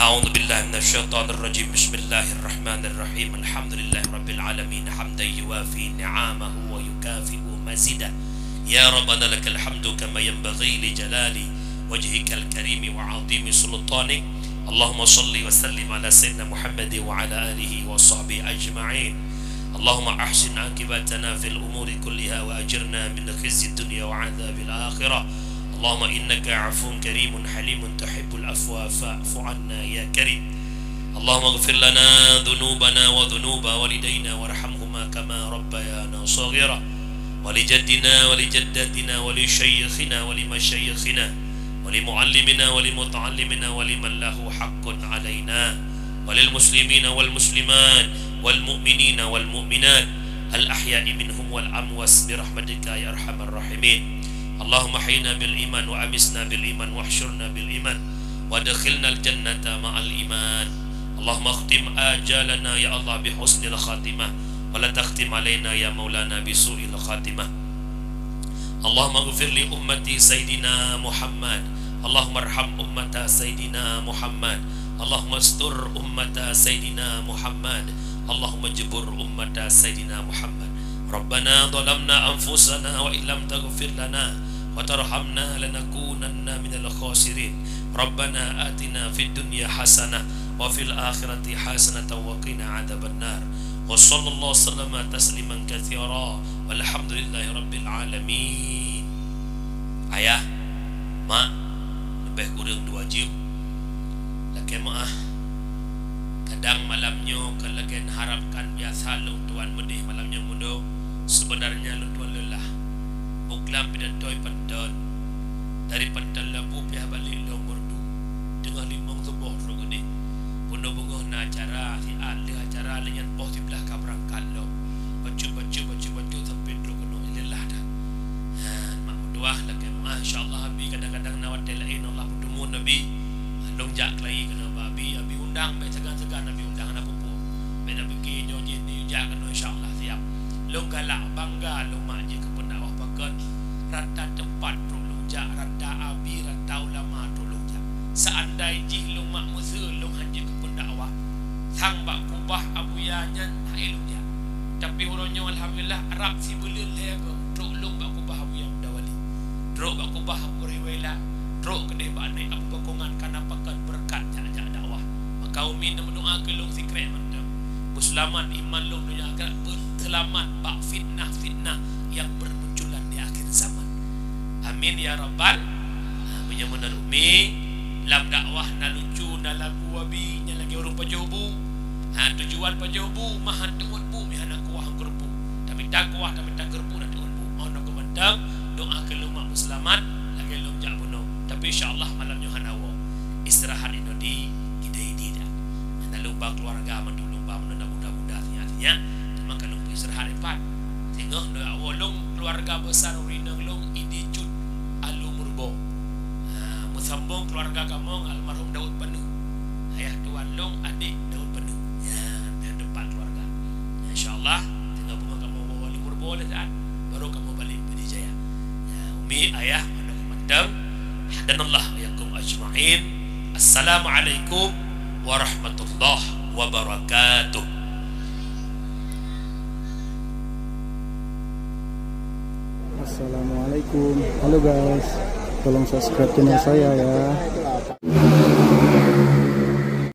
A'udzubillahi minasyaitonirrajim. Bismillahirrahmanirrahim. Alhamdulillahirabbil alamin. Hamdan yuwafi ni'amahu wa yukafi'u mazidah. Ya Rabbana lakal hamdu kama yanbaghi li jalali wajhikal karimi wa 'azimi sultanik. Allahumma shalli wa sallim ala sayyidina Muhammadin wa ala alihi wa sahbihi ajma'in. Allahumma ahsin aqibatana fil umuri kulliha wa ajirna min khizyid dunya wa 'adzabil akhirah. Allahumma innaka 'afuwun karimun halimun tuhibbul 'afwa fa'fu 'anna ya karim. Allahumma ighfir lana dzunubana wa dzunuba walidaina warhamhuma kama rabbayana shaghira. Wa li jaddina wa li jaddatina wa li syaikhina wa li masyaikhina wa li muallimina wa li muta'allimina wa liman lahu haqqun alaina wa lil muslimina wal muslimat wal mu'minina wal mu'minat al ahya'i minhum wal amwat bi rahmatika ya arhamar rahimin. Allahumma ahyina bil iman wa amitna bil iman wa ahsyurna bil iman wa adkhilnal jannata ma'al iman. Allahumma akhtim ajalana ya Allah bi husnil khatimah wa la takhtim alaina ya maulana bi su'il khatimah. Allahumma ighfir li ummati Sayyidina Muhammad. Allahumma arham ummata Sayyidina Muhammad. Allahumma astur ummata Sayyidina Muhammad. Allahumma jbur ummata Sayyidina Muhammad. Rabbana zalamna anfusana wa illam taghfir lana wa tarhamna lanakunanna minal khasirin. Rabbana atina fid dunya hasanah wa fil akhirati hasanatan wa qina adzabannar. Wa sallallahu sallama tasliman katsira. Walhamdulillahi rabbil alamin. Ayah, mak, leubeh kureueng dua jeuem. Lakée meu'ah. Kadang malam nyoe ka lagée neuharapkan biasa lôn tuan meudeh malam nyoe mudo. Sebenarnya lôn tuan leulah. Buklam pidatoe panton. Dari Panton Labu pih balek lôn Meureudu. Teungoh limong suboh trok keudeh. Peunoh beungoh na acara, siat lheueh acara lé nyan poh siblaih ka beurangkat lom. Bacut-bacut, bacut-bacut sampoe trok keunoe, leulah that. Ha, mak meutuah lakée meu'ah, insya Allah abi kadang-kadang na watée laén Allah peuteumon abi. Ha, lôn jak keulayi keunoe bak abi, abi undang bék sagan-sagan abi undang na peue-peue. Bék na pike nyoe jih neujak keunoe insya Allah siap. Lôn galak bangga lôn mak jih keu peundakwah pakon. Rata teumpat trok lôn jak, rata abi, rata ulama trok lôn jak. Seandai jih lôn mak meuseu lôn hanjeuet keu peundakwah, sang bak kubah Abuya nyan hana lôn jak. Tapi uroe nyoe alhamdulillah rab sibuleuen lhée goe trok lôn bak kubah Abuya Muda Wali. Trok bak kubah Abu Riwela, trok keudeh bak Nai Abu Bakongan kana pakon beureukat jak-jak dakwah. Maka umi neumeudoa keu lôn sikrek mantong. Beuseulamat iman lôn donya akhirat, beuseulamat bak fitnah-fitnah nyang beurmunculan di akhir zaman. Amin ya rabbal. Ha, meunyoe meunan umi, lam dakwah na lucu, na lagu abi, nyan lagée ureuëng pajoh bu. Ha, tujuan pajoh bu, meuhan teuôt bu, meuhan kuah ngon keureubu. Tamita kuah, tamita keureubu, na teuôt bu. Oh, na keu mantong, doa keu lôn mak beuseulamat, lagée lôn jak bunoe. Tapi insya Allah malam nyoe hana woe. Istirahat inoe di, di, di, di dah. Hana lupa keluarga mandum lupa meunyoe na muda-muda sinyak-sinyak. Teuma ka lôn istirahat empat. Singoh lôn awak lôn keluarga besar ureuëng inong lôn Idi Cut Alu Murbo. Ha, meusambong keluarga kamoe ngon almarhum Daud Paneuk. Ayah tuan lôn adik Daud Paneuk. Ya, dan empat keluarga. Ya, insya Allah, tinggal bunga kamoe bawa Alu Murbo lé saat, baru kamoe balik Pidie Jaya. Ya, umi Ayah, mantong. Hadanallah wa iyyakum ajma'in. Assalamualaikum warahmatullahi wabarakatuh. Assalamualaikum. Halo guys, tolong subscribe channel saya ya.